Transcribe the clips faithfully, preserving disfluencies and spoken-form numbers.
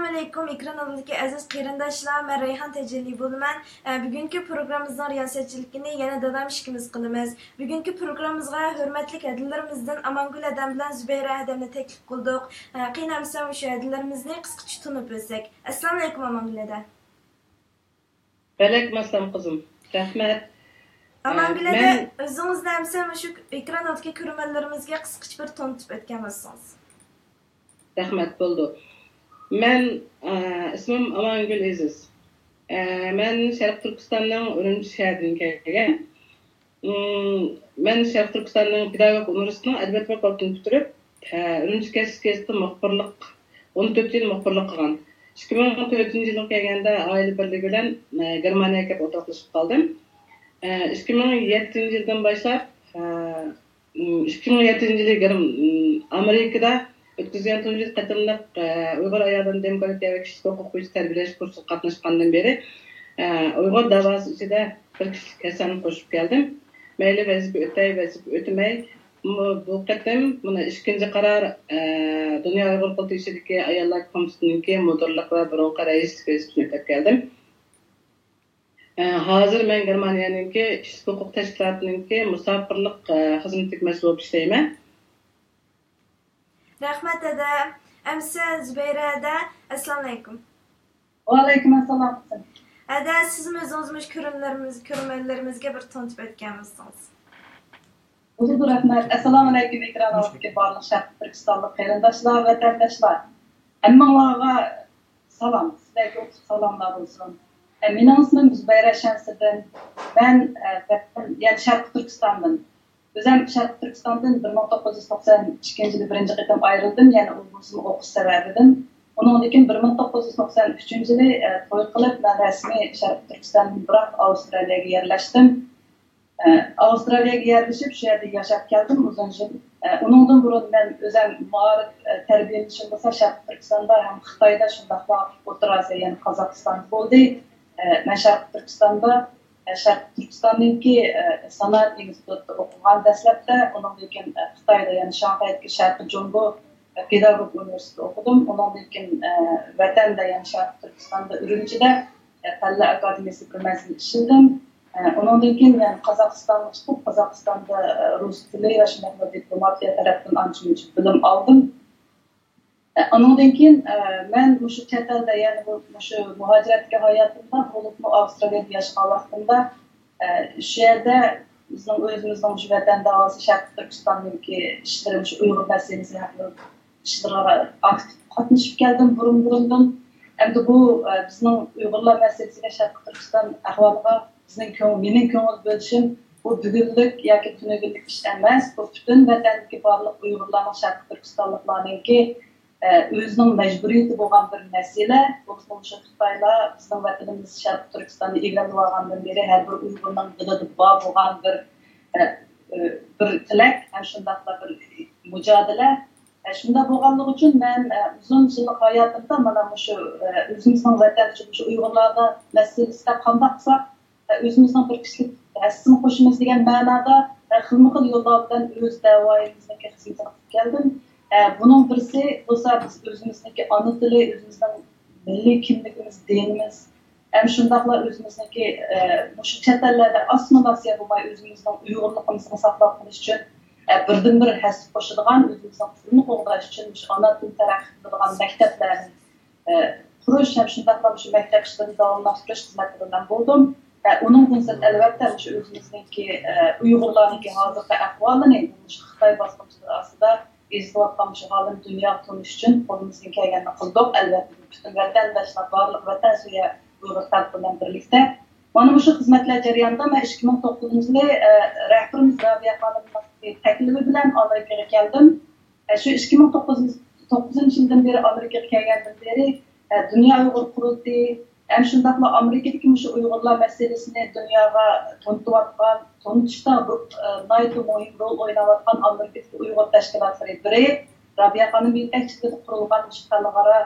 ئەسسالامۇئەلەيكۇم، ئېكران ئالدىدىكى ئەزىز قېرىنداشلار، مەن رەيھان تەجەللى بولىمەن. ئە، بۈگۈنكى پروگراممىمىزنىڭ رىياسەتچىلىكىنى يەنە دادام ئىككىمىز قىلىمىز. بۈگۈنكى پروگراممىمىزغا ھۆرمەتلىك ھەدىلىرىمىزدىن ئامانگۈل ھەدەم بىلەن زۇبەيرە ھەدەمنى تەكلىپ قىلدۇق. ئە، قېنى ئەمسە مۇشۇ ھەدىلىرىمىزنى قىسقىچە تونۇپ ئۆتسەك. ئەسسالامۇئەلەيكۇم ئامانگۈل ھەدە. ۋەئەلەيكۇم ئەسسالام قىزىم. رەھمەت. ئامانگۈل ھەدە، مەن ئۆزىڭىزنى ئەمسە مۇشۇ ئېكران ئالدىدىكى كۆرۈرمەنلىرىمىزگە قىسقىچە بىر تونۇتۇپ ئۆتكەن بولسىڭىز. رەھمەت، بولدى. مەن، ئە، ئىسمىم ئامانگۈل ئېزىز. ئە، مەن شەرقىي تۈركىستاننىڭ ئۈرۈمچى شەھىرىدىن كەلگەن. ئىم، مەن شەرقىي تۈركىستاننىڭ پېداگوگىكا ئۇنىۋېرسىتېتىنىڭ ئەدەبىيات فاكۇلتېتىنى پۈتتۈرۈپ، ئە، ئۈرۈمچى گەزىتىدە مۇخبىرلىق، ئون تۆت يىل مۇخبىرلىق قىلغان. ئىككى مىڭ تۆتىنچى يىلغا كەلگەندە ئائىلە بىرلىكى بىلەن، ئە، گېرمانىيەگە كېلىپ ئولتۇراقلىشىپ قالدىم. ئە، ئىككى مىڭ يەتتىنچى يىلدىن باشلاپ، ئە، ئىككى مىڭ يەتتىنچى يىلى گېرم-، ئامېرىكىدا ئۆتكۈزگەن تۇنجى قېتىملىق، ئە، ئۇيغۇر ئايالىنى دېموكراتىيە ۋە كىشىلىك ھوقۇق بويىچە تەربىيەلەش كۇرسىغا قاتناشقاندىن بېرى، ئە، ئۇيغۇر داۋاسى ئىچىدە بىر كىشىلىك ھەسسەمنى قوشۇپ كەلدىم. مەيلى ۋەزىپە ئۆتەي، ۋەزىپە ئۆتمەي، مۇ-، بۇ قېتىم مانا ئىككىنچى قارار، ئە، دۇنيا ئۇيغۇر قۇرۇلتىيى ئىچىدىكى ئاياللار كومىتېتىنىڭكى مۇدىرلىق ۋە بۇرۇنقى رەئىسلىك ۋەزىپىسىنى ئۆتەپ كەلدىم. ئە، ھازىر مەن گېرمانىيەنىڭكى كىشىلىك ھوقۇق تەشكىلاتىنىڭكى مۇساپىرلىق، ئە، خىزمىتىدىكى مەسئۇل بولۇپ ئىشلەيمەن. رەھمەت، ھەدە. ئەمسە زۇبەيرە ھەدە، ئەسسالامۇئەلەيكۇم. ۋەئەلەيكۇم ئەسسالام، قىزىم. ھەدە، سىزمۇ ئۆزىڭىز مۇشۇ كۆرۈرمەنلىرىمىز-، كۆرۈرمەنلىرىمىزگە بىر تونۇتۇپ ئۆتكەن بولسىڭىز. بولىدۇ، رەھمەت. ئەسسالامۇئەلەيكۇم، ئېكران ئالدىدىكى بارلىق شەرقىي تۈركىستانلىق قېرىنداشلار، ۋەتەنداشلار. ھەممىڭلارغا سالام، سىلەرگە ئوتلۇق سالاملار بولسۇن. ئە، مېنىڭ ئىسمىم زۇبەيرە شەمسىدىن. مەن، ئە، ۋەتەن، يەنى شەرقىي تۈركىستاندىن. ئۆزۈم شەرقىي تۈركىستاندىن بىر مىڭ توققۇز يۈز توقسان ئىككىنچى يىلى بىرىنچى قېتىم ئايرىلدىم، يەنە ئۇ بولسىمۇ ئوقۇش سەۋەبىدىن. ئۇنىڭدىن كېيىن بىر مىڭ توققۇز يۈز توقسان ئۈچىنچى يىلى، ئە، توي قىلىپ، مەن رەسمىي شەرقىي تۈركىستاندىن بىراق ئاۋسترالىيەگە يەرلەشتىم. ئە، ئاۋسترالىيەگە يەرلىشىپ، شۇ يەردە ياشاپ كەلدىم ئۇزۇن يىل. ئە، ئۇنىڭدىن بۇرۇن مەن ئۆزۈم مائارىپ، ئە، تەربىيەلىنىشىم بولسا شەرقىي تۈركىستاندا ھەم خىتايدا، شۇنداقلا ئوتتۇرا ئاسىيا، يەنى قازاقىستاندا بولدى. ئە، مەن شەرقىي تۈركىستاندا، ئە، شەرقىي تۈركىستاندىكى، ئە، سانائەت ئىنستىتۇتىدا ئوقۇغان دەسلەپتە، ئۇنىڭدىن كېيىن، ئە، خىتايدا، يەنى شاڭخەيدىكى شەرقىي جۇڭگو، ئە، پېداگوگىكا ئۇنىۋېرسىتېتىدا ئوقۇدۇم. ئۇنىڭدىن كېيىن، ئە، ۋەتەندە، يەنى شەرقىي تۈركىستاندا، ئۈرۈمچىدە، ئە، پەنلەر ئاكادېمىيەسىدە بىر مەزگىل ئىشلىدىم. ئە، ئۇنىڭدىن كېيىن مەن قازاقىستانغا چىقىپ، قازاقىستاندا، ئە، رۇس تىلى ۋە شۇنداقلا دىپلوماتىيە تەرەپتىن ئانچە-مۇنچە بىلىم ئالدىم. ئە، ئۇنىڭدىن كېيىن، ئە، مەن مۇشۇ چەت ئەلدە، يەنى بۇ، مۇشۇ مۇھاجىرەتتىكى ھاياتىمدا، بولۇپمۇ ئاۋسترالىيەدە ياشىغان ۋاقتىمدا، ئە، شۇ يەردە بىزنىڭ ئۆزىمىزنىڭ مۇشۇ ۋەتەن داۋاسى، شەرقىي تۈركىستاندىكى ئىشلىرى، مۇشۇ ئۇيغۇر مەسىلىسى ھەققىدە ئىشلىرىغا ئاكتىپ قاتنىشىپ كەلدىم بۇرۇن-بۇرۇندىن. ئەمدى بۇ، ئە، بىزنىڭ ئۇيغۇرلار مەسىلىسىگە، شەرقىي تۈركىستان ئەھۋالىغا بىزنىڭ كۆڭ-، مېنىڭ كۆڭۈل بۆلۈشۈم، بۇ بۈگۈنلۈك ياكى تۈنۈگۈنلۈك ئىش ئەمەس. بۇ پۈتۈن ۋەتەندىكى بارلىق ئۇيغۇرلارنىڭ، شەرقىي تۈركىستانلىقلارنىڭكى، ئە، ئۆزىنىڭ مەجبۇرىيىتى بولغان بىر مەسىلە. بولۇپمۇ مۇشۇ خىتايلار بىزنىڭ ۋەتىنىمىز شەرقىي تۈركىستاننى ئىگىلىۋالغاندىن بېرى ھەر بىر ئۇيغۇرنىڭ دىلىدا بار بولغان بىر، ئە، ئە، بىر تىلەك ھەم شۇنداقلا بىر مۇجادىلە. ئە، شۇنداق بولغانلىقى ئۈچۈن مەن، ئە، ئۇزۇن يىللىق ھاياتىمدا مانا مۇشۇ، ئە، ئۆزىمىزنىڭ ۋەتەن ئۈچۈن مۇشۇ ئۇيغۇرلاردا مەسىلىسىدە قانداق قىلساق، ئە، ئۆزىمىزنىڭ بىر كىشىلىك ھەسسىسىنى قوشىمىز دېگەن مەنادا، ئە، خىلمۇ خىل يوللار بىلەن ئۆز دەۋايىمىزنىڭكى خىزمىتىنى قىلىپ كەلدىم. ئە، بۇنىڭ بىرسى بولسا بىز ئۆزىمىزنىڭكى ئانا تىلى، ئۆزىمىزنىڭ مىللىي كىملىكىمىز، دىنىمىز، ھەم شۇنداقلا ئۆزىمىزنىڭكى، ئە، مۇشۇ چەت ئەللەردە ئاسسىمىلياتسىيە بولماي ئۆزىمىزنىڭ ئۇيغۇرلۇقىمىزنى ساقلاپ قېلىش ئۈچۈن، ئە، بىردىنبىر ھەسسە قوشىدىغان، ئۆزىمىزنىڭ تىلىنى قوغداش ئۈچۈن مۇشۇ ئانا تىلنى تەرەققىي قىلىدىغان مەكتەپلەرنى، ئە، قۇرۇش ھەم شۇنداقلا مۇشۇ مەكتەپ ئىشلىرىنى داۋاملاشتۇرۇش خىزمەتلىرى بىلەن بولدۇم. ئە، ئۇنىڭدىن سىرت، ئەلۋەتتە، مۇشۇ ئۆزىمىزنىڭكى، ئە، ئۇيغۇرلارنىڭكى ھازىرقى ئەھۋالىنى مۇشۇ خىتاي باسقۇنچىلىرى ئاستىدا ئېزىلىۋاتقان مۇشۇ ھالىمىز دۇنياغا تونۇش ئۈچۈن قولىمىزدىن كەلگەننى قىلدۇق. ئەلۋەتتە، بۇ پۈتۈن ۋەتەنداشلار، بارلىق ۋەتەنسۆيەر ئۇيغۇر خەلقى بىلەن بىرلىكتە. مانا مۇشۇ خىزمەتلەر جەريانىدا مەن ئىككى مىڭ توققۇزىنچى يىلى، ئە، رەھبىرىمىز رابىيە خانىمنىڭ تەكلىپى بىلەن ئامېرىكىغا كەلدىم. ئە، شۇ ئىككى مىڭ توققۇزىنچى يىلدىن بېرى ئامېرىكىغا كەلگەندىن بېرى، ئە، دۇنيا ئۇيغۇر قۇرۇلتىيى، ھەم شۇنداقلا ئامېرىكىدىكى مۇشۇ ئۇيغۇرلار مەسىلىسىنى دۇنياغا تونۇتۇۋاتقان، تونۇتۇشتا بۇ، ئە، ناھايىتى مۇھىم رول ئويناۋاتقان ئامېرىكىدىكى ئۇيغۇر تەشكىلاتلىرى بىرى، رابىيە خانىم يېتەكچىلىكىدە قۇرۇلغان مۇشۇ خەلقئارا،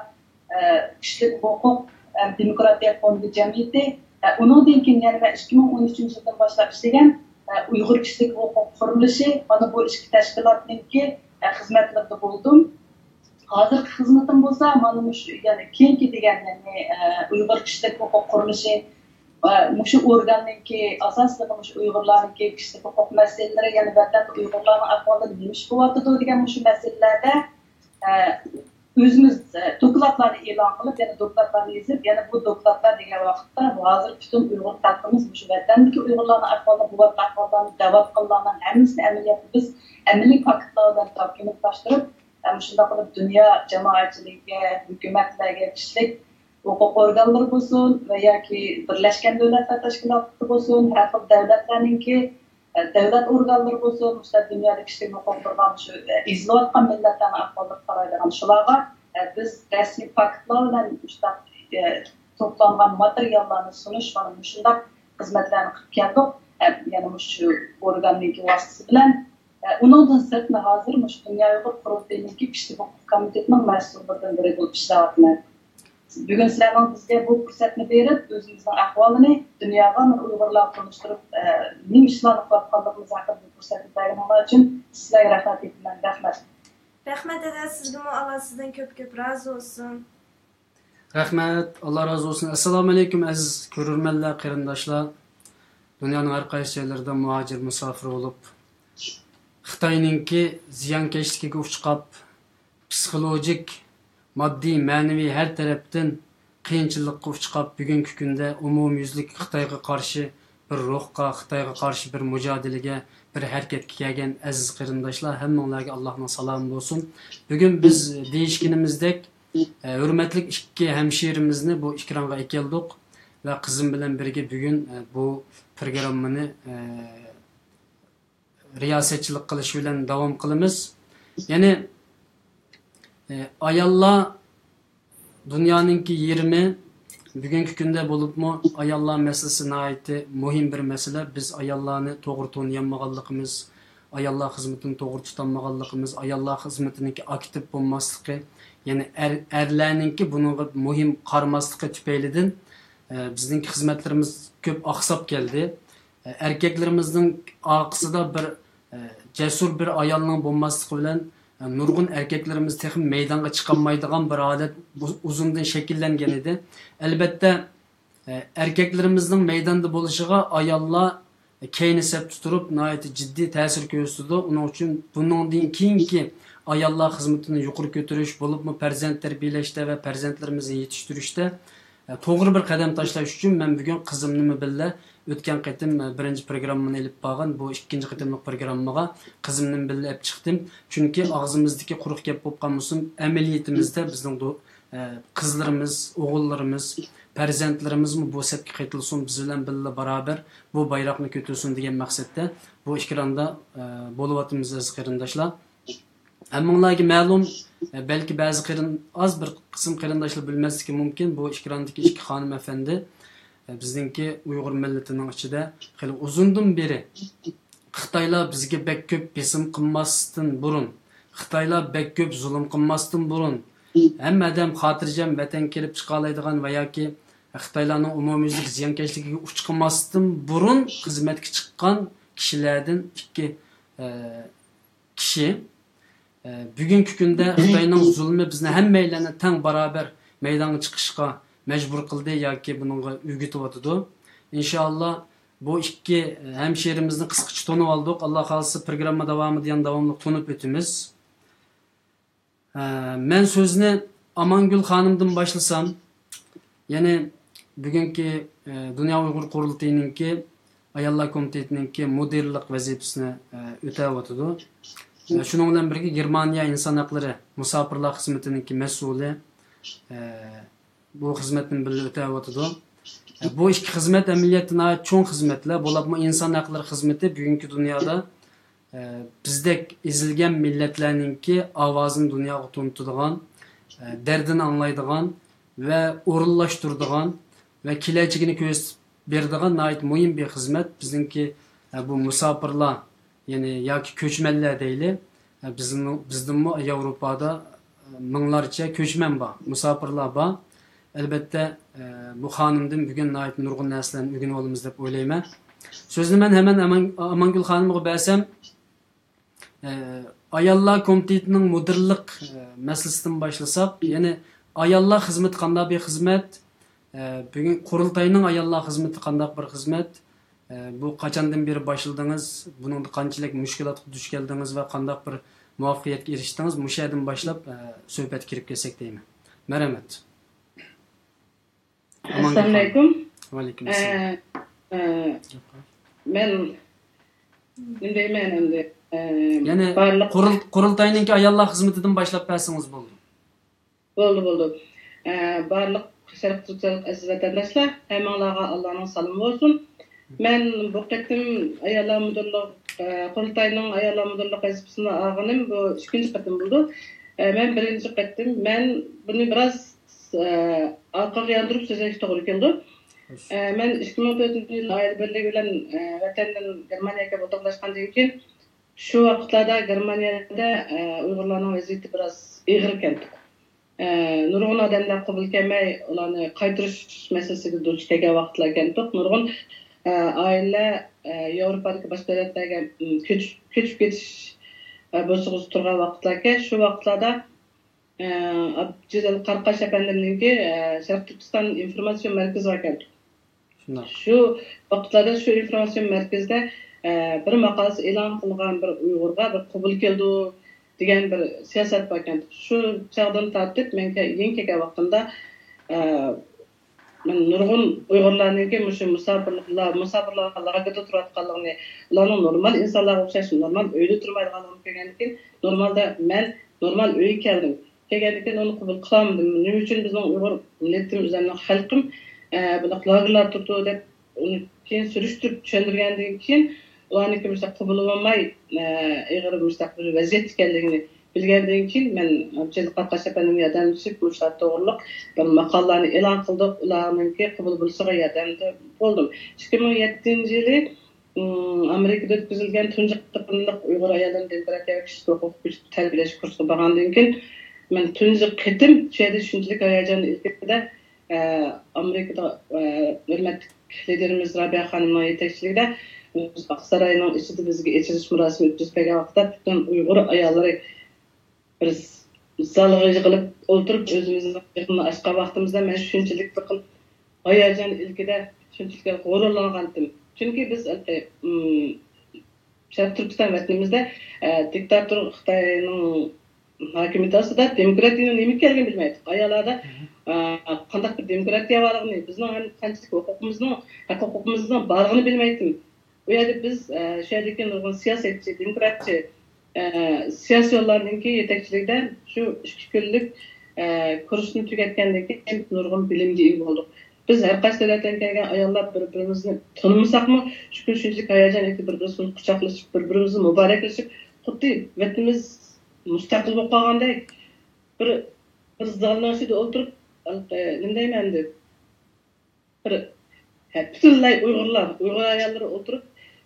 ئە، كىشىلىك ھوقۇق ھەم دېموكراتىيە فوندى جەمئىيىتى. ئە، ئۇنىڭدىن كېيىن يەنە مەن ئىككى مىڭ ئون ئۈچىنچى يىلدىن باشلاپ ئىشلىگەن، ئە، ئۇيغۇر كىشىلىك ھوقۇق قۇرۇلۇشى، مانا بۇ ئىككى تەشكىلاتنىڭكى، ئە، خىزمەتلىرىدە بولدۇم. ھازىرقى خىزمىتىم بولسا مانا مۇشۇ، يەنى كېيىنكى دېگەن، يەنى، ئە، ئۇيغۇر كىشىلىك ھوقۇق قۇرۇلۇشى ۋە مۇشۇ ئورگاننىڭكى، ئاساسلىقى مۇشۇ ئۇيغۇرلارنىڭكى كىشىلىك ھوقۇق مەسىلىلىرى، يەنى ۋەتەندە ئۇيغۇرلارنىڭ ئەھۋالى نېمە ئىش بولۇۋاتىدۇ دېگەن مۇشۇ مەسىلىلەردە، ئە، ئۆزىمىز، ئە، دوكلاتلارنى ئېلان قىلىپ، يەنە دوكلاتلارنى يېزىپ، يەنە بۇ دوكلاتلار دېگەن ۋاقىتتا ھازىر پۈتۈن ئۇيغۇر خەلقىمىز مۇشۇ ۋەتەندىكى ئۇيغۇرلارنىڭ ئەھۋالىنى، بولۇۋاتقان ئەھۋاللارنى، دەۋاتقانلارنىڭ ھەممىسىنى ئەمەلىيەتتە بىز ئەمەلىي پاكىتلار بىلەن دوكۇمېنتلاشتۇرۇپ، ھەم شۇنداق قىلىپ دۇنيا جامائەتچىلىكىگە، ھۆكۈمەتلەرگە، كىشىلىك ھوقۇق ئورگانلىرى بولسۇن ۋە ياكى بىرلەشكەن دۆلەتلەر تەشكىلاتى بولسۇن، ھەر خىل دۆلەتلەرنىڭكى، ئە، دۆلەت ئورگانلىرى بولسۇن، مۇشۇنداق دۇنيادا كىشىلىك ھوقۇقلىرىغا مۇشۇ، ئە، ئېزىلىۋاتقان مىللەتلەرنىڭ ئەھۋاللىرىغا قارايدىغان شۇلارغا، ئە، بىز رەسمىي پاكىتلار بىلەن مۇشۇنداق، ئە، توپلانغان ماتېرىياللارنى سۇنۇش، مانا مۇشۇنداق خىزمەتلەرنى قىلىپ كەلدۇق. ئە، يەنە مۇشۇ ئورگاننىڭكى ۋاسىتىسى بىلەن. ئە، ئۇنىڭدىن سىرت، ھازىر مۇشۇ دۇنيا ئۇيغۇر قۇرۇلتىيىنىڭكى كىشىلىك ھوقۇق كومىتېتىنىڭ مەسئۇللىرىدىن بىرى بولۇپ ئىشلەۋاتىمەن. بۈگۈن سىلەرنىڭ بىزگە بۇ پۇرسەتنى بېرىپ، ئۆزىمىزنىڭ ئەھۋالىنى دۇنياغا بىر ئۇيغۇرلارغا تونۇشتۇرۇپ، ئە، نېمە ئىشلارنى قىلىۋاتقانلىقىمىز ھەققىدە بۇ پۇرسەتنى بەرگىنىڭلار ئۈچۈن سىلەرگە رەھمەت ئېيتىمەن. رەھمەت. رەھمەت، دادە، سىزگىمۇ ئاللا سىزدىن كۆپ-كۆپ رازى بولسۇن. رەھمەت، ئاللا رازى بولسۇن. ئەسسالامۇ ئەلەيكۇم، ئەزىز كۆرۈرمەنلەر، قېرىنداشلار. دۇنيانىڭ ھەر قايسى جايلىرىدا مۇھاجىر، مۇساپىر بولۇپ، خىتاينىڭكى زىيانكەشلىكىگە ئۇچراپ، پسىخولوگىك، ماددىي، مەنىۋى ھەر تەرەپتىن قىيىنچىلىققا ئۇچراپ، بۈگۈنكى كۈندە ئومۇميۈزلۈك خىتايغا قارشى بىر روھقا، خىتايغا قارشى بىر مۇجادىلىگە، بىر ھەرىكەتكە كەلگەن ئەزىز قېرىنداشلار، ھەممىڭلارگە ئاللاھنىڭ سالامى بولسۇن. بۈگۈن بىز دېيىشكىنىمىزدەك، ئە، ھۆرمەتلىك ئىككى ھەمشىرىمىزنى بۇ ئېكرانغا ئەكەلدۇق ۋە قىزىم بىلەن بىرگە بۈگۈن، ئە، بۇ پروگراممىنى، ئە، رىياسەتچىلىك قىلىش بىلەن داۋام قىلىمىز. يەنى، ئە، ئاياللار دۇنيانىڭكى يېرىمى. بۈگۈنكى كۈندە بولۇپمۇ ئاياللار مەسىلىسى ناھايىتى مۇھىم بىر مەسىلە. بىز ئاياللارنى توغرا تونۇيالمىغانلىقىمىز، ئاياللار خىزمىتىنى توغرا تۇتالمىغانلىقىمىز، ئاياللار خىزمىتىنىڭكى ئاكتىپ بولماسلىقى، يەنى ئەر، ئەرلەرنىڭكى بۇنىڭغا مۇھىم قارىماسلىقى تۈپەيلىدىن، ئە، بىزنىڭكى خىزمەتلىرىمىز كۆپ ئاقساپ كەلدى. ئە، ئەركەكلىرىمىزنىڭ ئارقىسىدا بىر، ئە، جەسۇر بىر ئايالنىڭ بولماسلىقى بىلەن، ئە، نۇرغۇن ئەركەكلىرىمىز تېخىمۇ مەيدانغا چىقالمايدىغان بىر ھالەت بۇ، ئۇزۇندىن شەكىللەنگەن ئىدى. ئەلۋەتتە، ئە، ئەركەكلىرىمىزنىڭ مەيداندا بولۇشىغا ئاياللار كەينى سەپتە تۇرۇپ، ناھايىتى جىددىي تەسىر كۆرسىتىدۇ. ئۇنىڭ ئۈچۈن بۇنىڭدىن كېيىنكى ئاياللار خىزمىتىنى يۇقىرى كۆتۈرۈش، بولۇپمۇ پەرزەنت تەربىيەلەشتە ۋە پەرزەنتلىرىمىزنى يېتىشتۈرۈشتە، ئە، توغرا بىر قەدەم تاشلاش ئۈچۈن مەن بۈگۈن قىزىمنىمۇ بىللە ئۆتكەن قېتىم، ئە، بىرىنچى پروگراممىنى ئېلىپ بارغان بۇ ئىككىنچى قېتىملىق پروگراممىغا قىزىمنىمۇ بىللە ئېلىپ چىقتىم. چۈنكى ئاغزىمىزدىكى قۇرۇق گەپ بولۇپ قالمىسۇن، ئەمەلىيىتىمىزدە بىزنىڭ دو-، ئە، قىزلىرىمىز، ئوغۇللىرىمىز، پەرزەنتلىرىمىزمۇ بۇ سەپكە قېتىلسۇن، بىز بىلەن بىللە باراۋەر بۇ بايراقنى كۆتۈرسۇن دېگەن مەقسەتتە بۇ ئېكراندا، ئە، بولۇۋاتىمىز، ئەزىز قېرىنداشلار. ھەممىڭلارگە مەلۇم، ئە، بەلكى بەزى قېرىن-، ئاز بىر قىسىم قېرىنداشلار بىلمەسلىكى مۇمكىن، بۇ ئېكراندىكى ئىككى خانىم ئەپەندى، ئە، بىزنىڭكى ئۇيغۇر مىللىتىنىڭ ئىچىدە خېلى ئۇزۇندىن بېرى خىتايلار بىزگە بەك كۆپ بېسىم قىلماستىن بۇرۇن، خىتايلار بەك كۆپ زۇلۇم قىلماستىن بۇرۇن، ھەممە ئادەم خاتىرجەم ۋەتەنگە كېلىپ چىقالايدىغان ۋە ياكى خىتايلارنىڭ ئومۇميۈزلۈك زىيانكەشلىكىگە ئۇچرىماستىن بۇرۇن خىزمەتكە چىققان كىشىلەردىن ئىككى، ئە، كىشى. ئە، بۈگۈنكى كۈندە خىتاينىڭ زۇلمى بىزنى ھەممەيلەننى تەڭ باراۋەر مەيدانغا چىقىشقا مەجبۇر قىلدى ياكى بۇنىڭغا ئۆگىتىۋاتىدۇ. ئىنشائاللا، بۇ ئىككى ھەمشىرىمىزنى قىسقىچە تونۇۋالدۇق. ئاللا خالىسا، پروگرامما داۋامىدا يەنە داۋاملىق تونۇپ ئۆتىمىز. ئە، مەن سۆزنى ئامانگۈل خانىمدىن باشلىسام، يەنى بۈگۈنكى، ئە، دۇنيا ئۇيغۇر قۇرۇلتىيىنىڭكى ئاياللار كومىتېتىنىڭكى مۇدىرلىق ۋەزىپىسىنى، ئە، ئۆتەۋاتىدۇ. ئە، شۇنىڭ بىلەن بىرگە، گېرمانىيە ئىنسان ھەقلىرى مۇساپىرلار خىزمىتىنىڭكى مەسئۇلى، ئە، بۇ خىزمەتنى بىللە ئۆتەۋاتىدۇ. ئە، بۇ ئىككى خىزمەت ئەمەلىيەتتە ناھايىتى چوڭ خىزمەتلەر. بولۇپمۇ ئىنسان ھەقلىرى خىزمىتى بۈگۈنكى دۇنيادا، ئە، بىزدەك ئېزىلگەن مىللەتلەرنىڭكى ئاۋازىنى دۇنياغا تونۇتىدىغان، ئە، دەردىنى ئاڭلايدىغان ۋە ئورۇنلاشتۇرىدىغان ۋە كېلەچىكىنى كۆرسىتىپ بېرىدىغان ناھايىتى مۇھىم بىر خىزمەت. بىزنىڭكى، ئە، بۇ مۇساپىرلار، يەنى ياكى كۆچمەنلەر دەيلى، ئە، بىزنىڭ، بىزدىنمۇ ياۋروپادا، ئە، مىڭلارچە كۆچمەن بار، مۇساپىرلار بار. ئەلۋەتتە، ئە، بۇ خانىمدىن بۈگۈن ناھايىتى نۇرغۇن نەرسىلەرنى ئۆگىنىۋالىمىز دەپ ئويلايمەن. سۆزنى مەن ھەمەن ئامان-، ئامانگۈل خانىمغا بەرسەم، ئە، ئاياللار كومىتېتىنىڭ مۇدىرلىق، ئە، مەسىلىسىدىن باشلىساق، يەنى ئاياللار خىزمىتى قانداق بىر خىزمەت؟ ئە، بۈگۈن قۇرۇلتاينىڭ ئاياللار خىزمىتى قانداق بىر خىزمەت؟ ئە، بۇ قاچاندىن بېرى باشلىدىڭىز؟ بۇنىڭدا قانچىلىك مۈشكۈلاتقا دۇچ كەلدىڭىز ۋە قانداق بىر مۇۋەپپەقىيەتكە ئېرىشتىڭىز؟ مۇشۇ يەردىن باشلاپ، ئە، سۆھبەتكە كىرىپ كەتسەك دەيمەن. مەرھەمەت. ئەسسالامۇئەلەيكۇم. ۋەئەلەيكۇم ئەسسالام. ئە، ئە، مەن نېمە دەيمەن ئەمدى؟ ئە، يەنى بارلىق قۇرۇل-، قۇرۇلتاينىڭكى ئاياللار خىزمىتىدىن باشلاپ بەرسىڭىز بولىدۇ. بولدى، بولدى. ئە، بارلىق شەرقىي تۈركىستانلىق ئەزىز ۋەتەنداشلار، ھەممىڭلارغا ئاللانىڭ سالىمى بولسۇن. مەن بۇ قېتىم ئاياللار مۇدىرلىق، ئە، قۇرۇلتاينىڭ ئاياللار مۇدىرلىق ۋەزىپىسىنى ئالغىنىم بۇ ئىككىنچى قېتىم بولىدۇ. ئە، مەن بىرىنچى قېتىم، مەن بۇنى بىراز، ئە، ئارقىغا ياندۇرۇپ سۆزلەشكە توغرا كېلىدۇ. خوش. ئە، مەن ئىككى مىڭ تۆتىنچى يىلى ئائىلە بىرلىكى بىلەن، ئە، ۋەتەندىن گېرمانىيەگە كېلىپ ئولتۇراقلاشقاندىن كېيىن، شۇ ۋاقىتلاردا گېرمانىيەدە، ئە، ئۇيغۇرلارنىڭ ۋەزىيىتى بىراز ئېغىر ئىكەن. ئە، نۇرغۇن ئادەملەر قوبۇل كەلمەي، ئۇلارنى قايتۇرۇش مەسىلىسىگە دۇچ كەلگەن ۋاقىتلار ئىكەن. نۇرغۇن، ئە، ئائىلىلەر، ئە، ياۋروپادىكى باشقا دۆلەتلەرگە، ئىم، كۆچۈپ، كۆچۈپ كېتىش، ئە، بوسۇغىسى تۇرغان ۋاقىتلار ئىكەن. شۇ ۋاقىتلاردا، ئە، ئابدۇجېلىل قاراقاش ئەپەندىمنىڭكى، ئە، شەرقىي تۈركىستان ئىنفورماتسىيە مەركىزى باركەن. شۇنداق. شۇ ۋاقىتلاردا شۇ ئىنفورماتسىيە مەركىزىدە، ئە، بىر ماقالىسى ئېلان قىلغان بىر ئۇيغۇرغا بىر قوبۇل كېلىدۇ دېگەن بىر سىياسەت باركەن. شۇ چاغدىن تارتىپ مەن كە-، يېڭى كەلگەن ۋاقتىمدا، ئە، مەن نۇرغۇن ئۇيغۇرلارنىڭكى مۇشۇ مۇساپىرلار، مۇساپىرلار لاگېردا تۇرۇۋاتقانلىقىنى، ئۇلارنىڭ نورمال ئىنسانلارغا ئوخشاش نورمال ئۆيدە تۇرمايدىغانلىقىنى كۆرگەندىن كېيىن، نورمالدا مەن نورمال ئۆيگە كەلدىم. كەلگەندىن كېيىن ئۇنى قوبۇل قىلالمىدىم. نېمە ئۈچۈن بىزنىڭ ئۇيغۇر مىللىتىم، ئۆزۈمنىڭ خەلقىم، ئە، بۇنداق لاگېرلاردا تۇرىدۇ دەپ، ئۇنى كېيىن سۈرۈشتۈرۈپ چۈشەندۈرگەندىن كېيىن، ئۇلارنىڭكى مۇشۇنداق قوبۇل بولماي، ئە، ئېغىر مۇشۇنداق بىر ۋەزىيەتتە ئىكەنلىكىنى بىلگەندىن كېيىن، مەن ئابدۇجېلىل قاراقاش ئەپەندىمگە ياردەملىشىپ، مۇشۇلار توغرۇلۇق بىر ماقالىلارنى ئېلان قىلدۇق. ئۇلارنىڭكى قوبۇل بولۇشىغا ياردەمدە بولدۇم. ئىككى مىڭ يەتتىنچى يىلى ئىم، ئامېرىكىدا ئۆتكۈزۈلگەن تۇنجى قېتىملىق ئۇيغۇر ئاياللىرىنى دېموكراتىيە ۋە كىشىلىك ھوقۇق بويىچە تەربىيەلەش كۇرسىغا بارغاندىن كېيىن، مەن تۇنجى قېتىم شۇ يەردە شۇنچىلىك ھاياجان ئىلكىدە، ئە، ئامېرىكىدا، ئە، ھۆرمەتلىك لىدېرىمىز رابىيە خانىمنىڭ يېتەكچىلىكىدە، ئاقساراينىڭ ئىچىدە بىزگە ئېچىلىش مۇراسىمى ئۆتكۈزۈپ بەرگەن ۋاقىتتا، پۈتۈن ئۇيغۇر ئاياللىرى بىر زالغا يىغىلىپ ئولتۇرۇپ، ئۆزىمىزنىڭ يىغىنىنى ئاچقان ۋاقتىمىزدا مەن شۇنچىلىك بىر خىل ھاياجان ئىلكىدە، شۇنچىلىك غۇرۇرلانغانتىم. چۈنكى بىز، ئىم، شەرقىي تۈركىستان ۋەتىنىمىزدە، ئە، دىكتاتور خىتاينىڭ ھاكىمىيىتى ئاستىدا دېموكراتىيەنىڭ نېمە ئىكەنلىكىنى بىلمەيتتۇق. ئاياللاردا، ئە، قانداق بىر دېموكراتىيە بارلىقىنى، بىزنىڭ ھەم قانچىلىك ھوقۇقىمىزنىڭ، ھەق ھوقۇقىمىزنىڭ بارلىقىنى بىلمەيتتىم. ئۇ يەردە بىز، ئە، شۇ يەردىكى نۇرغۇن سىياسەتچى، دېموكراتچى، ئە، سىياسىيونلارنىڭكى يېتەكچىلىكىدە شۇ ئىككى كۈنلۈك، ئە، كۇرسنى تۈگەتكەندىن كېيىن نۇرغۇن بىلىمگە ئىگە بولدۇق. بىز ھەر قايسى دۆلەتتىن كەلگەن ئاياللار بىر-بىرىمىزنى تونۇمىساقمۇ، شۇ كۈن شۇنچىلىك ھاياجان ئىلكىدە بىر-بىرىمىزنى قۇچاقلىشىپ، بىر-بىرىمىزنى مۇبارەكلىشىپ، خۇددى ۋەتىنىمىز مۇستەقىل بولۇپ قالغاندەك بىر، بىر زالنىڭ ئىچىدە ئولتۇرۇپ، نېمە دەيمەن ئەمدى؟ بىر، ھە، پۈتۈنلەي ئۇيغۇرلار، ئۇيغۇر ئاياللىرى ئولتۇرۇپ،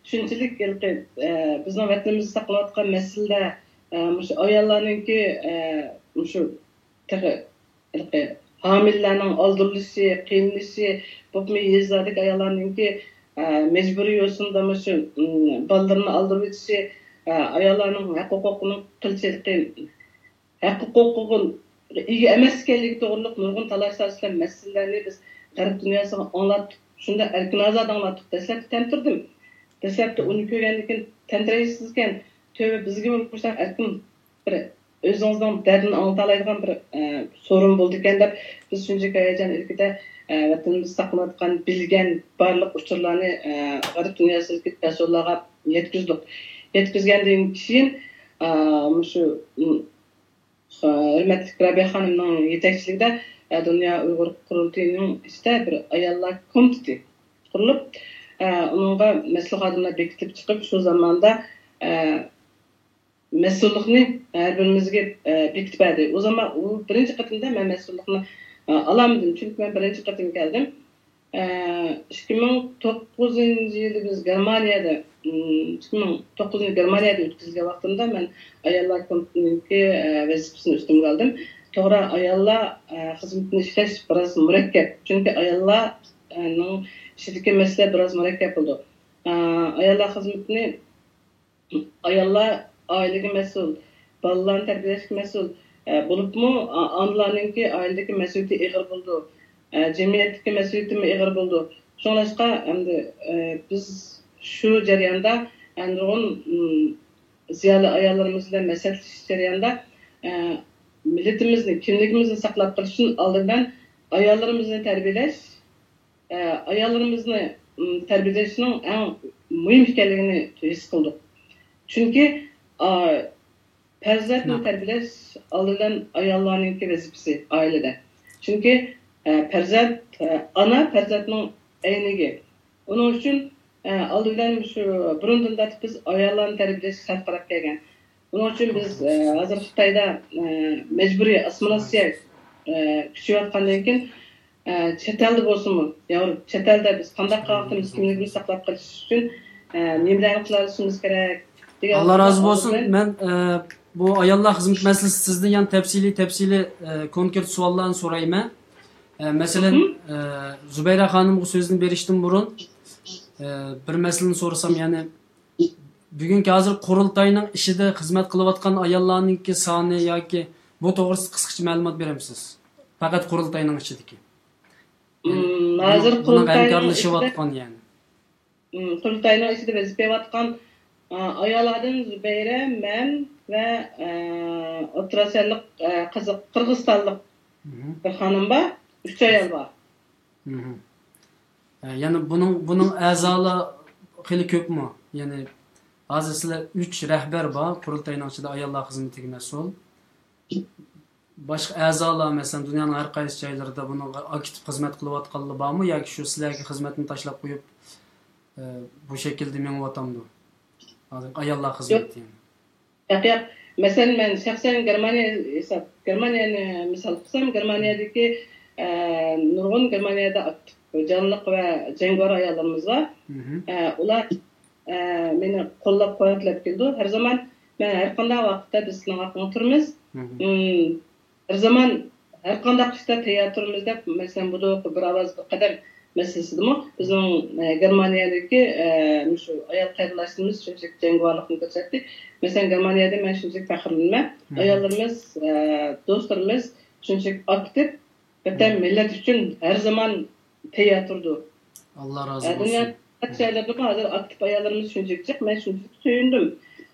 شۇنچىلىك ھېلىقى، ئە، بىزنىڭ ۋەتىنىمىزدە ساقلىنىۋاتقان مەسىلىلەر، ئە، مۇشۇ ئاياللارنىڭكى، ئە، مۇشۇ تېخى ھېلىقى ھامىلىلەرنىڭ ئالدۇرۇلۇشى، قىينىلىشى، بولۇپمۇ يېزىلاردىكى ئاياللارنىڭكى، ئە، مەجبۇرىي يوسۇندا مۇشۇ، ئىم، بالىلىرىنى ئالدۇرۇۋېتىشى، ئە، ئاياللارنىڭ ھەق ھوقۇقىنىڭ قىلچە ھېلىقى ھەق ھوقۇقىغا ئىگە ئەمەس ئىكەنلىكى توغرۇلۇق نۇرغۇن تالاش-تارتىشلار، مەسىلىلەرنى بىز غەرب دۇنياسىغا ئاڭلاتتۇق. شۇنداق ئەركىن-ئازادە ئاڭلاتتۇق. دەسلەپتە تەمتىردىم. دەسلەپتە ئۇنى كۆرگەندىن كېيىن تەمتىرەيسىزكەن، تۆۋە بىزگىمۇ مۇشۇنداق ئەركىن بىر ئۆزىڭىزنىڭ دەردىنى ئاڭلىتالايدىغان بىر، ئە، سورۇن بولىدىكەن دەپ، بىز شۇنچىلىك ھاياجان ئىلكىدە، ئە، ۋەتىنىمىزدە ساقلىنىۋاتقان بىلگەن بارلىق ئۇچۇرلارنى، ئە، غەرب دۇنياسىدىكى رەسۇللارغا يەتكۈزدۇق. يەتكۈزگەندىن كېيىن، ئە، مۇشۇ، ھۆرمەتلىك رابىيە خانىمنىڭ يېتەكچىلىكىدە، ئە، دۇنيا ئۇيغۇر قۇرۇلتىيىنىڭ ئىچىدە بىر ئاياللار كومىتېتى قۇرۇلۇپ، ئە، ئۇنىڭغا مەسئۇل خادىملار بېكىتىپ چىقىپ، شۇ زاماندا، ئە، مەسئۇللۇقنى ھەر بىرىمىزگە، ئە، بېكىتىپ بەردى. ئۇ زامان، ئۇ بىرىنچى قېتىمدا مەن مەسئۇللۇقنى، ئە، ئالالمىدىم، چۈنكى مەن بىرىنچى قېتىم كەلدىم. ئىككى مىڭ توققۇزىنچى يىلى بىز گېرمانىيەدە، ئىككى مىڭ توققۇزىنچى يىلى گېرمانىيەدە ئۆتكۈزۈلگەن ۋاقتىمدا مەن ئاياللار كومىتېتىنىڭكى، ئە، ۋەزىپىسىنى ئۈستۈمگە ئالدىم. توغرا، ئاياللار، ئە، خىزمىتىنى ئىشلەش بىراز مۇرەككەپ. چۈنكى ئاياللارنىڭ ئىچىدىكى مەسىلە بىراز مۇرەككەپ بولىدۇ. ئە، ئاياللار خىزمىتىنى ئاياللار ئائىلىگە مەسئۇل، بالىلارنى تەربىيەلەشكە مەسئۇل. ئە، بولۇپمۇ ئا-، ئانىلارنىڭكى ئائىلىدىكى مەسئۇلىيىتى ئېغىر بولىدۇ. ئە، جەمئىيەتتىكى مەسئۇلىيىتىمۇ ئېغىر بولىدۇ. شۇڭلاشقا ئەمدى، ئە، بىز شۇ جەرياندا، ئە، نۇرغۇن، ئىم، زىيالىي ئاياللىرىمىز بىلەن مەسلىھەتلىشىش جەريانىدا، ئە، مىللىتىمىزنى، كىملىكىمىزنى ساقلاپ قېلىش ئۈچۈن ئالدى بىلەن ئاياللىرىمىزنى تەربىيەلەش، ئە، ئاياللىرىمىزنى، ئىم، تەربىيەلەشنىڭ ئەڭ مۇھىم ئىكەنلىكىنى ھېس قىلدۇق. چۈنكى، ئا، پەرزەنتنى تەربىيەلەش ئالدى بىلەن ئاياللارنىڭكى ۋەزىپىسى ئائىلىدە. چۈنكى، ئە، پەرزەنت، ئە، ئانا پەرزەنتنىڭ ئەينىكى. ئۇنىڭ ئۈچۈن، ئە، ئالدى بىلەن شۇ بۇرۇندىن تارتىپ بىز ئاياللارنى تەربىيەلەشكە سەل قاراپ كەلگەن. ئۇنىڭ ئۈچۈن بىز، ئە، ھازىر خىتايدا، ئە، مەجبۇرىي ئاسسىمىلياتسىيە، ئە، كۈچىيىۋاتقاندىن كېيىن، ئە، چەت ئەلدە بولسىمۇ، يا چەت ئەلدە بىز قانداق قىلىۋاتىمىز، كىملىكىمىزنى ساقلاپ قېلىش ئۈچۈن، ئە، نېمىلەرنى قىلالىشىمىز كېرەك دېگەن ئاللا رازى بولسۇن. مەن، ئە، بۇ ئاياللار خىزمىتى مەسىلىسى سىزدىن يەنە تەپسىلىي، تەپسىلىي، ئە، كونكرېت سوئاللارنى سورايمەن. ئە، مەسىلەن، ئە، زۇبەيرە خانىمغا سۆزنى بېرىشتىن بۇرۇن، ئە، بىر مەسىلىنى سورىسام، يەنى بۈگۈنكى ھازىر قۇرۇلتاينىڭ ئىچىدە خىزمەت قىلىۋاتقان ئاياللارنىڭكى سانى ياكى بۇ توغرىسىدا قىسقىچە مەلۇمات بېرەمسىز؟ پەقەت قۇرۇلتاينىڭ ئىچىدىكى. يەنى مم، بۇنىڭ، ھازىر بۇنىڭ قۇرۇلتاينىڭ ئىچىدە ھەمكارلىشىۋاتقان، يەنى. مم، قۇرۇلتاينىڭ ئىچىدە ۋەزىپە ئېلىۋاتقان، ئا، ئاياللاردىن زۇبەيرە، مەن ۋە، ئا، ئوتتۇرا ئاسىيالىق، ئا، قىزىق-، قىرغىزىستانلىق مم. بىر خانىم بار، ئۈچ ئايال بار. مم. ئە، يەنى بۇنىڭ، بۇنىڭ ئەزالار خېلى كۆپمۇ؟ يەنى ھازىر سىلەر ئۈچ رەھبەر بار، قۇرۇلتاينىڭ ئىچىدە ئاياللار خىزمىتىگە مەسئۇل. باشقا ئەزالار، مەسىلەن، دۇنيانىڭ ھەر قايسى جايلىرىدا بۇنىڭغا ئاكتىپ خىزمەت قىلىۋاتقانلار بارمۇ ياكى شۇ سىلەرگە خىزمەتنى تاشلاپ قويۇپ، ئە، بۇ شەكىلدە مېڭىۋاتامدۇ؟ ھازىر ئاياللار خىزمىتى. ياق، ياق. مەسىلەن، مەن شەخسەن گېرمانىيە ھېساب، گېرمانىيەنى مىسال قىلسام، گېرمانىيەدىكى، ئە، نۇرغۇن گېرمانىيەدە ئاكتىپ جانلىق ۋە جەڭگىۋار ئاياللىرىمىز بار. مم. ئە، ئۇلار، ئە، مېنى قوللاپ قۇۋۋەتلەپ كېلىدۇ. ھەر زامان مەن ھەر قانداق ۋاقىتتا بىز سېنىڭ ئارقاڭدا تۇرىمىز. مم. ئىم، بىر زامان ھەر قانداق ئىشتا تەييار تۇرىمىز دەپ، مەسىلەن، بۇ بىر ئاۋاز بىر قەدەم مەسىلىسىدىمۇ بىزنىڭ، ئە، گېرمانىيەدىكى، ئە، مۇشۇ ئايال قېرىنداشلىرىمىز شۇنچىلىك جەڭگىۋارلىقنى كۆرسەتتى. مەسىلەن، گېرمانىيەدە مەن شۇنچىلىك پەخىرلىنىمەن. مم. ئاياللىرىمىز، ئە، دوستلىرىمىز شۇنچىلىك ئاكتىپ، ۋەتەن، مم. مىللەت ئۈچۈن ھەر زامان تەييار تۇرىدۇ. ئاللا رازى ئە، دۇنيا بولسۇن. شەھەرلىرىدىمۇ ھازىر ئاكتىپ ئاياللىرىمىز شۇنچىلىك جىق، مەن شۇنچىلىك سۆيۈندۈم.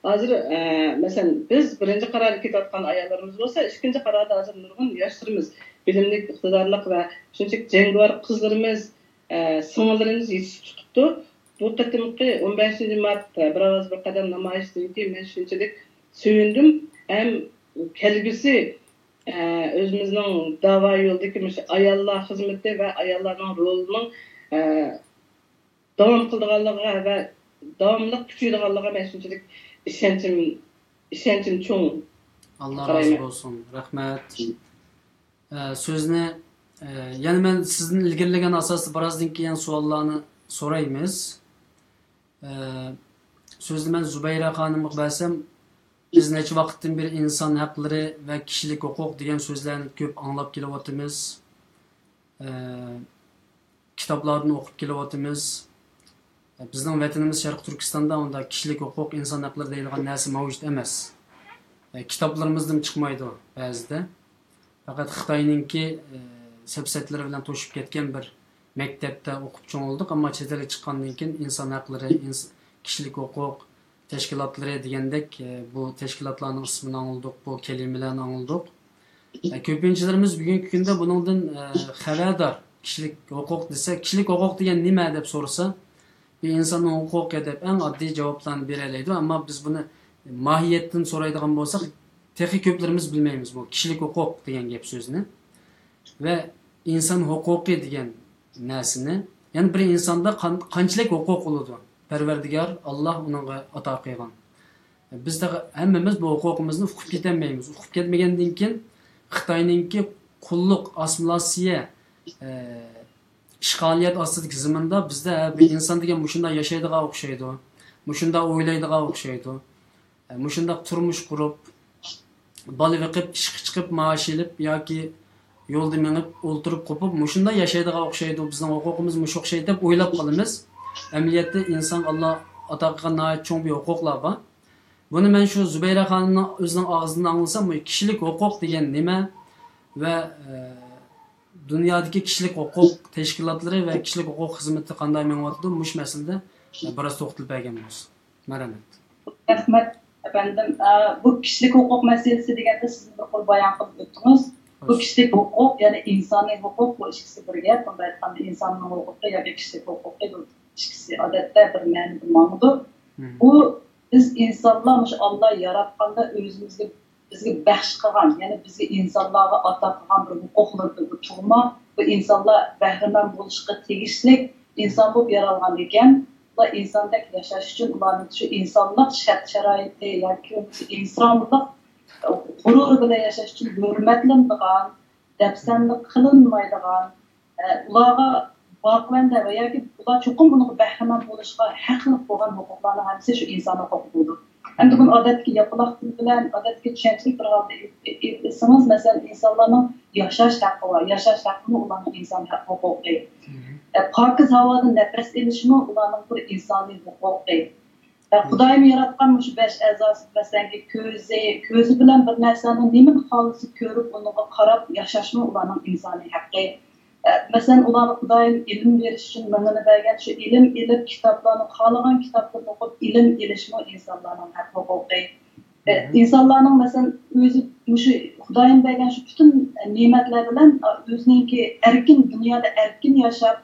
ھازىر، ئە، مەسىلەن، بىز بىرىنچى قاراردا كېتىۋاتقان ئاياللىرىمىز بولسا، ئىككىنچى قاراردا ھازىر نۇرغۇن ياشلىرىمىز بىلىملىك، ئىقتىدارلىق ۋە شۇنچىلىك جەڭگىۋار قىزلىرىمىز، ئە، سىڭىللىرىمىز يېتىشىپ چىقىپتۇ. بۇ قېتىمقى ئون بەشىنچى مارت، ئە، بىر ئاۋاز بىر قەدەم نامايىشىدىن كېيىن مەن شۇنچىلىك سۆيۈندۈم ھەم كەلگۈسى ئە، ئۆزىمىزنىڭ داۋا يولىدىكى مۇشۇ ئاياللار خىزمىتى ۋە ئاياللارنىڭ رولىنىڭ، ئە، داۋام قىلىدىغانلىقىغا ۋە داۋاملىق كۈچىيىدىغانلىقىغا مەن شۇنچىلىك ئىشەنچىم، ئىشەنچىم چوڭ. ئاللا رازى بولسۇن. رەھمەت. ئە، سۆزنى، ئە، يەنە مەن سىزدىن ئىلگىرىلىگەن ئاساستا بىرازدىن كېيىن سوئاللارنى سورايمىز. ئە، سۆزنى مەن زۇبەيرە خانىمغا بەرسەم، بىز نەچچە ۋاقىتتىن بېرى ئىنسان ھەقلىرى ۋە كىشىلىك ھوقۇق دېگەن سۆزلەرنى كۆپ ئاڭلاپ كېلىۋاتىمىز. ئە، كىتابلاردىن ئوقۇپ كېلىۋاتىمىز. بىزنىڭ ۋەتىنىمىز شەرقىي تۈركىستاندا ئۇنداق كىشىلىك ھوقۇق، ئىنسان ھەقلىرى دەيدىغان نەرسە مەۋجۇت ئەمەس. ئە، كىتابلىرىمىزدىمۇ چىقمايدۇ بەزىدە. پەقەت خىتاينىڭكى، ئە، سەپسەتىلىرى بىلەن توشۇپ كەتكەن بىر مەكتەپتە ئوقۇپ چوڭ بولدۇق، ئەمما چەت ئەلگە چىققاندىن كېيىن ئىنسان ھەقلىرى، ئىنس-، كىشىلىك ھوقۇق تەشكىلاتلىرى دېگەندەك، ئە، بۇ تەشكىلاتلارنىڭ ئىسمىنى ئاڭلىدۇق، بۇ كەلىمىلەرنى ئاڭلىدۇق. ئە، كۆپىنچىلىرىمىز بۈگۈنكى كۈندە بۇنىڭدىن، ئە، خەۋەردار. كىشىلىك ھوقۇق دېسە، كىشىلىك ھوقۇق دېگەن نېمە دەپ سورىسا، بىر ئىنساننىڭ ھوقۇقى دەپ ئەڭ ئاددىي جاۋابلارنى بېرەلەيدۇ، ئەمما بىز بۇنى ماھىيەتتىن سورايدىغان بولساق، تېخى كۆپلىرىمىز بىلمەيمىز بۇ كىشىلىك ھوقۇق دېگەن گەپ سۆزنى ۋە ئىنسان ھوقۇقى دېگەن نەرسىنى. يەنى بىر ئىنساندا قان-، قانچىلىك ھوقۇق بولىدۇ؟ پەرۋەردىگار ئاللا ئۇنىڭغا ئاتا قىلغان. بىز تېخى ھەممىمىز بۇ ھوقۇقىمىزنى ئۇقۇپ كېتەلمەيمىز. ئۇقۇپ كەتمىگەندىن كېيىن خىتاينىڭكى قۇللۇق، ئاسسىمىلياتسىيە، ئە، ئىشغالىيەت ئاستىدىكى زېمىندا بىزدە ھەر بىر ئىنسان دېگەن مۇشۇنداق ياشايدىغان ئوخشايدۇ، مۇشۇنداق ئويلايدىغان ئوخشايدۇ، ئە، مۇشۇنداق تۇرمۇش قۇرۇپ، بالا بېقىپ، ئىشقا چىقىپ، مائاش ئېلىپ ياكى يولدا مېڭىپ، ئولتۇرۇپ قوپۇپ، مۇشۇنداق ياشايدىغان ئوخشايدۇ، بىزنىڭ ھوقۇقىمىز مۇشۇ ئوخشايدۇ دەپ ئويلاپ قالىمىز. ئەمەلىيەتتە ئىنسانغا ئاللا ئاتا قىلغان ناھايىتى چوڭ بىر ھوقۇقلار بار. بۇنى مەن شۇ زۇبەيرە خانىمنىڭ ئۆزىنىڭ ئاغزىدىن ئاڭلىسام، بۇ كىشىلىك ھوقۇق دېگەن نېمە ۋە، ئە، دۇنيادىكى كىشىلىك ھوقۇق تەشكىلاتلىرى ۋە كىشىلىك ھوقۇق خىزمىتى قانداق مېڭىۋاتىدۇ، مۇشۇ مەسىلىدە، ئە، بىراز توختىلىپ بەرگەن بولسا. مەرھەمەت. رەھمەت، ئەپەندىم. ئە، بۇ كىشىلىك ھوقۇق مەسىلىسى دېگەندە سىز بىر قۇر بايان قىلىپ ئۆتتىڭىز. بۇ كىشىلىك ھوقۇق، يەنى ئىنسانىي ھوقۇق، بۇ ئىككىسى بىر گەپ. بۇنداق ئېيتقاندا، ئىنساننىڭ ھوقۇقى ياكى كىشىلىك ھوقۇقى، بۇ ئىككىسى ئادەتتە بىر مەنىدە ماڭىدۇ. بۇ بىز ئىنسانلار مۇشۇ ئاللا ياراتقاندا ئۆزىمىزگە، بىزگە بەخش قىلغان، يەنى بىزگە ئىنسانلارغا ئاتا قىلغان بىر ھوقۇقلىرىدۇر بۇ تۇغما. بۇ ئىنسانلار بەھرىمەن بولۇشقا تېگىشلىك، ئىنسان بولۇپ يارالغان ئىكەن. ئۇلار ئىنساندەك ياشاش ئۈچۈن ئۇلارنىڭ شۇ ئىنسانلىق شەرت-شارائىتى ياكى ئىنسانلىق غۇرۇرى بىلەن ياشاش ئۈچۈن ھۆرمەتلىنىدىغان، دەپسەندە قىلىنمايدىغان، ئە، ئۇلارغا باقىۋەندە ۋە ياكى ئۇلار چوقۇم ئۇنىڭغا بەھرىمەن بولۇشقا ھەقلىق بولغان ھوقۇقلارنىڭ ھەممىسى شۇ ئىنسان ھوقۇقى بولىدۇ. ئەمدى بۇنى ئادەتتىكى ياپىلاق تىل بىلەن، ئادەتتىكى چۈشەنچىلىك بىر ھالدا ئېيتسىڭىز، مەسىلەن، ئىنسانلارنىڭ ياشاش ھەققى بار. ياشاش ھەققىمۇ ئۇلارنىڭ ئىنسان ھەق ھوقۇقى. ئە، پاكىز ھاۋادىن نەپەس ئېلىشمۇ ئۇلارنىڭ بىر ئىنسانىي ھوقۇقى. ئە، خۇدايىم ياراتقان مۇشۇ بەش ئەزاسى، مەسىلەنكى، كۆزى، كۆزى بىلەن بىر نەرسىنى نېمىنى خالىسا كۆرۈپ، ئۇنىڭغا قاراپ ياشاشمۇ ئۇلارنىڭ ئىنسانىي ھەققى. ئە، مەسىلەن، ئۇلارغا خۇدايىم ئىلىم بېرىش ئۈچۈن مېڭىنى بەرگەن، شۇ ئىلىم ئېلىپ، كىتابلارنى، خالىغان كىتابلىرىنى ئوقۇپ، ئىلىم ئېلىشمۇ ئىنسانلارنىڭ ھەق ھوقۇقى. ئە، ئىنسانلارنىڭ، مەسىلەن، ئۆزى مۇشۇ خۇدايىم بەرگەن شۇ پۈتۈن نېمەتلەر بىلەن، ئە، ئۆزىنىڭكى ئەركىن، دۇنيادا ئەركىن ياشاپ،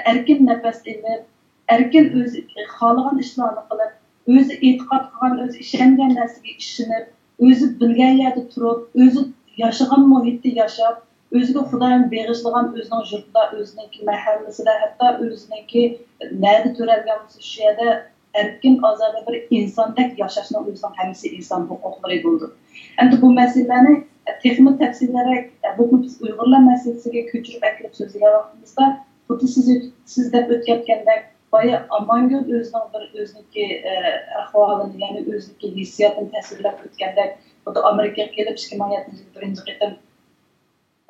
ئەركىن نەپەس ئېلىپ، ئەركىن ئۆزى خالىغان ئىشلارنى قىلىپ، ئۆزى ئېتىقاد قىلغان، ئۆزى ئىشەنگەن نەرسىگە ئىشىنىپ، ئۆزى بىلگەن يەردە تۇرۇپ، ئۆزى ياشىغان مۇھىتتا ياشاپ، ئۆزىگە خۇدايىم بېغىشلىغان ئۆزىنىڭ يۇرتىدا، ئۆزىنىڭكى مەھەللىسىدە، ھەتتا ئۆزىنىڭكى نەدە تۆرەلگەن بولسا، شۇ يەردە ئەركىن ئازادە بىر ئىنساندەك ياشاشنىڭ ئۆزىنىڭ ھەممىسى ئىنسان ھوقۇقلىرى بولىدۇ. ئەمدى بۇ مەسىلىلەرنى تېخىمۇ تەپسىلىيرەك، بۇ بىز ئۇيغۇرلار مەسىلىسىگە كۆچۈرۈپ ئەكىرىپ سۆزلىگەن ۋاقتىمىزدا، خۇددى سىز، سىز دەپ ئۆتكەنتكەندەك، بايا ئامانگۈل ئۆزىنىڭ بىر ئۆزىنىڭكى، ئە، ئەھۋالىنى، يەنى ئۆزىنىڭكى ھېسسىياتىنى تەسۋىرلەپ ئۆتكەندەك، خۇددى ئامېرىكىغا كېلىپ ئىككى مىڭ يەتتىنچى يىلى بىرىنچى قېتىم،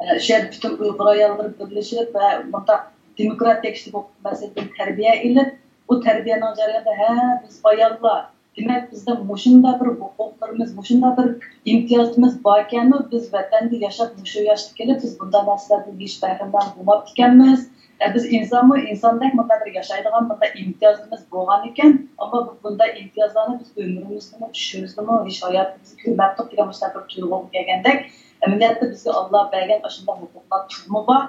ئە، شۇ يەردە پۈتۈن ئۇيغۇر ئاياللىرى بىرلىشىپ ۋە مۇنداق دېموكراتىيە كىشىلىك ھوقۇق مەسىلىدىن تەربىيە ئېلىپ، بۇ تەربىيەنىڭ جەريانىدا، ھە، بىز ئاياللار، دېمەك، بىزدە مۇشۇنداق بىر ھوقۇقلىرىمىز، مۇشۇنداق بىر ئىمتىيازىمىز باركەنمۇ، بىز ۋەتەندە ياشاپ، مۇشۇ ياشقا كېلىپ، بىز بۇنداق نەرسىلەردىن ھېچ بەھرىمەن بولماپتىكەنمىز. ئە، بىز ئىنسانمۇ ئىنساندەك مۇنداق بىر ياشايدىغان مۇنداق ئىمتىيازىمىز بولغان ئىكەن، ئەمما بۇ، بۇنداق ئىمتىيازلارنى بىز ئۆمرىمىزدىمۇ، چۈشىمىزدىمۇ، ھېچ ھاياتىمىزدا كۆرمەپتۇق دېگەن مۇشۇنداق بىر تۇيغۇغا كەلگەندەك، ئەمەلىيەتتە بىزگە ئاللا بەرگەن ئاشۇنداق ھوقۇقلار تۇغما بار.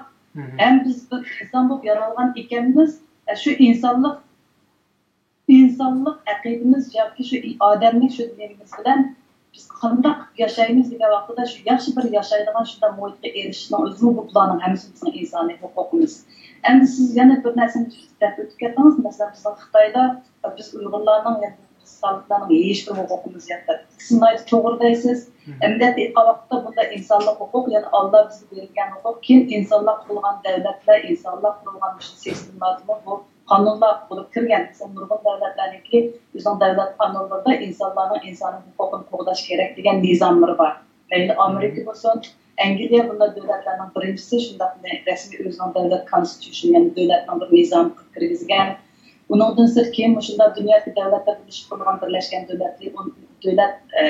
ھەم بىز بىر ئىنسان بولۇپ يارالغان ئىكەنمىز، ئە، شۇ ئىنسانلىق ئىنسانلىق ئەقىدىمىز ياكى شۇ ئى-، ئادەملىك شۇ نېمىمىز بىلەن بىز قانداق ياشايمىز دېگەن ۋاقتىدا، شۇ ياخشى بىر ياشايدىغان شۇنداق مۇھىتقا ئېرىشىشنىڭ ئۆزىمۇ، بۇ، بۇلارنىڭ ھەممىسى بىزنىڭ ئىنسانىي ھوقۇقىمىز. ئەمدى سىز يەنە بىر نەرسىنى دەپ ئۆتۈپ كەتتىڭىز. مەسىلەن، بىزنىڭ خىتايدا، بىز ئۇيغۇرلارنىڭ يا بىز خەلقلەرنىڭ ھېچبىر ھوقۇقىمىز يوق دەپ. سىز ناھايىتى توغرا دەيسىز. ئەمەلىيەتتە ئېيتقان ۋاقىتتا، بۇنداق ئىنسانلىق ھوقۇق، يەنى ئاللا بىزگە بېرىلگەن ھوقۇق، كېيىن ئىنسانلار قۇرغان دەۋلەتلەر، ئىنسانلار قۇرغان مۇشۇ سىستېمىلاردىمۇ بۇ قانۇنلار بولۇپ كىرگەن. مەسىلەن، نۇرغۇن دۆلەتلەرنىڭكى ئۆزىنىڭ دۆلەت قانۇنلىرىدا ئىنسانلارنىڭ ئىنسانىي ھوقۇقىنى قوغداش كېرەك دېگەن نىزاملىرى بار. مەيلى ئامېرىكا بولسۇن، ئەنگلىيە بۇنداق دۆلەتلەرنىڭ بىرىنچىسى شۇنداق رەسمىي ئۆزىنىڭ دۆلەت كونستىتۇشن، يەنى دۆلەتنىڭ بىر نىزامى قىلىپ كىرگۈزگەن. ئۇنىڭدىن سىرت، كېيىن مۇشۇنداق دۇنيادىكى دۆلەتلەر بىرلىشىپ قۇرۇلغان بىرلەشكەن دۆلەتلەر، دۆلەت، ئە،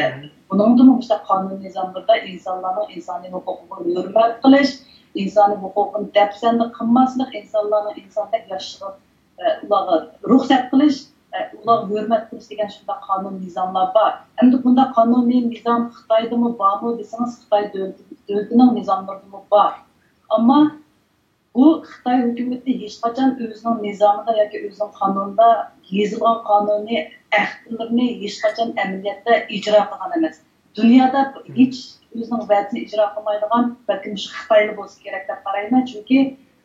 بۇنىڭدىمۇ مۇشۇنداق قانۇن نىزاملىرىدا ئىنسانلارنىڭ ئىنسانىي ھوقۇقىغا ھۆرمەت قىلىش، ئىنسانىي ھوقۇقىنى دەپسەندە قىلماسلىق، ئىنسانلارنىڭ ئىنساندەك ياشىشىغا، ئە، ئۇلارغا رۇخسەت قىلىش، ئە، ئۇلارغا ھۆرمەت قىلىش دېگەن شۇنداق قانۇن نىزاملار بار. ئەمدى بۇنداق قانۇنىي نىزام خىتايدىمۇ بارمۇ دېسىڭىز، خىتاي دۆلىتى، دۆلىتىنىڭ نىزاملىرىدىمۇ بار. ئەمما بۇ خىتاي ھۆكۈمىتى ھېچقاچان ئۆزىنىڭ نىزامىدا ياكى ئۆزىنىڭ قانۇنىدا يېزىلغان قانۇننى، ئەھدىلىرىنى ھېچقاچان ئەمەلىيەتتە ئىجرا قىلغان ئەمەس. دۇنيادا ھېچ ئۆزىنىڭ ۋەدىسىنى ئىجرا قىلمايدىغان بەلكىم شۇ خىتايلا بولسا كېرەك دەپ قارايمەن. چۈنكى،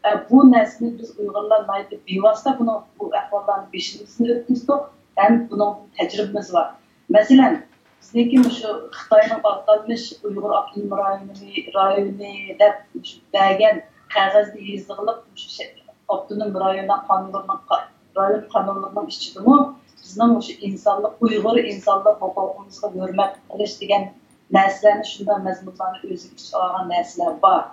ئە، بۇ نەرسىنى بىز ئۇيغۇرلار ناھايىتى بىۋاسىتە بۇنىڭ، بۇ ئەھۋاللارنى بېشىمىزدىن ئۆتكۈزدۇق ھەم بۇنىڭدىن تەجرىبىمىز بار. مەسىلەن، بىزنىڭكى مۇشۇ خىتاينىڭ ئاتالمىش ئۇيغۇر ئاپتونوم رايونى، رايونى دەپ مۇشۇ بەرگەن قەغەزدە يېزىلغىلىق مۇشۇ شە-، ئاپتونوم رايونلار قانۇنلىرىنىڭ قا-، رايون قانۇنلىرىنىڭ ئىچىدىمۇ بىزنىڭ مۇشۇ ئىنسانلىق، ئۇيغۇر ئىنسانلىق ھوقۇقىمىزغا ھۆرمەت قىلىش دېگەن نەرسىلەرنى، شۇنداق مەزمۇنلارنى ئۆزىگە ئىچىگە ئالغان نەرسىلەر بار.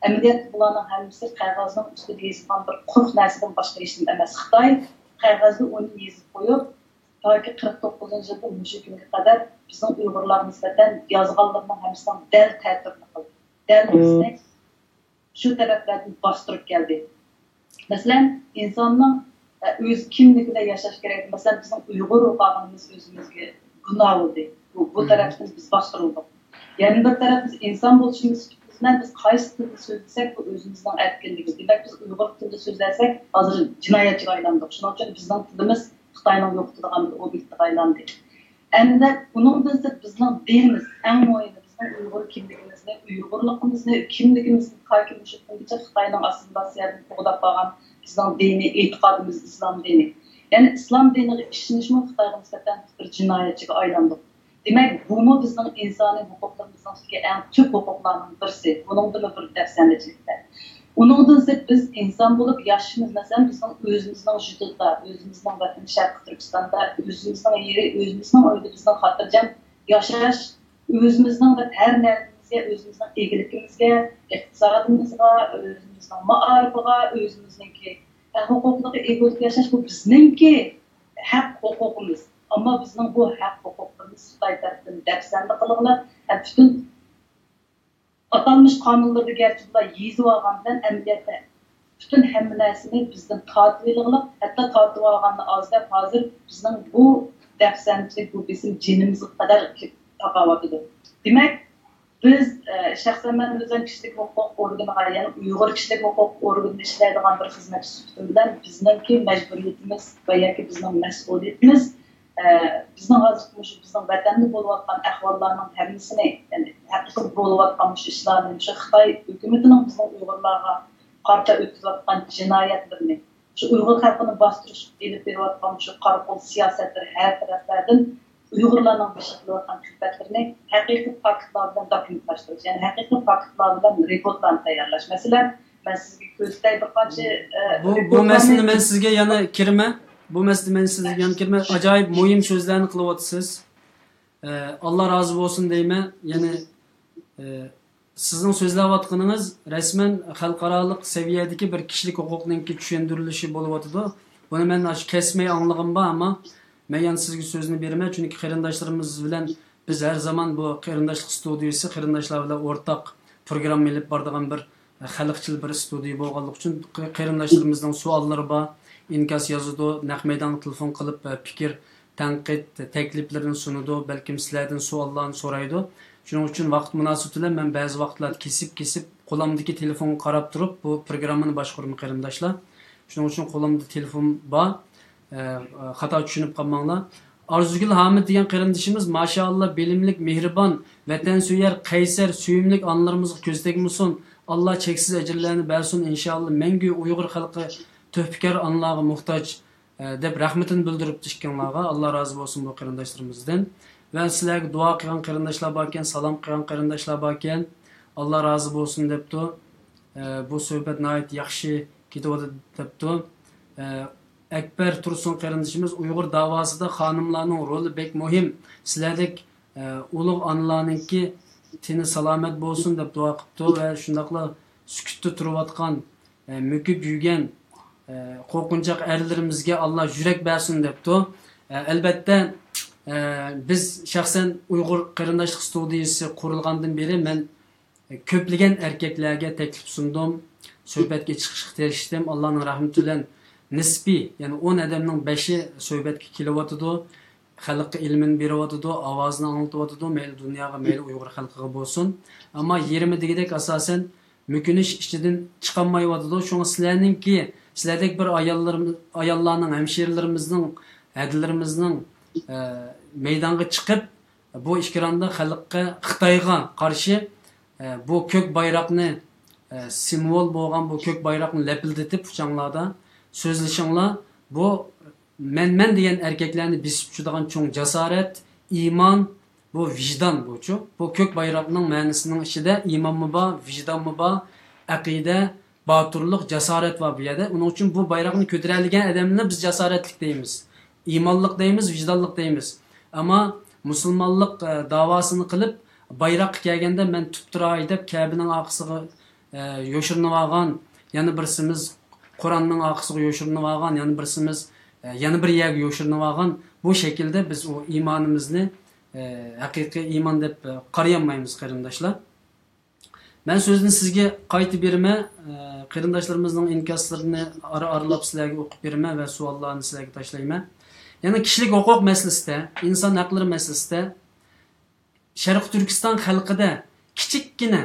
ئەمەلىيەتتە بۇلارنىڭ ھەممىسى قەغەزنىڭ ئۈستىدە يېزىلغان بىر قۇرۇق نەرسىدىن باشقا ھېچنېمە ئەمەس. خىتاي قەغەزدە ئۇنى يېزىپ قويۇپ، تاكى قىرىق توققۇزىنچى يىلدىن مۇشۇ كۈنگە قەدەر بىزنىڭ ئۇيغۇرلارغا نىسبەتەن يازغانلىرىنىڭ ھەممىسىنىڭ دەل تەتۈرىنى قىلدى. دەل بىزنى شۇ تەرەپلەردىن باستۇرۇپ كەلدى. مەسىلەن، ئىنساننىڭ، ئە، ئۆز كىملىكىدە ياشاش كېرەك. مەسىلەن، بىزنىڭ ئۇيغۇر بولۇپ قالغىنىمىز ئۆزىمىزگە گۇناھ بولدى. بۇ، بۇ تەرەپتىن بىز باستۇرۇلدۇق. يەنە بىر تەرەپ، بىز ئىنسان بولۇشىمىز سۈپىتى بىلەن بىز قايسى تىلدا سۆزلىسەك، بۇ ئۆزىمىزنىڭ ئەركىنلىكىمىز. دېمەك، بىز ئۇيغۇر تىلىدا سۆزلەسەك، ھازىر جىنايەتچىگە ئايلاندۇق. شۇنىڭ ئۈچۈن بىزنىڭ تىلىمىز خىتاينىڭ يوقىتىدىغان بىر ئوبيېكتىغا ئايلاندى. ئەمدى ئۇنىڭدىن سىرت بىزنىڭ دىنىمىز، ئەڭ مۇھىمى بىزنىڭ ئۇيغۇر كىملىكىمىزنى، ئۇيغۇرلۇقىمىزنى، كىملىكىمىزنى تاكى مۇشۇ كۈنگىچە خىتاينىڭ ئاسسىمىلياتسىيەدىن قوغداپ قالغان بىزنىڭ دىنىي ئېتىقادىمىز ئىسلام دىنى. يەنى ئىسلام دىنىغا ئىشىنىشمۇ خىتايغا نىسبەتەن بىر جىنايەتچىگە ئايلاندۇق. دېمەك، بۇمۇ بىزنىڭ ئىنسانىي ھوقۇقلىرىمىزنىڭ ئىچىدىكى ئەڭ تۈپ ھوقۇقلارنىڭ بىرسى. بۇنىڭدىمۇ بىر دەپسەندىچىلىك بار. ئۇنىڭدىن سىرت بىز ئىنسان بولۇپ ياشىشىمىز، مەسىلەن، بىزنىڭ ئۆزىمىزنىڭ ژۇدۇدىدا، ئۆزىمىزنىڭ ۋەتىنى شەرقىي تۈركىستاندا، ئۆزىمىزنىڭ يېرى، ئۆزىمىزنىڭ ئۆيىدە بىزنىڭ خاتىرجەم ياشاش، ئۆزىمىزنىڭ ۋە ھەر نەرسىمىزگە، ئۆزىمىزنىڭ ئىگىلىكىمىزگە، ئىقتىسادىمىزغا، ئۆزىمىزنىڭ مائارىپىغا، ئۆزىمىزنىڭكى ھەق ھوقۇقلىرىغا ئىگە بولۇپ ياشاش، بۇ بىزنىڭكى ھەق ھوقۇقىمىز. ئەمما بىزنىڭ بۇ ھەق ھوقۇقلىرىمىز خىتاي تەرىپىدىن دەپسەندە قىلىنىپ، ھەم پۈتۈن ئاتالمىش قانۇنلىرىدا گەرچە بۇلار يېزىۋالغان بىلەن، ئەمەلىيەتتە پۈتۈن ھەممە نەرسىنى بىزدىن تارتىۋېلىغلىق، ھەتتا تارتىۋالغاننى ئازدەپ، ھازىر بىزنىڭ بۇ دەپسەندىچىلىك، بۇ بېسىم جېنىمىزغا قەدەر كېلىپ تاقاۋاتىدۇ. دېمەك، بىز، ئە، شەخسەن مەن ئۆزۈم كىشىلىك ھوقۇق ئورگىنىغا، يەنى ئۇيغۇر كىشىلىك ھوقۇق ئورگىنىدا ئىشلەيدىغان بىر خىزمەتچى سۈپىتىم بىلەن، بىزنىڭكى مەجبۇرىيىتىمىز ۋە ياكى بىزنىڭ مەسئۇلىيىتىمىز، ئە، بىزنىڭ ھازىرقى مۇشۇ بىزنىڭ ۋەتەندە بولۇۋاتقان ئەھۋاللارنىڭ ھەممىسىنى، يەنى ھەقىقىي بولۇۋاتقان مۇشۇ ئىشلارنى، مۇشۇ خىتاي ھۆكۈمىتىنىڭ بىزنىڭ ئۇيغۇرلارغا قارىتا ئۆتكۈزۈۋاتقان جىنايەتلىرىنى، شۇ ئۇيغۇر خەلقىنى باستۇرۇش ئېلىپ بېرىۋاتقان مۇشۇ قارا قول سىياسەتلىرى ھەر تەرەپلەردىن ئۇيغۇرلارنىڭ بېشىغا كېلىۋاتقان كۈلپەتلىرىنى ھەقىقىي پاكىتلار بىلەن دوكۇمېنتلاشتۇرۇش، يەنى ھەقىقىي پاكىتلار بىلەن رېپورتلارنى تەييارلاش. مەسىلەن، مەن سىزگە كۆرسىتەي بىر قانچە، ئە، بۇ، بۇ رېپورتلارنى. مەسىلىنى مەن سىزگە يەنە كىرىمەن. بۇ مەسىلىنى مەن سىزگە يەنە كىرىمەن. ئاجايىپ مۇھىم سۆزلەرنى قىلىۋاتىسىز. ئە، ئاللا رازى بولسۇن دەيمەن. يەنى، ئە، سىزنىڭ سۆزلەۋاتقىنىڭىز رەسمەن خەلقئارالىق سەۋىيەدىكى بىر كىشىلىك ھوقۇقنىڭكى چۈشەندۈرۈلۈشى بولۇۋاتىدۇ. بۇنى مەن ئاشۇ كەسمەي ئاڭلىغىنىم بار، ئەمما مەن يەنە سىزگە سۆزنى بېرىمەن، چۈنكى قېرىنداشلىرىمىز بىلەن بىز ھەر زامان بۇ قېرىنداشلىق ستۇدىيىسى، قېرىنداشلار بىلەن ئورتاق پروگرامما ئېلىپ بارىدىغان بىر خەلقچىل بىر ستۇدىيە بولغانلىقى ئۈچۈن، قېرىنداشلىرىمىزنىڭ سوئاللىرى بار، ئىنكاس يازىدۇ، نەق مەيدانغا تېلېفون قىلىپ، پىكىر، تەنقىد، تەكلىپلىرىنى سۇنىدۇ، بەلكىم سىلەردىن سوئاللارنى سورايدۇ. شۇنىڭ ئۈچۈن ۋاقىت مۇناسىۋىتى بىلەن مەن بەزى ۋاقىتلاردا كېسىپ-كېسىپ قولۇمدىكى تېلېفونغا قاراپ تۇرۇپ بۇ پروگراممىنى باشقۇرىمەن، قېرىنداشلار. شۇنىڭ ئۈچۈن قولۇمدا تېلېفون بار. ئە، خاتا چۈشىنىپ قالماڭلار. ئارزۇگۈل ھامىد دېگەن قېرىندىشىمىز، ماشائاللا، بىلىملىك، مېھرىبان، ۋەتەنسۆيەر، قەيسەر، سۆيۈملۈك ئانىلىرىمىزغا كۆز تەگمىسۇن. ئاللا چەكسىز ئەجىرلەرنى بەرسۇن، ئىنشائاللا، مەڭگۈ ئۇيغۇر خەلقى تۆھپىكار ئانىلارغا موھتاج، ئە، دەپ رەھمىتىنى بىلدۈرۈپتۇ ئىككىڭلارغا. ئاللا رازى بولسۇن بۇ قېرىنداشلىرىمىزدىن. ۋە سىلەرگە دۇئا قىلغان قېرىنداشلار باركەن، سالام قىلغان قېرىنداشلار باركەن. ئاللا رازى بولسۇن دەپتۇ. ئە، بۇ سۆھبەت ناھايىتى ياخشى كېتىۋاتىدۇ دەپتۇ. ئە، ئەكبەر تۇرسۇن قېرىندىشىمىز، ئۇيغۇر داۋاسىدا خانىملارنىڭ رولى بەك مۇھىم. سىلەردەك، ئە، ئۇلۇغ ئانىلارنىڭكى تېنى سالامەت بولسۇن دەپ دۇئا قىپتۇ ۋە شۇنداقلا سۈكۈتتە تۇرۇۋاتقان، ئە، مۆكۈپ يۈرگەن، ئە، قورقۇنچاق ئەرلىرىمىزگە ئاللا يۈرەك بەرسۇن دەپتۇ. ئە، ئەلبەتتە، ئە، بىز شەخسەن ئۇيغۇر قېرىنداشلىق ستۇدىيىسى قۇرۇلغاندىن بېرى مەن كۆپلىگەن ئەركەكلەرگە تەكلىپ سۇندۇم، سۆھبەتكە چىقىشقا تىرىشتىم. ئاللانىڭ رەھمىتى بىلەن نىسپىي، يەنى ئون ئادەمنىڭ بەشى سۆھبەتكە كېلىۋاتىدۇ، خەلققە ئىلمىنى بېرىۋاتىدۇ، ئاۋازىنى ئاڭلىتىۋاتىدۇ، مەيلى دۇنياغا، مەيلى ئۇيغۇر خەلقىگە بولسۇن. ئەمما يېرىمى دېگۈدەك ئاساسەن مۆكۈنۈش ئىچىدىن چىقالمايۋاتىدۇ. شۇڭا سىلەرنىڭكى، سىلەردەك بىر ئاياللىرىم-، ئاياللارنىڭ، ھەمشىرىلىرىمىزنىڭ، ھەدىلىرىمىزنىڭ، ئە، مەيدانغا چىقىپ، بۇ ئېكراندا خەلققە، خىتايغا قارشى، ئە، بۇ كۆك بايراقنى، ئە، سىمۋول بولغان بۇ كۆك بايراقنى لەپىلدىتىپ ئۇچاڭلاردا سۆزلىشىڭلار. بۇ مەن، مەن دېگەن ئەركەكلەرنى بېسىپ چۈشىدىغان چوڭ جاسارەت، ئىمان، بۇ ۋىجدان بۇچۇ. بۇ كۆك بايراقنىڭ مەنىسىنىڭ ئىچىدە ئىمانمۇ بار، ۋىجدانمۇ بار، ئەقىدە، باتۇرلۇق، جاسارەت بار بۇ يەردە. ئۇنىڭ ئۈچۈن بۇ بايراقنى كۆتۈرەلىگەن ئادەمنى بىز جاسارەتلىك دەيمىز. ئىمانلىق دەيمىز، ۋىجدانلىق دەيمىز. ئەمما مۇسۇلمانلىق، ئە، داۋاسىنى قىلىپ، بايراققا كەلگەندە مەن تۇتتۇراي دەپ كەبىنىڭ ئارقىسىغا، ئە، يوشۇرۇنۇۋالغان، يەنە بىرسىمىز قۇرئاننىڭ ئارقىسىغا يوشۇرۇنۇۋالغان، يەنە بىرسىمىز، ئە، يەنە بىر يەرگە يوشۇرۇنۇۋالغان. بۇ شەكىلدە بىز ئۇ ئىمانىمىزنى، ئە، ھەقىقىي ئىمان دەپ، ئە، قارىيالمايمىز، قېرىنداشلار. مەن سۆزنى سىزگە قايتا بېرىمەن، ئە، قېرىنداشلىرىمىزنىڭ ئىنكاسلىرىنى ئارا-ئارىلاپ سىلەرگە ئوقۇپ بېرىمەن ۋە سوئاللارنى سىلەرگە تاشلايمەن. يەنە كىشىلىك ھوقۇق مەسىلىسىدە، ئىنسان ھەقلىرى مەسىلىسىدە شەرقىي تۈركىستان خەلقىدە كىچىككىنە،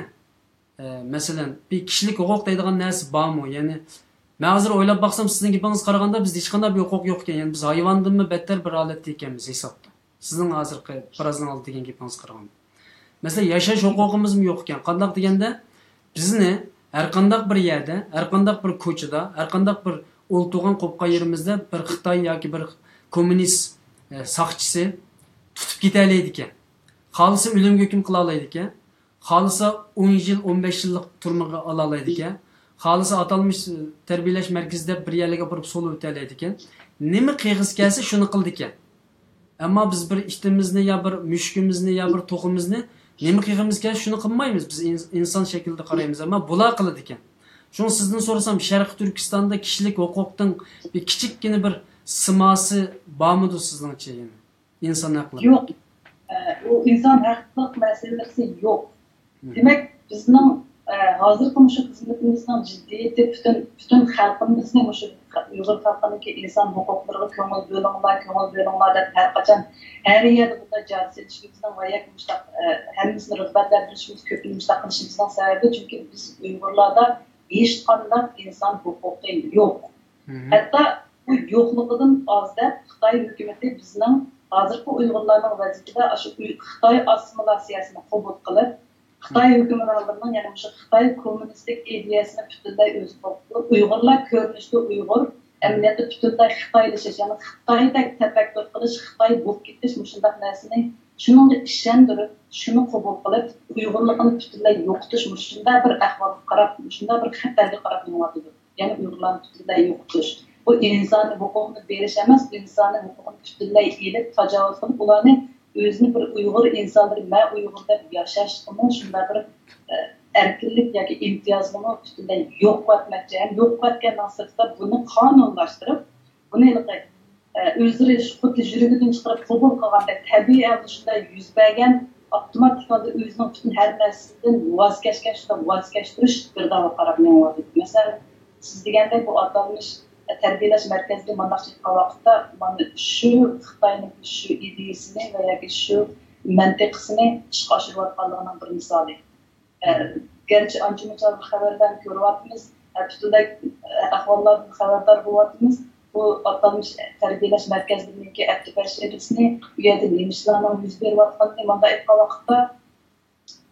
ئە، مەسىلەن، بىر كىشىلىك ھوقۇق دەيدىغان نەرسە بارمۇ؟ يەنى، مەن ھازىر ئويلاپ باقسام، سىزنىڭ گېپىڭىزگە قارىغاندا، بىزدە ھېچقانداق بىر ھوقۇق يوق ئىكەن. يەنى، بىز ھايۋاندىنمۇ بەتتەر بىر ھالەتتە ئىكەنمىز ھېسابتا. سىزنىڭ ھازىرقى بىرازنىڭ ئالدىدا دېگەن گېپىڭىزگە قارىغاندا. مەسىلەن، ياشاش ھوقۇقىمىزمۇ يوق ئىكەن. قانداق دېگەندە، بىزنى ھەرقانداق بىر يەردە، ھەرقانداق بىر كوچىدا، ھەرقانداق بىر ئولتۇرغان قوپقان يېرىمىزدە بىر خىتاي ياكى بىر كوممۇنىست، ئە، ساقچىسى تۇتۇپ كېتەلەيدىكەن. خالىسا ئۆلۈمگە ھۆكۈم قىلالايدىكەن. خالىسا ئون يىل، ئون بەش يىللىق تۈرمىگە ئالالايدىكەن. خالىسا ئاتالمىش تەربىيەلەش مەركىزى دەپ بىر يەرلەرگە ئاپىرىپ سولىۋېتەلەيدىكەن. نېمە قىلغۇسى كەلسە شۇنى قىلىدىكەن. ئەمما بىز بىر ئىتىمىزنى يا بىر مۈشۈكىمىزنى يا بىر توخۇمىزنى نېمە قىلغىمىز كەلسە شۇنى قىلمايمىز. بىز ئىن-، ئىنسان شەكلىدە قارايمىز، ئەمما بۇلار قىلىدىكەن. شۇڭا سىزدىن سورىسام، شەرقىي تۈركىستاندا كىشىلىك ھوقۇقنىڭ بىر كىچىككىنە بىر سىماسى بارمىدۇ سىزنىڭچە يەنە؟ ئىنسان ھەقلىرى. يوق. ئە، ئۇ ئىنسان ھەقلىق مەسىلىسى يوق. دېمەك، بىزنىڭ، ئە، ھازىرقى مۇشۇ خىزمىتىمىزنىڭ جىددىيىتى پۈتۈن، پۈتۈن خەلقىمىزنى مۇشۇ ئۇيغۇر خەلقىنىڭكى ئىنسان ھوقۇقلىرىغا كۆڭۈل بۆلۈڭلار، كۆڭۈل بۆلۈڭلار دەپ ھەر قاچان، ھەر يەردە بۇنداق جار سېلىشىمىزنىڭ ۋە ياكى مۇشۇنداق، ئە، ھەممىسىنى رىغبەتلەندۈرۈشىمىز، كۆپىنچە مۇشۇنداق قىلىشىمىزنىڭ سەۋەبى، چۈنكى بىز ئۇيغۇرلاردا ھېچقانداق ئىنسان ھوقۇقى يوق. ھەتتا بۇ يوقلۇقىدىن ئاز دەپ، خىتاي ھۆكۈمىتى بىزنىڭ ھازىرقى ئۇيغۇرلارنىڭ ۋەزىيىتىدە ئاشۇ ئۇي-، خىتاي ئاسسىمىلياتسىيەسىنى قوبۇل قىلىپ، خىتاي ھۆكۈمرانلىرىنىڭ، يەنى مۇشۇ خىتاي كوممۇنىستىك ئىدىيەسىنى پۈتۈنلەي ئۆزى قوبۇل قىلىپ، ئۇيغۇرلار كۆرۈنۈشتە ئۇيغۇر، ئەمەلىيەتتە پۈتۈنلەي خىتايلىشىش، يەنى خىتايدەك تەپەككۇر قىلىش، خىتاي بولۇپ كېتىش، مۇشۇنداق نەرسىنى شۇنىڭغا ئىشەندۈرۈپ، شۇنى قوبۇل قىلىپ، ئۇيغۇرلۇقىنى پۈتۈنلەي يوقىتىش، مۇشۇنداق بىر ئەھۋالغا قاراپ، مۇشۇنداق بىر خەتەرگە قاراپ مېڭىۋاتىدۇ. يەنى ئۇيغۇرلارنى پۈتۈنلەي يوقىتىش. بۇ ئىنسانىي ھوقۇقنى بېرىش ئەمەس، ئىنسانىي ھوقۇقنى پۈتۈنلەي ئېلىپ، تاجاۋۇز قىلىپ، ئۇلارنى ئۆزىنى بىر ئۇيغۇر ئىنسانلىرى، مەن ئۇيغۇر دەپ ياشاشقىمۇ شۇنداق بىر، ئە، ئەركىنلىك ياكى ئىمتىيازنىمۇ پۈتۈنلەي يوق قىلىۋەتمەكچى. ھەم يوق قىلىۋەتكەننىڭ سىرتىدا بۇنى قانۇنلاشتۇرۇپ، بۇنى ھېلىقى ئە، ئۆزلىرى خۇددى يۈرىكىدىن چىقىرىپ قوبۇل قىلغاندەك تەبىئىي ھالدا شۇنداق يۈز بەرگەن، ئاپتوماتىك ھالدا ئۆزىنىڭ پۈتۈن ھەر نەرسىسىدىن ۋاز كەچكەن، شۇنداق ۋاز كەچتۈرۈش بىر داۋغا قاراپ مېڭىۋاتىدۇ. مەسىلەن، سىز دېگەندەك بۇ ئاتالمىش تەربىيەلەش مەركەزلىرى مانداقچە ئېيتقان ۋاقىتتا، مانا شۇ خىتاينىڭ شۇ ئىدىيىسىنى ۋە ياكى شۇ مەنتىقىسىنى ئىشقا ئاشۇرۇۋاتقانلىقىنىڭ بىر مىسالى. ئە، گەرچە ئانچە-مۇنچە خەۋەرلەرنى كۆرۈۋاتىمىز، ئە، پۈتۈنلەي، ئە، ئەھۋاللاردىن خەۋەردار بولۇۋاتىمىز. بۇ ئاتالمىش تەربىيەلەش مەركەزلىرىنىڭكى ئەپتى بەشىرىسىنى، ئۇ يەردە نېمە ئىشلارنىڭ يۈز بېرىۋاتقانلىقىنى مۇنداق ئېيتقان ۋاقىتتا،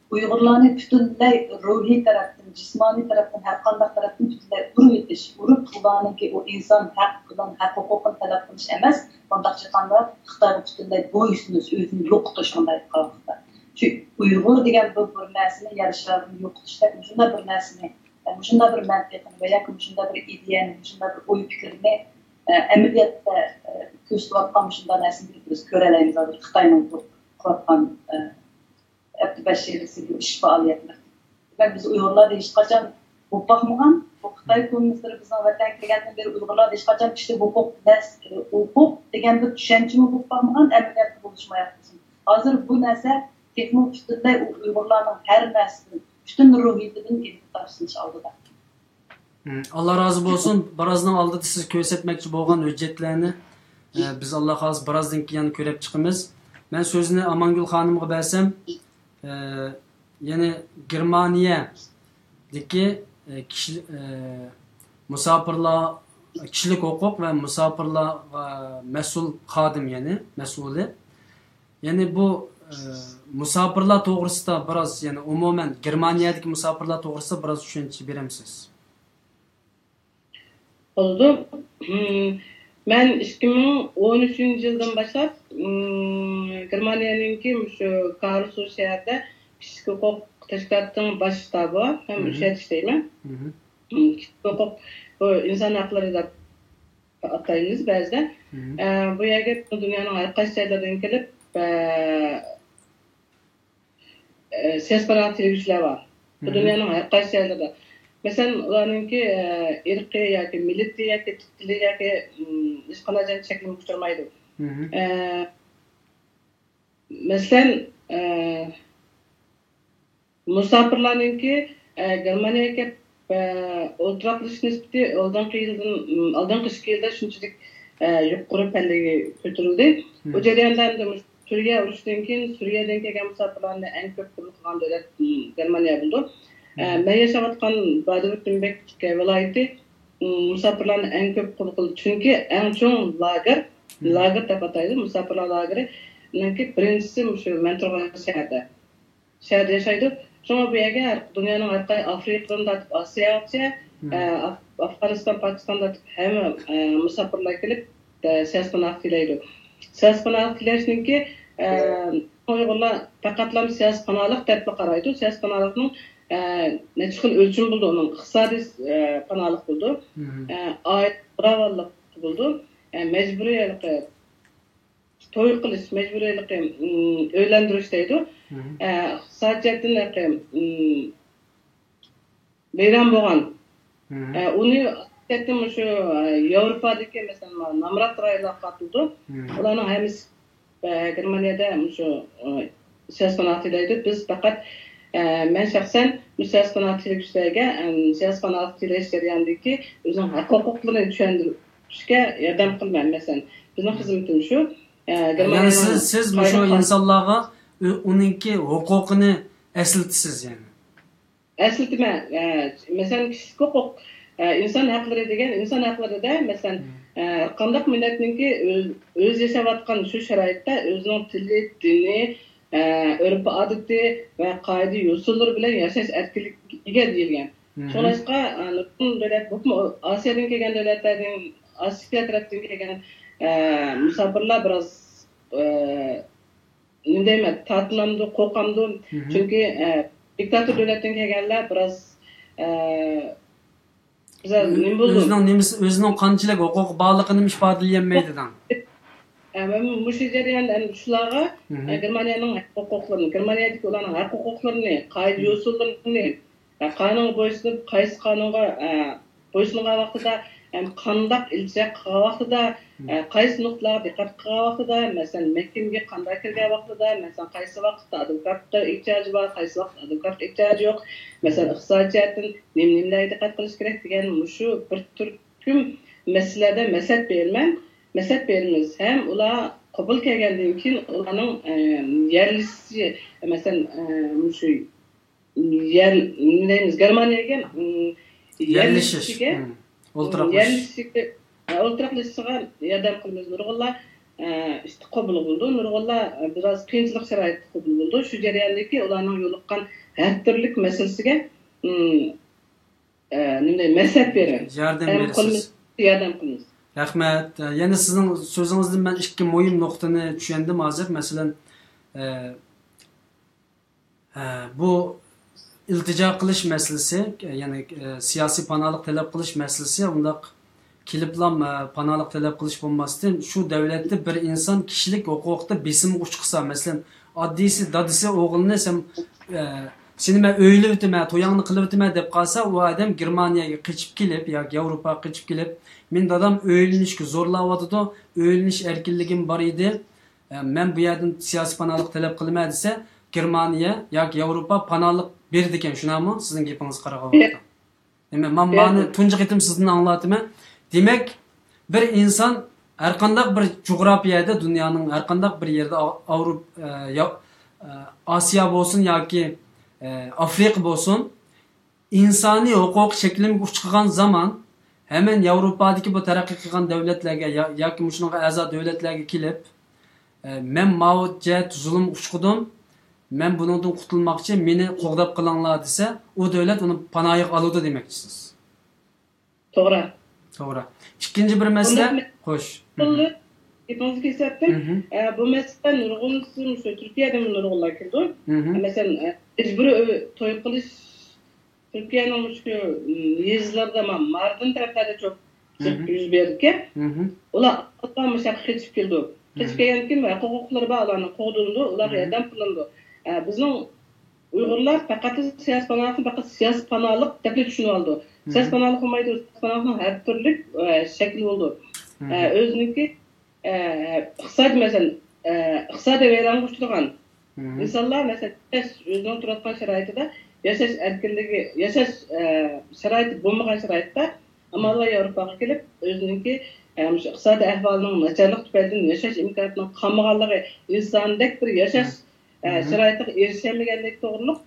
ئۇيغۇرلارنى پۈتۈنلەي روھىي تەرەپتىن، جىسمانىي تەرەپتىن، ھەر قانداق تەرەپتىن پۈتۈنلەي ئۇرۇۋېتىش، ئۇرۇپ، ئۇلارنىڭكى ئۇ ئىنسان ھەق بىلەن ھەق ھوقۇقىنى تەلەپ قىلىش ئەمەس، مۇنداقچە ئېيتقاندا، خىتايغا پۈتۈنلەي بويسۇنۇش، ئۆزىنى يوقىتىش، مۇنداق ئېيتقان ۋاقىتتا. شۇ ئۇيغۇر دېگەن بۇ بىر نەرسىنى يەر شارىدىن يوقىتىشتەك مۇشۇنداق بىر نەرسىنى، مۇشۇنداق بىر مەنتىقنى ۋە ياكى مۇشۇنداق بىر ئىدىيەنى، مۇشۇنداق بىر ئوي پىكىرنى، ئە، ئەمەلىيەتتە، ئە، كۆرسىتىۋاتقان مۇشۇنداق نەرسىنى بىز كۆرەلەيمىز ھازىر خىتاينىڭ بۇ قىلىۋاتقان، ئە، ئەپتى بەشىرىسى بۇ ئىش پائالىيەتلىرى. دېمەك، بىز ئۇيغۇرلاردا ھېچقاچان بولۇپ باقمىغان، بۇ خىتاي كوممۇنىستلىرى بىزنىڭ ۋەتەنگە كەلگەندىن بېرى ئۇيغۇرلاردا ھېچقاچان كىشىلىك ھوقۇق نەرس-، ھوقۇق دېگەن بىر چۈشەنچىمۇ بولۇپ باقمىغان، ئەمەلىيەتتە بولۇشمايۋاتىدۇ. ھازىر بۇ نەرسە تېخىمۇ پۈتۈنلەي ئۇ ئۇيغۇرلارنىڭ ھەر نەرسىدىن، پۈتۈن روھىيىتىدىن ئېلىپ تاشلىنىش ئالدىدا. ئاللا رازى بولسۇن. بىرازنىڭ ئالدىدا سىز كۆرسەتمەكچى بولغان ھۆججەتلەرنى، ئە، بىز ئاللا خالىسا بىرازدىن كېيىن يەنە كۆرۈپ چىقىمىز. مەن سۆزنى ئامانگۈل خانىمغا بەرسەم، ئە، يەنى گېرمانىيەدىكى، ئە، كىشى-، ئە، مۇساپىرلار، كىشىلىك ھوقۇق ۋە مۇساپىرلارغا مەسئۇل خادىم، يەنى مەسئۇلى. يەنى بۇ، ئە، مۇساپىرلار توغرىسىدا بىراز، يەنى ئومۇمەن گېرمانىيەدىكى مۇساپىرلار توغرىسىدا بىراز چۈشەنچە بېرەمسىز؟ بولىدۇ. مەن ئىككى مىڭ ئون ئۈچىنچى يىلدىن باشلاپ، گېرمانىيەنىڭكى مۇشۇ كارلسرۇ شەھىرىدە كىشىلىك ھوقۇق تەشكىلاتىنىڭ باش شتابى بار. مەن مۇشۇ يەردە ئىشلەيمەن. كىشىلىك ھوقۇق، بۇ ئىنسان ھەقلىرى دەپ ئاتايمىز بەزىدە. ئە، بۇ يەرگە دۇنيانىڭ ھەر قايسى جايلىرىدىن كېلىپ، ئە، ئە، سېلىشمىلارغا تېگىشلەر بار. بۇ دۇنيانىڭ ھەر قايسى جايلىرىدا. مەسىلەن، ئۇلارنىڭكى، ئە، ئىرقى ياكى مىللىتى ياكى تىلى ياكى، ئىم، ھېچقانداق جايدا چەكلىمە ئۇچرىمايدۇ. ئە، مەسىلەن، ئە، مۇساپىرلارنىڭكى، ئە، گېرمانىيەگە كېلىپ، ئە، ئولتۇراقلىشىش نىسبىتى ئالدىنقى يىلدىن، ئالدىنقى ئىككى يىلدا شۇنچىلىك، ئە، يۇقىرى پەللىگە كۆتۈرۈلدى. بۇ جەرياندا ئەمدى مۇشۇ سۈرىيە ئۇرۇشىدىن كېيىن سۈرىيەدىن كەلگەن مۇساپىرلارنى ئەڭ كۆپ قوبۇل قىلغان دۆلەت، م، گېرمانىيە بولىدۇ. ئە، مەن ياشاۋاتقان بادىن-ۋيۇرتېمبېرگ ۋىلايىتى، م، مۇساپىرلارنى ئەڭ كۆپ قوبۇل قىلدى. چۈنكى ئەڭ چوڭ لاگېر، لاگېر دەپ ئاتايدۇ، مۇساپىرلار لاگېرىنىڭكى بىرىنچىسى مۇشۇ مەن تۇرغان شەھەردە. شەھەردە ياشايدۇ. شۇڭا بۇ يەرگە ھەر دۇنيانىڭ ھەر قايسى ئافرىقىدىن تارتىپ ئاسىياغىچە، ئە، ئاف-، ئافغانىستان، پاكىستان تارتىپ ھەممە، ئە، مۇساپىرلار كېلىپ، ئە، سىياسىي پاناھلىق تىلەيدۇ. سىياسىي پاناھلىق تىلەشنىڭكى، ئە، ئۇيغۇرلار پەقەتلا سىياسىي پاناھلىق دەپلا قارايدۇ. سىياسىي پاناھلىقنىڭ، ئە، نەچچە خىل ئۆلچىمى بولىدۇ. ئۇنىڭ ئىقتىسادىي، ئە، پاناھلىق بولىدۇ. ئە، ئائىلە زوراۋانلىق بولىدۇ. ئە، مەجبۇرىي ھېلىقى توي قىلىش مەجبۇرىيلىقى، ئۆيلەندۈرۈش دەيدۇ. ئىقتىسادىي جەھەتتىن ۋەيران بولغان. ئۇنى مۇشۇ ياۋروپادىكى، مەسىلەن، نامرات رايونلارغا قارىتىلىدۇ. ئۇلارنىڭ ھەممىسى، گېرمانىيەدە مۇشۇ سىياسىي پاناھلىق تىلەيدۇ. بىز پەقەت، مەن شەخسەن مۇشۇ سىياسىي پاناھلىق تىلىگۈچىلەرگە، سىياسىي پاناھلىق تىلەش جەريانىدىكى ئۆزىنىڭ ھەق ھوقۇقلىرىنى چۈشەندۈرۈشكە ياردەم قىلىمەن. مەسىلەن، بىزنىڭ خىزمىتىمىز شۇ. ئە، يەنى گېرمانىيەنىڭ سىز، سىز مۇشۇ قايتىپ ئىنسانلارغا ئۆ-، ئۇنىڭكى ھوقۇقىنى ئەسلىتىسىز، يەنى. ئەسلىتىمەن. ئە، مەسىلەن، كىشىلىك ھوقۇق، ئە، ئىنسان ھەقلىرى دېگەن، ئىنسان ھەقلىرىدە، مەسىلەن، ئە، قانداق مىللەتنىڭكى ئۆز، ئۆزى ياشاۋاتقان شۇ شارائىتتا ئۆزىنىڭ تىلى، دىنى، ئە، ئۆرپ-ئادىتى ۋە قائىدە-يوسۇنلىرى بىلەن ياشاش ئەركىنلىكىگە ئىگە دېيىلگەن. شۇڭلاشقا، ئە، نۇرغۇن دۆلەت، بولۇپمۇ ئاسىيادىن كەلگەن دۆلەتلەردىن، ئاسىيا تەرەپتىن كەلگەن، ئە، مۇساپىرلار بىراز، ئە، نېمە دەيمەن، تارتىنامدۇ، قورقامدۇ؟ چۈنكى، ئە، دىكتاتور دۆلەتتىن كەلگەنلەر بىراز، ئە، بىراز نېمە بولىدۇ؟ ئۆزىنىڭ نېمىسى، ئۆزىنىڭ قانچىلىك ھوقۇقى بارلىقىنى ئىپادىلىيەلمەيدۇ دەڭ. ئە، مەن مۇشۇ جەرياندا ئەمدى شۇلارغا، ئە، گېرمانىيەنىڭ ھەق ھوقۇقلىرىنى، گېرمانىيەدىكى ئۇلارنىڭ ھەق ھوقۇقلىرىنى، قائىدە-يوسۇنلىرىنى، ئە، قانۇنغا بويسۇنۇپ، قايسى قانۇنغا، ئە، بويسۇنغان ۋاقتىدا، ئەم، قانداق ئىلتىجا قىلغان ۋاقتىدا، ئە، قايسى نۇقتىلارغا دىققەت قىلغان ۋاقتىدا، مەسىلەن، مەھكىمىگە قانداق كىرگەن ۋاقتىدا، مەسىلەن، قايسى ۋاقىتتا ئادۋوكاتقا ئېھتىياجى بار، قايسى ۋاقىتتا ئادۋوكاتقا ئېھتىياجى يوق، مەسىلەن، ئىقتىسادىي جەھەتتىن نېمە، نېمىلەرگە دىققەت قىلىش كېرەك دېگەن مۇشۇ بىر تۈركۈم مەسىلىلەردە مەسلىھەت بېرىمەن، مەسلىھەت بېرىمىز ھەم ئۇلار قوبۇل كەلگەندىن كېيىن ئۇلارنىڭ، ئە، يەرلىشىشى، مەسىلەن، ئە، مۇشۇ يەر، نېمە دەيمىز، گېرمانىيەگە، ئىم، يەرلىشىش. يەرلىشىشىگە، مم. ئولتۇراقلىشىش. يەرلىشىشىگە، ئولتۇراقلىشىشىغا ياردەم قىلىمىز. نۇرغۇنلار، ئە، ئىشتىك قوبۇل بولىدۇ. نۇرغۇنلار، ئە، بىراز قىيىنچىلىق شارائىتتا قوبۇل بولىدۇ. شۇ جەرياندىكى ئۇلارنىڭ يولۇققان ھەر تۈرلۈك مەسىلىسىگە، ئىم، ئە، نېمە دەيمىز، مەسلىھەت بېرىمىز. ياردەم ھەم بېرىسىز. قولىمىز، ياردەم قىلىمىز. رەھمەت. ئە، يەنە سىزنىڭ سۆزىڭىزدىن مەن ئىككى مۇھىم نۇقتىنى چۈشەندىم ھازىر. مەسىلەن، ئە، ئە، بۇ ئىلتىجا قىلىش مەسىلىسى، يەنى، ئە، سىياسىي پاناھلىق تەلەپ قىلىش مەسىلىسى، ئۇنداق كېلىپلا، ئە، پاناھلىق تەلەپ قىلىش بولماستىن، شۇ دەۋلەتتە بىر ئىنسان كىشىلىك ھوقۇقتا بېسىمغا ئۇچرىسا، مەسىلەن، ئاددىيسى دادىسى ئوغلىنى سەن، ئە، سېنى مەن ئۆيلىۋېتىمەن، تويۇڭنى قىلىۋېتىمەن دەپ قالسا، ئۇ ئادەم گېرمانىيەگە قېچىپ كېلىپ ياكى ياۋروپاغا قېچىپ كېلىپ، مېنى دادام ئۆيلىنىشكە زورلاۋاتىدۇ، ئۆيلىنىش ئەركىنلىكىم بار ئىدى، ئە، مەن بۇ يەردىن سىياسىي پاناھلىق تەلەپ قىلىمەن دېسە، گېرمانىيە ياكى ياۋروپا پاناھلىق بېرىدىكەن، شۇنداقمۇ؟ سىزنىڭ گېپىڭىزگە قارىغان ۋاقىتتا. دېمەك، مەن مانا تۇنجى قېتىم سىزدىن ئاڭلاۋاتىمەن. دېمەك، بىر ئىنسان ھەرقانداق بىر جۇغراپىيەدە، دۇنيانىڭ ھەرقانداق بىر يېرىدە، ئاۋ-، ئاۋروپ-، ئە، يا-، ئە، ئاسىيا بولسۇن ياكى، ئە، ئافرىقا بولسۇن، ئىنسانىي ھوقۇق چەكلىمىگە ئۇچرىغان زامان، ھەمەن ياۋروپادىكى بۇ تەرەققىي قىلغان دۆلەتلەرگە يا-، ياكى مۇشۇنىڭغا ئەزا دۆلەتلەرگە كېلىپ، ئە، مەن ماۋۇ جەھەتتە زۇلۇمغا ئۇچرىدىم، مەن بۇنىڭدىن قۇتۇلماقچى، مېنى قوغداپ قېلىڭلار دېسە، ئۇ دۆلەت ئۇنى پاناھىغا ئالىدۇ دېمەكچىسىز. توغرا. توغرا. ئىككىنچى بىر مەسىلە. بۇنداق مە-، قوش. مھم. گېپىڭىزنى كېسىۋەتتىم. مھم. ئە، بۇ مەسىلە نۇرغۇنسى مۇشۇ تۈركىيەدىمۇ نۇرغۇنلار كېلىدۇ. مھم. مەسىلەن، ئە، مەجبۇرىي ئۆي، توي قىلىش تۈركىيەنىڭ مۇشۇ، م، يېزىلىرىدا، ما-، ماردىن تەرەپلەردە چوق، چوق مھم. يۈز بېرىدىكەن. مھم. ئۇلار ئاساسەن مۇشۇ ياققا قېچىپ كېلىدۇ. قېچىپ مھم. كەلگەندىن كېيىن ھەق ھوقۇقلىرى بار، ئۇلارنىڭ قوغدىلىدۇ، ئۇلارغا مھم. ياردەم قىلىنىدۇ. ئە، بىزنىڭ ئۇيغۇرلار پەقەت سىياسىي پاناھلىقنى پەقەت سىياسىي پاناھلىق دەپلا چۈشىنىۋالىدۇ. مھم. سىياسىي پاناھلىق بولمايدۇ، سىياسىي پاناھلىقنىڭ ھەر تۈرلۈك، ئە، شەكلى بولىدۇ. مھم. ئە، ئۆزىنىڭكى ئىقتىساد، مەسىلەن، ئىقتىسادىي ۋەيرانغا ئۇچرىغان ئىنسانلار، مەسىلەن، ياشاش، ئۆزىنىڭ تۇرۇۋاتقان شارائىتىدا ياشاش ئەركىنلىكى، ياشاش شارائىتى بولمىغان شارائىتتا ئاماللا ياۋروپاغا كېلىپ، ئۆزىنىڭكى مۇشۇ ئىقتىسادىي ئەھۋالىنىڭ ناچارلىق تۈپەيلىدىن ياشاش ئىمكانىيىتىنىڭ قالمىغانلىقى، ئىنساندەك بىر ياشاش شارائىتىغا ئېرىشەلمىگەنلىكى توغرۇلۇق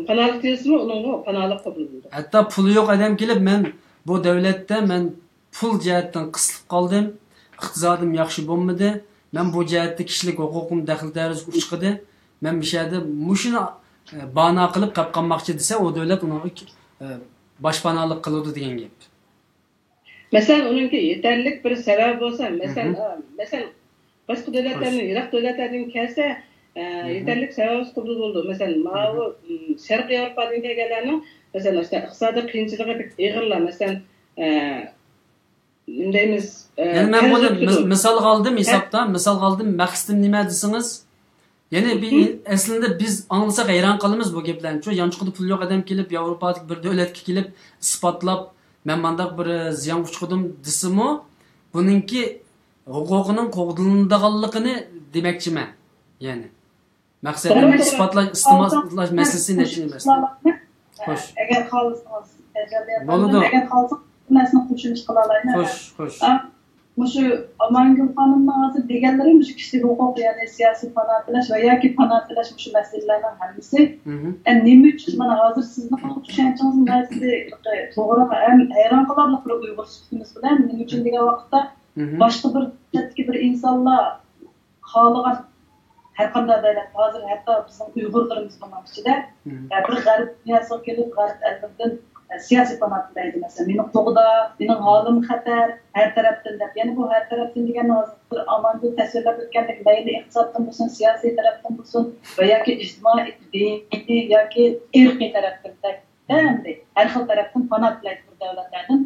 پاناھلىق تىلىسىمۇ ئۇنىڭغا پاناھلىق قوبۇل بولىدۇ. ھەتتا پۇلى يوق ئادەم كېلىپ، مەن بۇ دۆلەتتە مەن پۇل جەھەتتىن قىسىلىپ قالدىم، ئىقتىسادىم ياخشى بولمىدى، مەن بۇ جەھەتتە كىشىلىك ھوقۇقۇم دەخلى-تەرۇز ئۇچقىدى، مەن مۇشۇ يەردە مۇشۇنى بانا قىلىپ قېلىپ قالماقچى دېسە، ئۇ دۆلەت ئۇنىڭغا باشپاناھلىق قىلىدۇ دېگەن گەپ. مەسىلەن، ئۇنىڭكى يېتەرلىك بىر سەۋەبى بولسا، مەسىلەن، مەسىلەن، باشقا دۆلەتلەردىن، يىراق دۆلەتلەردىن كەلسە، يېتەرلىك سەۋەبىسى قوبۇل بولىدۇ. مەسىلەن، ماۋۇ شەرقىي ياۋروپادىن كەلگەنلەرنىڭ، مەسىلەن، ئىقتىسادىي قىيىنچىلىقى بەك ئېغىرلا، مەسىلەن، نېمە دەيمىز، يەنى مەن بۇنى مىسالغا ئالدىم ھېسابتا، مىسالغا ئالدىم، مەقسىتىم نېمە دېسىڭىز، يەنى ئەسلىندە بىز ئاڭلىساق ھەيران قالىمىز بۇ گەپلەرنى. شۇ يانچۇقىدا پۇل يوق ئادەم كېلىپ، ياۋروپادىكى بىر دۆلەتكە كېلىپ ئىسپاتلاپ، مەن مانداق بىر زىيانغا ئۇچرىدىم دېسىمۇ، بۇنىڭكى ھوقۇقىنىڭ قوغدىلىنىدىغانلىقىنى دېمەكچىمەن. يەنى مەقسەت ئىسپاتلاش، ئىسپاتلاش مەسىلىسى نەچچە ئەمەس. خوش. ئەگەر خالىسىڭىز، تەجەللى بولىدۇ. ئەگەر خالىسىڭىز، بۇ نەرسىنى قوشۇمچە قىلالايمەن. خوش، خوش. مۇشۇ ئامانگۈل خانىمنىڭ ھازىر دېگەنلىرى مۇشۇ كىشىلىك ھوقۇق، يەنى سىياسىي پانا تىلەش ۋە ياكى پانا تىلەش مۇشۇ مەسىلىلەرنىڭ ھەممىسى. ئە، نېمە ئۈچۈن مانا ھازىر سىزنىڭ چۈشەنچىڭىز ناھايىتى توغرا ھەم ھەيران قالارلىق بىر ئۇيغۇر سۈپىتىمىز بىلەن، نېمە ئۈچۈن دېگەن ۋاقىتتا باشقا بىر دۆلەتتىكى بىر ئىنسانلار خالىغان ھەر قانداق دۆلەت، ھازىر ھەتتا بىزنىڭ ئۇيغۇرلىرىمىز بۇنىڭ ئىچىدە، ئە، بىر غەرب دۇنياسىغا كېلىپ، غەرب ئەللىرىدىن، ئە، سىياسىي پاناھ تىلەيدۇ. مەسىلەن، مېنى قوغدا، مېنىڭ ھالىم خەتەر، ھەر تەرەپتىن دەپ. يەنى بۇ ھەر تەرەپتىن دېگەننى ھازىر ئامانگۈل تەسۋىرلەپ ئۆتكەندەك، مەيلى ئىقتىسادتىن بولسۇن، سىياسىي تەرەپتىن بولسۇن ۋە ياكى ئىجتىمائىي، دىنىي ياكى ئىرقىي تەرەپتىن دەپ. ئەمدى ھەر خىل تەرەپتىن پاناھ تىلەيدۇ بۇ دۆلەتلەردىن.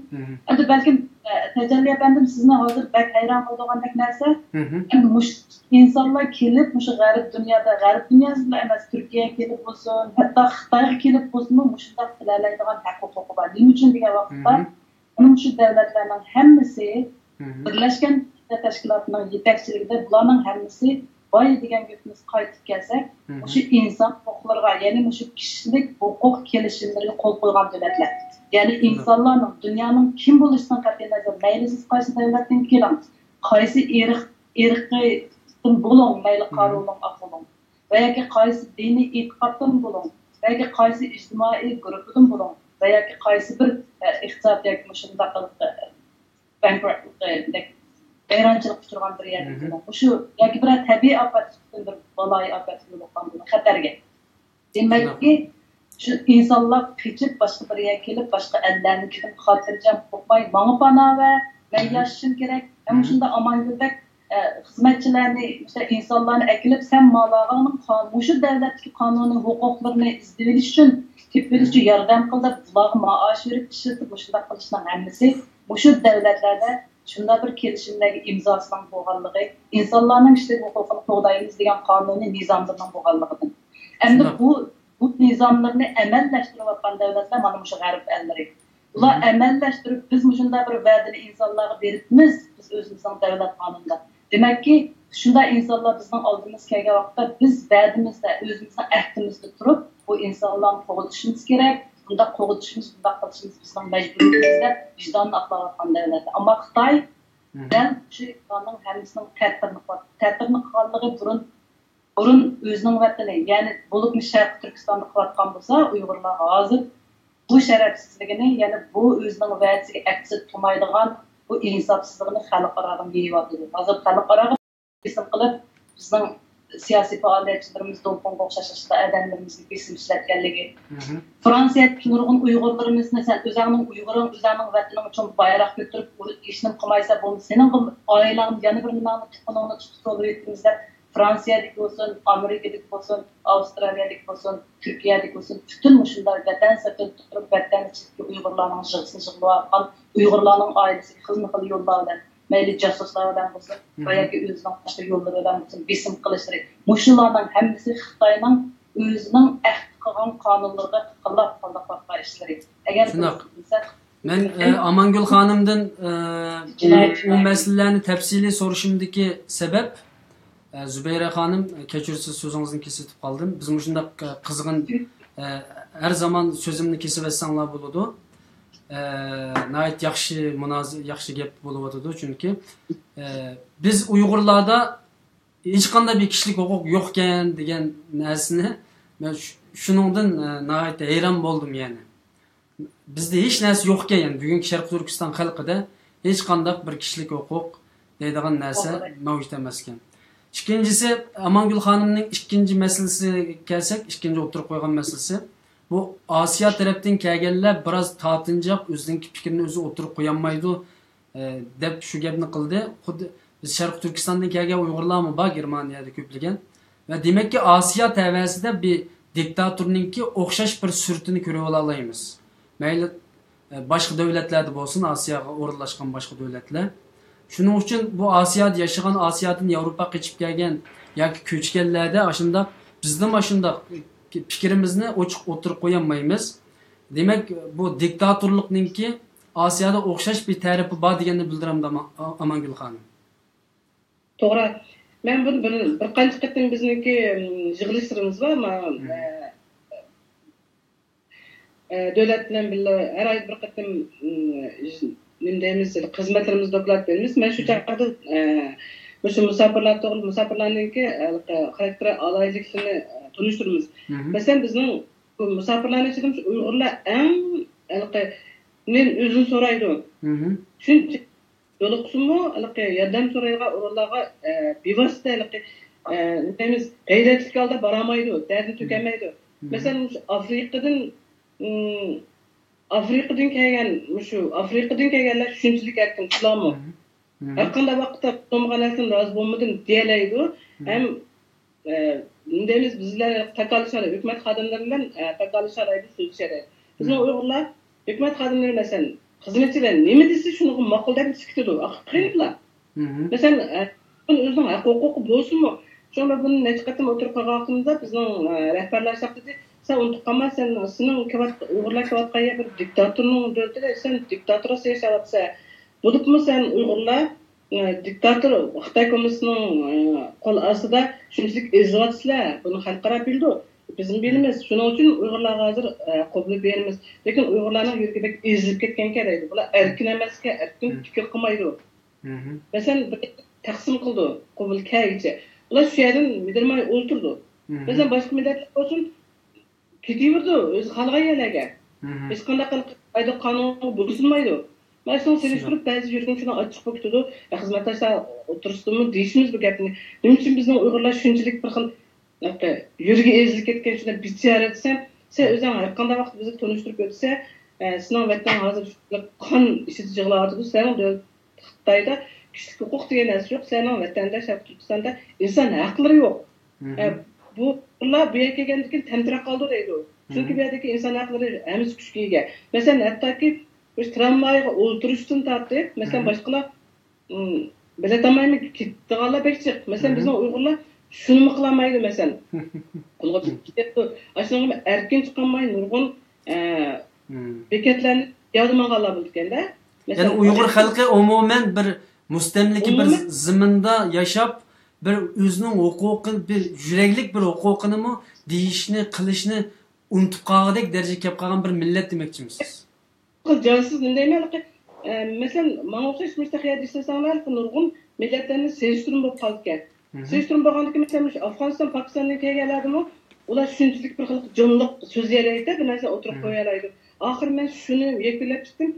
ئەمدى بەلكىم، ئە، تەجەللى ئەپەندىم، سىزنى ھازىر بەك ھەيران قالدۇرغاندەك نەرسە، ئەمدى مۇشۇ ئىنسانلار كېلىپ، مۇشۇ غەرب دۇنيادا، غەرب دۇنياسىدىلا ئەمەس، تۈركىيەگە كېلىپ بولسۇن، ھەتتا خىتايغا كېلىپ بولسىمۇ، مۇشۇنداق تىلەيدىغان ھەق ھوقۇقى بار. نېمە ئۈچۈن دېگەن ۋاقىتتا، مانا مۇشۇ دۆلەتلەرنىڭ ھەممىسى بىرلەشكەن دۆلەتلەر تەشكىلاتىنىڭ يېتەكچىلىكىدە بۇلارنىڭ ھەممىسى باي دېگەن گېپىمىزگە قايتىپ كەلسەك، مۇشۇ ئىنسان ھوقۇقلىرىغا، يەنى مۇشۇ كىشىلىك ھوقۇق كېلىشىملىرىگە قول قويغان دۆلەتلەر. يەنى ئىنسانلارنىڭ، دۇنيانىڭ كىم بولۇشىدىن قەتئىينەزەر، مەيلى سىز قايسى دۆلەتتىن كېلىڭ، قايسى ئىرق، ئىرقىيدىن بولۇڭ، مەيلى قارا بولۇڭ، ئاق بولۇڭ، ۋە ياكى قايسى دىنىي ئېتىقادتىن بولۇڭ، ۋە ياكى قايسى ئىجتىمائىي گۇرۇپپىدىن بولۇڭ، ۋە ياكى قايسى بىر، ئە، ئىقتىساد ياكى مۇشۇنداق، ئە، بانكروتلۇقى، ۋەيرانچىلىققا ئۇچرىغان بىر يەردىن كېلىڭ. مۇشۇ ياكى بىرەر تەبىئىي ئاپەتتىن، بىر بالايىئاپەتكە يولۇققان بىر خەتەرگە. دېمەككى، شۇ ئىنسانلار قېچىپ، باشقا بىر يەرگە كېلىپ، باشقا ئەللەرنىڭكىدىن خاتىرجەم قورقماي، ماڭا پانا بەر، مەن ياشىشىم كېرەك، مەن مۇشۇنداق ئامانگۈلدەك، ئە، خىزمەتچىلەرنى، مۇشۇنداق ئىنسانلارنى ئەكېلىپ، سەن مالاغاڭنىڭ قا-، مۇشۇ دۆلەتتىكى قانۇنىي ھوقۇقلىرىنى ئىزدىۋېلىش ئۈچۈن، تېپىۋېلىش ئۈچۈن ياردەم قىل دەپ، بۇلارغا مائاش بېرىپ ئىشلىتىپ، مۇشۇنداق قىلىشنىڭ ھەممىسى مۇشۇ دۆلەتلەردە شۇنداق بىر كېلىشىملەرگە ئىمزاسىنىڭ بولغانلىقى، ئىنسانلارنىڭ كىشىلىك ھوقۇقىنى قوغدايمىز دېگەن قانۇنىي نىزاملىرىنىڭ بولغانلىقىدىن. ئەمدى بۇ، بۇ نىزاملىرىنى ئەمەلىيلەشتۈرۈۋاتقان دۆلەتلەر مانا مۇشۇ غەرب ئەللىرى. بۇلار ئەمەلىيلەشتۈرۈپ، بىز مۇشۇنداق بىر ۋەدىنى ئىنسانلارغا بېرىپمىز، بىز ئۆزىمىزنىڭ دۆلەت قانۇنىدا. دېمەككى، شۇنداق ئىنسانلار بىزنىڭ ئالدىمىزغا كەلگەن ۋاقىتتا، بىز ۋەدىمىزدە، ئۆزىمىزنىڭ ئەھدىمىزدە تۇرۇپ، بۇ ئىنسانلارنى قوغدىشىمىز كېرەك. بۇنداق قوغدىشىمىز، بۇنداق قىلىشىمىز بىزنىڭ مەجبۇرىيىتىمىز دەپ ۋىجدانىنى ئاقلاۋاتقان دۆلەتلەر. ئەمما خىتاي دەل شۇ ئىنساننىڭ ھەممىسىنىڭ تەتۈرىنى قىلىۋاتىدۇ. تەتۈرىنى قىلغانلىقى بۇرۇن، بۇرۇن ئۆزىنىڭ ۋەتىنى، يەنى بولۇپمۇ شەرقىي تۈركىستاندا قىلىۋاتقان بولسا، ئۇيغۇرلارغا ھازىر بۇ شەرەپسىزلىكىنى، يەنى بۇ ئۆزىنىڭ ۋەدىسىگە ئەكسىپ تۇرمايدىغان بۇ ئىنساپسىزلىقىنى خەلقئاراغا يېيىۋاتىدۇ. ھازىر خەلقئاراغا بېسىم قىلىپ، بىزنىڭ سىياسىي پائالىيەتچىلىرىمىز دولقۇنغا ئوخشاش ئاشۇنداق ئادەملىرىمىزگە بېسىم ئىشلەتكەنلىكى. فرانسىيەدىكى نۇرغۇن ئۇيغۇرلىرىمىزنى، سەن ئۆزۈڭنىڭ ئۇيغۇرۇڭ، ئۆزۈڭنىڭ ۋەتىنىڭ ئۈچۈن بايراق كۆتۈرۈپ، ھېچنېمە قىلمايسەن، بولمىسا سېنىڭ ئائىلەڭنى، يەنە بىر نېمەڭنى، تۇغقىنىڭنى تۇتۇپ سولىۋېتىمىز دەپ، فرانسىيەدىكى بولسۇن، ئامېرىكىدىكى بولسۇن، ئاۋسترالىيەدىكى بولسۇن، تۈركىيەدىكى بولسۇن، پۈتۈن مۇشۇنداق ۋەتەن سىرتىدا تۇرۇپ، ۋەتەن ئىچىدىكى ئۇيغۇرلارنىڭ يىغىسىنى يىغىۋاتقان، ئۇيغۇرلارنىڭ ئائىلىسىگە خىلمۇ خىل يوللار بىلەن، مەيلى جاسۇسلار بىلەن بولسۇن ۋە ياكى ئۆزىنىڭ باشقا يوللىرى بىلەن بولسۇن، بېسىم قىلىشلىرى، مۇشۇلارنىڭ ھەممىسى خىتاينىڭ ئۆزىنىڭ ئەھدى قىلغان قانۇنلىرىغا خىلاپ قىلىۋاتقان ئىشلىرى. ئەگەر شۇنداق. بىز بىلسەك، مەن ئە، ئامانگۈل خانىمدىن ئە، ئۇ مەسىلىلەرنى تەپسىلىي سورىشىمدىكى سەۋەب، ئە، زۇبەيرە خانىم، كەچۈرسىز، سۆزىڭىزنى كېسىۋېتىپ قالدىم. بىز مۇشۇنداق ئە، قىزغىن، ئە، ھەر زامان سۆزۈمنى كېسىۋەتسەڭلار بولىدۇ. ئە، ناھايىتى ياخشى مۇنازىرە، ياخشى گەپ بولۇۋاتىدۇ. چۈنكى ئە، بىز ئۇيغۇرلاردا ھېچقانداق بىر كىشىلىك ھوقۇق يوقكەن دېگەن نەرسىنى مەن شۇ- شۇنىڭدىن ئە، ناھايىتى ھەيران بولدۇم يەنى. بىزدە ھېچ نەرسە يوقكەن، يەنى بۈگۈنكى شەرقىي تۈركىستان خەلقىدە ھېچقانداق بىر كىشىلىك ھوقۇق دەيدىغان نەرسە مەۋجۇت ئەمەسكەن. ئىككىنچىسى، ئامانگۈل خانىمنىڭ ئىككىنچى مەسىلىسىگە كەلسەك، ئىككىنچى ئوتتۇرىغا قويغان مەسىلىسى، بۇ ئاسىيا تەرەپتىن كەلگەنلەر بىراز تارتىنچاق، ئۆزىنىڭكى پىكرىنى ئۆزى ئوتتۇرىغا قويالمايدۇ، ئە، دەپ شۇ گەپنى قىلدى. خۇددى بىز شەرقىي تۈركىستاندىن كەلگەن ئۇيغۇرلارمۇ بار گېرمانىيەدە كۆپلىگەن. ۋە دېمەككى، ئاسىيا تەۋەسىدە بىر دىكتاتورنىڭكى ئوخشاش بىر سۈرىتىنى كۆرۈۋالالايمىز. مەيلى، ئە، باشقا دۆلەتلەردە بولسۇن، ئاسىياغا ئورۇنلاشقان باشقا دۆلەتلەر. شۇنىڭ ئۈچۈن بۇ ئاسىيادا ياشىغان، ئاسىيادىن ياۋروپاغا قېچىپ كەلگەن ياكى كۆچكەنلەردە ئاشۇنداق، بىزدىمۇ ئاشۇنداق پىكرىمىزنى ئوچۇق ئوتتۇرىغا قويالمايمىز. دېمەك، بۇ دىكتاتورلۇقنىڭكى ئاسىيادا ئوخشاش بىر تەرىپى بار دېگەننى بىلدۈرەمدۇ، ئاما-، ئامانگۈل خانىم؟ توغرا. مەن بۇنى بىر، بىر قانچە قېتىم بىزنىڭكى، ئىم، يىغىلىشلىرىمىز بار. ما-، مم. ئە، ئە، دۆلەت بىلەن بىللە ھەر ئايدا بىر قېتىم، ئىم، نېمە دەيمىز، خىزمەتلىرىمىزنى دوكلات بېرىمىز. مەن شۇ مم. چاغدا، ئە، مۇشۇ مۇساپىرلار توغرىلىق، مۇساپىرلارنىڭكى، ئە، خاراكتېر ئالاھىدىلىكلىرىنى، ئە، تونۇشتۇرىمىز. مم. مەسىلەن، بىزنىڭ بۇ مۇساپىرلارنىڭ ئىچىدە مۇشۇ ئۇيغۇرلار ئەڭ ھېلىقى نېمە ئۆزىنى سورايدۇ. مم. شۇنچە يولۇقسىمۇ، ھېلىقى ياردەم سورايدىغان ئورۇنلارغا، ئە، بىۋاسىتە ھېلىقى، ئە، نېمە دەيمىز، غەيرەتلىك ھالدا بارالمايدۇ، دەردىنى مم. تۆكەلمەيدۇ. مم. مەسىلەن، مۇشۇ ئافرىقىدىن، مم، ئافرىقىدىن كەلگەن، مۇشۇ ئافرىقىدىن كەلگەنلەر شۇنچىلىك ئەركىن، شۇلارمۇ مم. مم. ھەر قانداق ۋاقىتتا بولمىغان نەرسىدىن رازى بولمىدىم دېيەلەيدۇ. مم. ھەم ئە، نېمە دەيمىز، بىز بىلەن تاكاللىشالايدۇ، ھۆكۈمەت خادىملىرى بىلەن، ئە، تاكاللىشالايدۇ، سۆزلىشەلەيدۇ. بىزنىڭ مم. ئۇيغۇرلار ھۆكۈمەت خادىملىرى، مەسىلەن، خىزمەتچىلەر نېمە دېسە، شۇنىڭغا ماقۇل دەپ كېتىدۇ. ئاخىرىلا. مم. مەسىلەن، ئە، ئۆزىنىڭ ھەق ھوقۇقى بولسىمۇ، شۇڭا بۇنى نەچچە قېتىم ئوتتۇرىغا قويغان ۋاقتىمىزدا بىزنىڭ، ئە، رەھبەرلەر شۇنداق دېدى، سەن ئۇنتۇپ قالما، سەن، سېنىڭ كېلىۋات-، ئۇيغۇرلار كېلىۋاتقان يەر بىر دىكتاتورنىڭ دۆلىتىدە، سەن دىكتاتورغا سېلىشىۋاتىسەن. بولۇپمۇ سەن ئۇيغۇرلار ئە، دىكتاتور خىتاي كوممۇنىستىنىڭ، ئە، قول ئاستىدا شۇنچىلىك ئېزىۋاتىسىلەر، بۇنى خەلقئارا بىلىدۇ. بىزمۇ بىلىمىز. شۇنىڭ ئۈچۈن ئۇيغۇرلارغا ھازىر، ئە، قوبۇلى بېرىمىز. لېكىن ئۇيغۇرلارنىڭ يۈرىكى بەك ئېزىلىپ كەتكەنكەن دەيدۇ. بۇلار ئەركىن ئەمەسكەن، ئەركىن مم. پىكىر قىلمايدۇ. مم. مەسىلەن، بىر تەقسىم قىلىدۇ، قوبۇل كەلگۈچە. ئۇلار شۇ يەردىن مىدىرماي ئولتۇرىدۇ. مم. مەسىلەن، باشقا مىللەتلەر بولسۇن، كېتىۋېرىدۇ ئۆزى خالىغان يەرلەرگە. مم. ھېچقانداق قايدا قانۇنغا بويسۇنمايدۇ. مانا شۇنى سېلىشتۇرۇپ، بەزى يۈرىكىم شۇنداق ئاچچىق بولۇپ كېتىدۇ. خىزمەتداشلار ئوتتۇرىسىدىمۇ دېيىشىمىز بۇ گەپنى. نېمە ئۈچۈن بىزنىڭ ئۇيغۇرلار شۇنچىلىك بىر خىل، يۈرىكى ئېزىلىپ كەتكەن، شۇنداق بىچارە دېسەم، سەن ئۆزۈڭ ھەر قانداق ۋاقىت بىزگە تونۇشتۇرۇپ ئۆتسە، ئە، سېنىڭ ۋەتىنىڭ ھازىر شۇنداق قان ئىچىدە يىغلاۋاتىدۇ، سېنىڭ دۆلەت خىتايدا كىشىلىك ھوقۇق دېگەن نەرسە يوق، سېنىڭ ۋەتەندە، شەرقىي تۈركىستاندا ئىنسان ھەقلىرى يوق. مم. ئە، بۇ، بۇلار بۇ يەرگە كەلگەندىن كېيىن تەمتىرەپ قالىدۇ دەيدۇ. چۈنكى مم. بۇ يەردىكى ئىنسان ھەقلىرى ھەممىسى كۈچكە ئىگە. مەسىلەن، ھەتتاكى مۇشۇ ترامۋايغا ئولتۇرۇشتىن تارتىپ، مەسىلەن، مم. باشقىلار، ئىم، بېلەت ئالمايمۇ كېتىدىغانلار بەك جىق. مەسىلەن، مم. بىزنىڭ ئۇيغۇرلار شۇنىمۇ قىلالمايدۇ، مەسىلەن. قولغا كېتىدۇ. ئاشۇنىڭغا ئەركىن چىقالماي نۇرغۇن، ئە، مم. بېكەتلەرنى پىيادە ماڭغانلار بولىدىكەن-دە. يەنى مەسىلەن، ئۇيغۇر خەلقى ئومۇمەن بىر مۇستەملىكە بىر ئومۇمەن زېمىندا ياشاپ، بىر ئۆزىنىڭ ھوقۇقى، بىر يۈرەكلىك بىر ھوقۇقىنىمۇ دېيىشنى، قىلىشنى ئۇنتۇپ قالغۇدەك دەرىجىگە كېلىپ قالغان بىر مىللەت دېمەكچىمىسىز؟ خىل جانسىز نېمە دەيمەن، ھېلىقى، ئە، مەسىلەن، ماڭا ئوخشاش مۇشۇنداق يەردە ئىشلىسەڭلار، ھېلىقى نۇرغۇن مىللەتلەرنى سېلىشتۇرما بولۇپ قالىدىكەن. مم. سېلىشتۇرما بولغاندىكىن، مەسىلەن، مۇشۇ ئافغانىستان، پاكىستاندىن كەلگەنلەردىمۇ ئۇلار شۇنچىلىك بىر خىل جانلىق سۆزلىيەلەيدۇ، بىر نەرسە ئوتتۇرىغا مم. قويالايدۇ. ئاخىرى مەن شۇنى يەكۈنلەپ چىقتىم.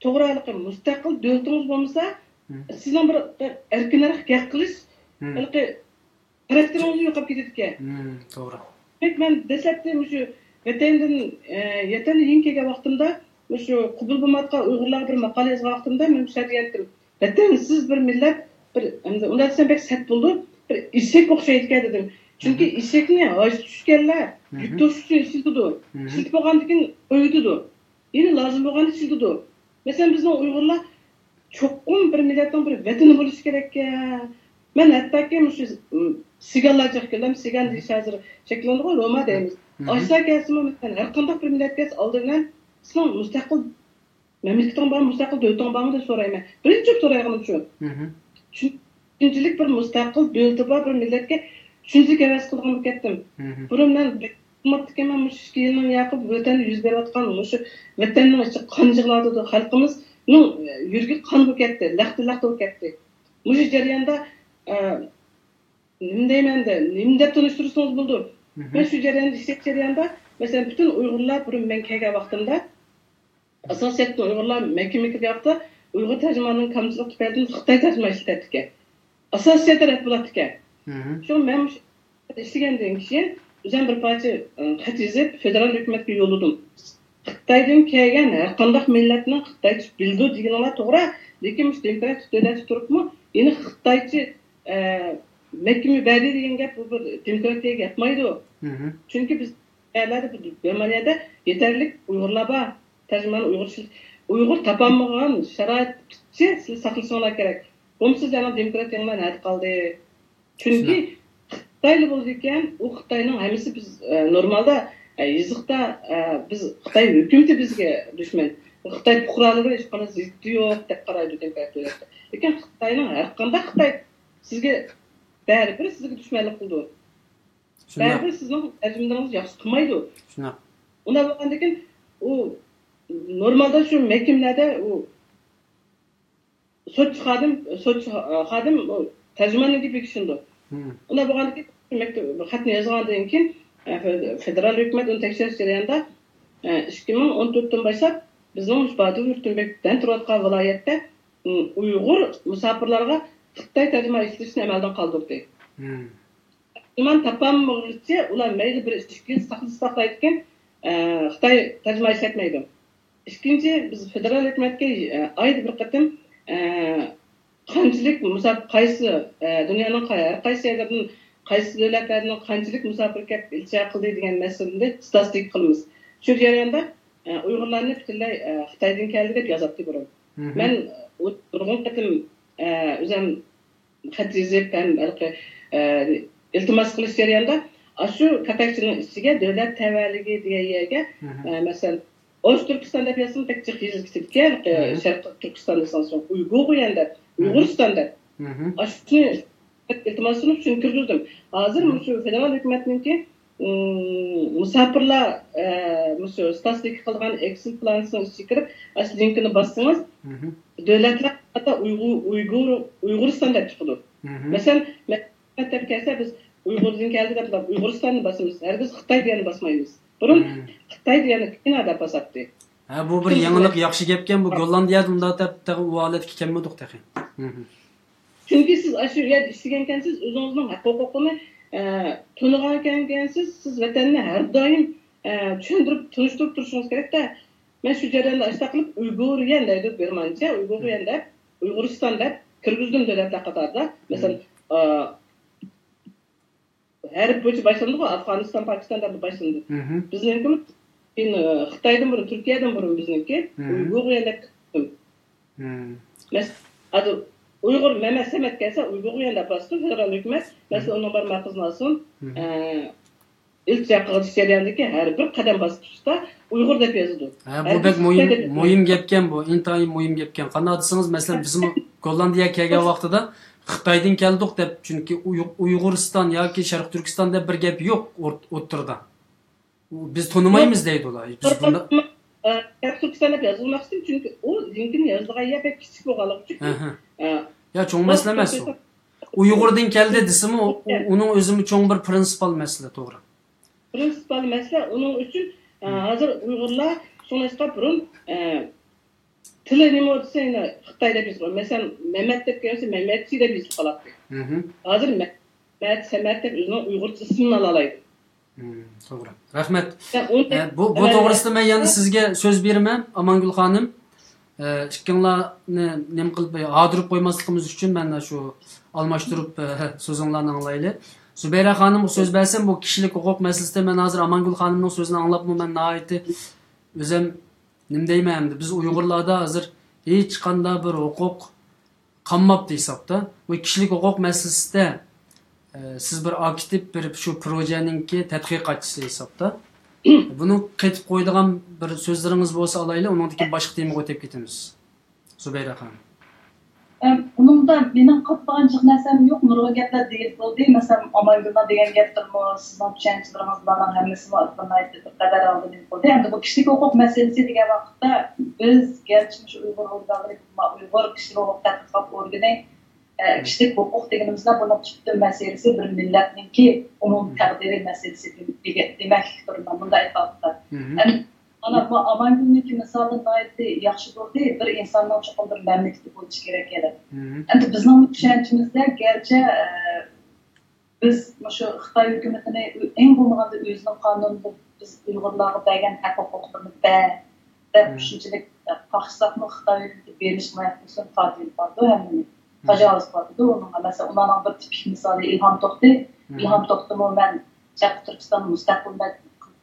توغرا، ھېلىقى مۇستەقىل دۆلىتىڭىز بولمىسا، مم. سىزنىڭ بىر ئەركىنرەك گەپ قىلىش، مم. ھېلىقى خاراكتېرىڭىزمۇ يوقاپ كېتىدىكەن. مم، توغرا. دېمەك، مەن دەسلەپتە مۇشۇ ۋەتەندىن، ئە، ۋەتەندىن يېڭى كەلگەن ۋاقتىمدا مۇشۇ قوبۇل بولمايدىغان ئۇيغۇرلارغا بىر ماقالە يازغان ۋاقتىمدا مەن مۇشۇنداق دېگەنتىم. ۋەتەنسىز بىر مىللەت، بىر، ئەمدى ئۇنداق دېسەم بەك سەت بولىدۇ، بىر ئېشەككە ئوخشايدىكەن دېدىم. چۈنكى مم. ئېشەكنى ھاجى چۈشكەنلەر مم. يۈك توشۇش ئۈچۈن ئىشلىتىدۇ. مم. ئىشلىتىپ بولغاندىن كېيىن قويۇۋېتىدۇ. يەنە لازىم بولغاندا ئىشلىتىدۇ. مەسىلەن، بىزنىڭ ئۇيغۇرلار چوقۇم بىر مىللەتنىڭ بىر ۋەتىنى بولۇشى كېرەككەن. مەن ھەتتاكى مۇشۇ، م، سىگانلار جىق كېلەم، سىگان دېيىش ھازىر شەكىللەندىغۇ، روما دەيمىز. مم. ئاشۇلار كەلسىمۇ، مەسىلەن، ھەر قانداق بىر مىللەت كەلسە، ئالدى بىلەن سېنىڭ مۇستەقىل مەملىكىتىڭ بارمۇ، مۇستەقىل دۆلىتىڭ بارمۇ دەپ سورايمەن. بىرىنچى سورايدىغىنىم شۇ. چۈنكى شۇنچىلىك بىر مۇستەقىل دۆلىتى بار بىر مىللەتكە شۇنچىلىك ھەۋەس قىلىدىغان بولۇپ كەتتىم. بۇرۇن مەن بىلمەپتىكەنمەن، مۇشۇ ئىككى يىلنىڭ ياقى ۋەتەندە يۈز بېرىۋاتقان مۇشۇ ۋەتەننىڭ ئىچى قان يىغلاۋاتىدۇ. خەلقىمىزنىڭ يۈرىكى قان بولۇپ كەتتى، لەختە-لەختە بولۇپ كەتتى. مۇشۇ جەرياندا، ئە، نېمە دەيمەن ئەمدى، نېمە دەپ تونۇشتۇرسىڭىز بولىدۇ. مەن شۇ جەرياندا، ئىشلەش جەريانىدا، مەسىلەن، پۈتۈن ئۇيغۇرلار بۇرۇن مەن كەلگەن ۋاقتىمدا، ئاساسىيەتتە ئۇيغۇرلار مەھكىمىگە كىرگەن ۋاقىتتا ئۇيغۇر تەرجىمانىنىڭ كامچىلىق تۈپەيلىدىن خىتاي تەرجىمە ئىشلىتەتتىكەن. ئاساسىيەتتە رەت بولاتتىكەن. شۇڭا مەن مۇشۇ ئىشلىگەندىن كېيىن ئۆزۈم بىر پارچە، ئى، خەت يېزىپ، فېدېرال ھۆكۈمەتكە يوللىدىم. خىتايدىن كەلگەن ھەر قانداق مىللەتنىڭ خىتايچە بىلىدۇ دېگىنىڭلار توغرا، لېكىن مۇشۇ دېموكراتىك دۆلەتتە تۇرۇپمۇ يەنە خىتايچە، ئە، مەھكىمە بەردى دېگەن گەپ، بۇ بىر دېموكراتىيەگە ياتمايدۇ. چۈنكى بىز يەرلەردە، بىر گېرمانىيەدە يېتەرلىك ئۇيغۇرلار بار. تەرجىمانى ئۇيغۇرچە، ئۇيغۇر تاپالمىغان شارائىتچە سىلەر ساقلىشىڭلار كېرەك. بولمىسا سىلەرنىڭ دېموكراتىيەڭلار نەدە قالدى؟ چۈنكى خىتايلا بولىدىكەن، ئۇ خىتاينىڭ ھەممىسى بىز، ئە، نورمالدا، ئە، يېزىقتا، ئە، بىز خىتاي ھۆكۈمىتى بىزگە دۈشمەن. خىتاي پۇقرالىرى ھېچقانداق زىددىيىتى يوق دەپ قارايدۇ دېموكرات دۆلەتتە. لېكىن خىتاينىڭ ھەرقانداق خىتاي سىزگە بەرىبىر سىزگە دۈشمەنلىك قىلىدۇ. بەرىبىر سىزنىڭ تەرجىمىلىرىڭىز ياخشى قىلمايدۇ. شۇنداق. ئۇنداق بولغاندىكىن ئۇ نورمالدا شۇ مەھكىمىلەردە ئۇ سوتچى خادىم، سوتچى خادىم ئۇ تەرجىماننىڭ گېپىگە ئىشىنىدۇ. ئۇنداق بولغاندىكىن مەكتۇپ، خەتنى يازغاندىن كېيىن، ئە، فېدېرال ھۆكۈمەت ئۇنى تەكشۈرۈش جەريانىدا، ئە، ئىككى مىڭ ئون تۆتتىن باشلاپ بىزنىڭ مۇشۇ باتۇر يۈرتۈنبېكوف دېگەن تۇرۇۋاتقان ۋىلايەتتە، ئۇ، ئۇيغۇر مۇساپىرلارغا خىتاي تەرجىمان ئىشلىتىشنى ئەمەلدىن قالدۇردى. تەرجىمان تاپالمىغۇچە ئۇلار مەيلى بىر ئىككى يىل ساقلىسا ساقلايدىكەن، ئە، خىتاي تەرجىمان ئىشلەتمەيدۇ. ئىككىنچى، بىز فېدېرال ھۆكۈمەتكە، ئە، ئايدا بىر قېتىم، ئە، قانچىلىك مۇساپىر، قايسى، ئە، دۇنيانىڭ قاي-، ھەر قايسى يەرلىرىدىن، قايسى دۆلەتلەردىن قانچىلىك مۇساپىر كەپ ئىلتىجا قىلدى دېگەن مەسىلىنى ستاتىستىكا قىلىمىز. شۇ جەرياندا، ئە، ئۇيغۇرلارنى پۈتۈنلەي، ئە، خىتايدىن كەلدى دەپ يازاتتى بۇرۇن. مەن، ئۇ، نۇرغۇن قېتىم، ئە، ئۆزۈم خەت يېزىپ ھەم ھېلىقى، ئە، ئىلتىماس قىلىش جەريانىدا ئاشۇ كاتەكچىنىڭ ئىچىگە دۆلەت تەۋەلىكى دېگەن يەرگە، ئە، مەسىلەن، ئوست تۈركىستان دەپ يازسىمۇ بەك جىق يېزىلىپ كېتىدىكەن، ھېلىقى شەرقىي تۈركىستان دېسىڭىز، ئۇيغۇرغۇ يەنە دەپ، ئۇيغۇرىستان دەپ. ئاشۇنى ئىلتىماس سۇنۇپ شۇنى كىرگۈزدۈم. ھازىر مۇشۇ فېدېرال ھۆكۈمەتنىڭكى، ئىم، مۇساپىرلار، ئە، مۇشۇ ستاتىستىكا قىلغان ئېكسېل پىلانىسىنىڭ ئىچىگە كىرىپ، ئاشۇ لىنكىنى باسسىڭىز، دۆلەتلەر قاتارىدا ئۇيغۇر، ئۇيغۇر، ئۇيغۇرىستان دەپ چىقىدۇ. مەسىلەن، مەكتەپكە كەلسە، بىز ئۇيغۇردىن كەلدى دەپ ئۇيغۇرىستاننى باسىمىز. ھەرگىز خىتاي دېگەننى باسمايمىز. بۇرۇن خىتاي دېگەننى كىنا دەپ باساتتى. ھە، بۇ بىر يېڭىلىق، ياخشى گەپكەن. بۇ گوللاندىيەدە ئۇنداق دەپ تېخى ئۇ ھالەتكە كەلمىدۇق تېخى. چۈنكى سىز ئاشۇ يەردە ئىشلىگەنكەنسىز، ئۆزىڭىزنىڭ ھەق ھوقۇقىنى، ئە، تونۇغانكەنسىز، سىز ۋەتەننى ھەر دائىم، ئە، چۈشەندۈرۈپ، تونۇشتۇرۇپ تۇرۇشىڭىز كېرەكتە. مەن شۇ جەرياندا ئاشۇنداق قىلىپ ئۇيغۇريەن دەيدۇ گېرمانچە، ئۇيغۇريەن دەپ، ئۇيغۇرىستان دەپ كىرگۈزدۈم دۆلەتلەر قاتارىدا. مەسىلەن، ئە، ھەرپ بويىچە باشلىنىدىغۇ، ئافغانىستان، پاكىستان دەپ باشلىنىدۇ. بىزنىڭكىمۇ كېيىن، ئە، خىتايدىن بۇرۇن، تۈركىيەدىن بۇرۇن بىزنىڭكى ئۇيغۇرغۇيەن دەپ. مەس-، ھازىر ئۇيغۇر مەمەت سەمەت كەلسە، ئۇيغۇرغۇيەن دەپ باستۇ فېدېرال ھۆكۈمەت. مەسىلەن، ئۇنىڭ بارماق قىزىنى ئالسۇن. ئە، ئىلتىجا قىلىش جەريانىدىكى ھەر بىر قەدەم باسقۇچتا ئۇيغۇر دەپ يېزىلىدۇ. ھە، بۇ بەك مۇھىم، مۇھىم گەپكەن بۇ، ئىنتايىن مۇھىم گەپكەن. قانداق دېسىڭىز، مەسىلەن، بىزمۇ گوللاندىيەگە كەلگەن ۋاقتىدا خىتايدىن كەلدۇق دەپ، چۈنكى ئۇي-، ئۇيغۇرىستان ياكى شەرقىي تۈركىستان دەپ بىر گەپ يوق ئوت-، ئوتتۇرىدا. بىز تونۇمايمىز دەيدۇ ئۇلار. بىز بۇنداق، ئە، شەرقىي تۈركىستان دەپ يازىدۇ مەخسۇس، چۈنكى ئۇ لىنكىنى يازىدىغان يەر بەك كىچىك بولغانلىقى ئۈچۈن. ئەھە. ئە، يا، چوڭ مەسىلە ئەمەس ئۇ. ئۇيغۇردىن كەلدى دېسىمۇ، ئۇ، ئۇ، ئۇنىڭ ئۆزىمۇ چوڭ بىر پرىنسىپال مەسىلە، توغرا. پرىنسىپال مەسىلە ئۇنىڭ ئۈچۈن، ئە، ھازىر ئۇيغۇرلار شۇڭلاشقا بۇرۇن، ئە، تىلى نېمە بولسا يەنە خىتاي دەپ يېزىلغان. مەسىلەن، مەمەت دەپ كەلسە مەمەتچى دەپ يېزىلىپ قالاتتى. ھازىر مەمەت، سەمەت دەپ ئۆزىنىڭ ئۇيغۇرچە ئىسمىنى ئالالايدۇ. توغرا. رەھمەت. ئە، بۇ، بۇ توغرىسىدا مەن يەنە سىزگە سۆز بېرىمەن، ئامانگۈل خانىم. ئە، ئىككىڭلارنى نېمە قىلىپ ھاردۇرۇپ قويماسلىقىمىز ئۈچۈن مەن شۇ ئالماشتۇرۇپ، ئە، سۆزۈڭلارنى ئاڭلايلى. زۇبەيرە خانىمغا سۆز بەرسەم، بۇ كىشىلىك ھوقۇق مەسىلىسىدە مەن ھازىر ئامانگۈل خانىمنىڭ سۆزىنى ئاڭلاپمۇ مەن ناھايىتى ئۆزۈم نېمە دەيمەن ئەمدى، بىز ئۇيغۇرلاردا ھازىر ھېچقانداق بىر ھوقۇق قالماپتۇ ھېسابتا. بۇ كىشىلىك ھوقۇق مەسىلىسىدە، ئە، سىز بىر ئاكتىپ بىر شۇ پروژەنىڭكى تەتقىقاتچىسى ھېسابتا. بۇنىڭ قېتىپ قويىدىغان بىر سۆزلىرىڭىز بولسا ئالايلى، ئۇنىڭدىن كېيىن باشقا تېمىغا ئۆتۈپ كېتىمىز. زۇبەيرە خانىم. ئەم، ئۇنىڭدا مېنىڭ قاتمىغان جىق نەرسەم يوق، نۇرغۇن گەپلەر دېيىلىپ بولدى. مەسىلەن، ئامانگۈلنىڭ دېگەن گەپلىرىمۇ، سىزنىڭ چۈشەنچىلىرىڭىز بۇلارنىڭ ھەممىسىمۇ بىر ناھايىتى بىر قەدەر ئالدىن بولدى. ئەمدى بۇ كىشىلىك ھوقۇق مەسىلىسى دېگەن ۋاقىتتا، بىز گەرچە مۇشۇ ئۇيغۇر ئورگانلىرى، ئۇيغۇر كىشىلىك ھوقۇق تەتقىقات ئورگىنى، ئە، كىشىلىك ھوقۇق دېگىنىمىزدە بۇنىڭ تۈپتىن مەسىلىسى بىر مىللەتنىڭكى ئومۇمىي تەقدىرى مەسىلىسى دېمەكلىك تۇرىمەن، مۇنداق ئېيتقاندا. مانا بۇ ئامانگۈلنىڭكى مىسالى ناھايىتى ياخشى بولدى. بىر ئىنساننىڭ چوقۇم بىر مەملىكىتى بولۇشى كېرەك ئىدى. ئەمدى بىزنىڭ چۈشەنچىمىزدە گەرچە، ئە، بىز مۇشۇ خىتاي ھۆكۈمىتىنى ئەڭ بولمىغاندا ئۆزىنىڭ قانۇنىدا بىز ئۇيغۇرلارغا بەرگەن ھەق ھوقۇقلىرىنى بەر دەپ شۇنچىلىك قاقشىساقمۇ، خىتاي ھۆكۈمىتى بېرىشمايۋاتقان تارتىۋېلىپ بارىدۇ ھەممىنى. تاجاۋۇز قىلىۋاتىدۇ ئۇنىڭغا. مەسىلەن، ئۇلارنىڭ بىر تىپىك مىسالى ئىلھام توختى. ئىلھام توختىمۇ مەن شەرقىي تۈركىستاننى مۇستەقىل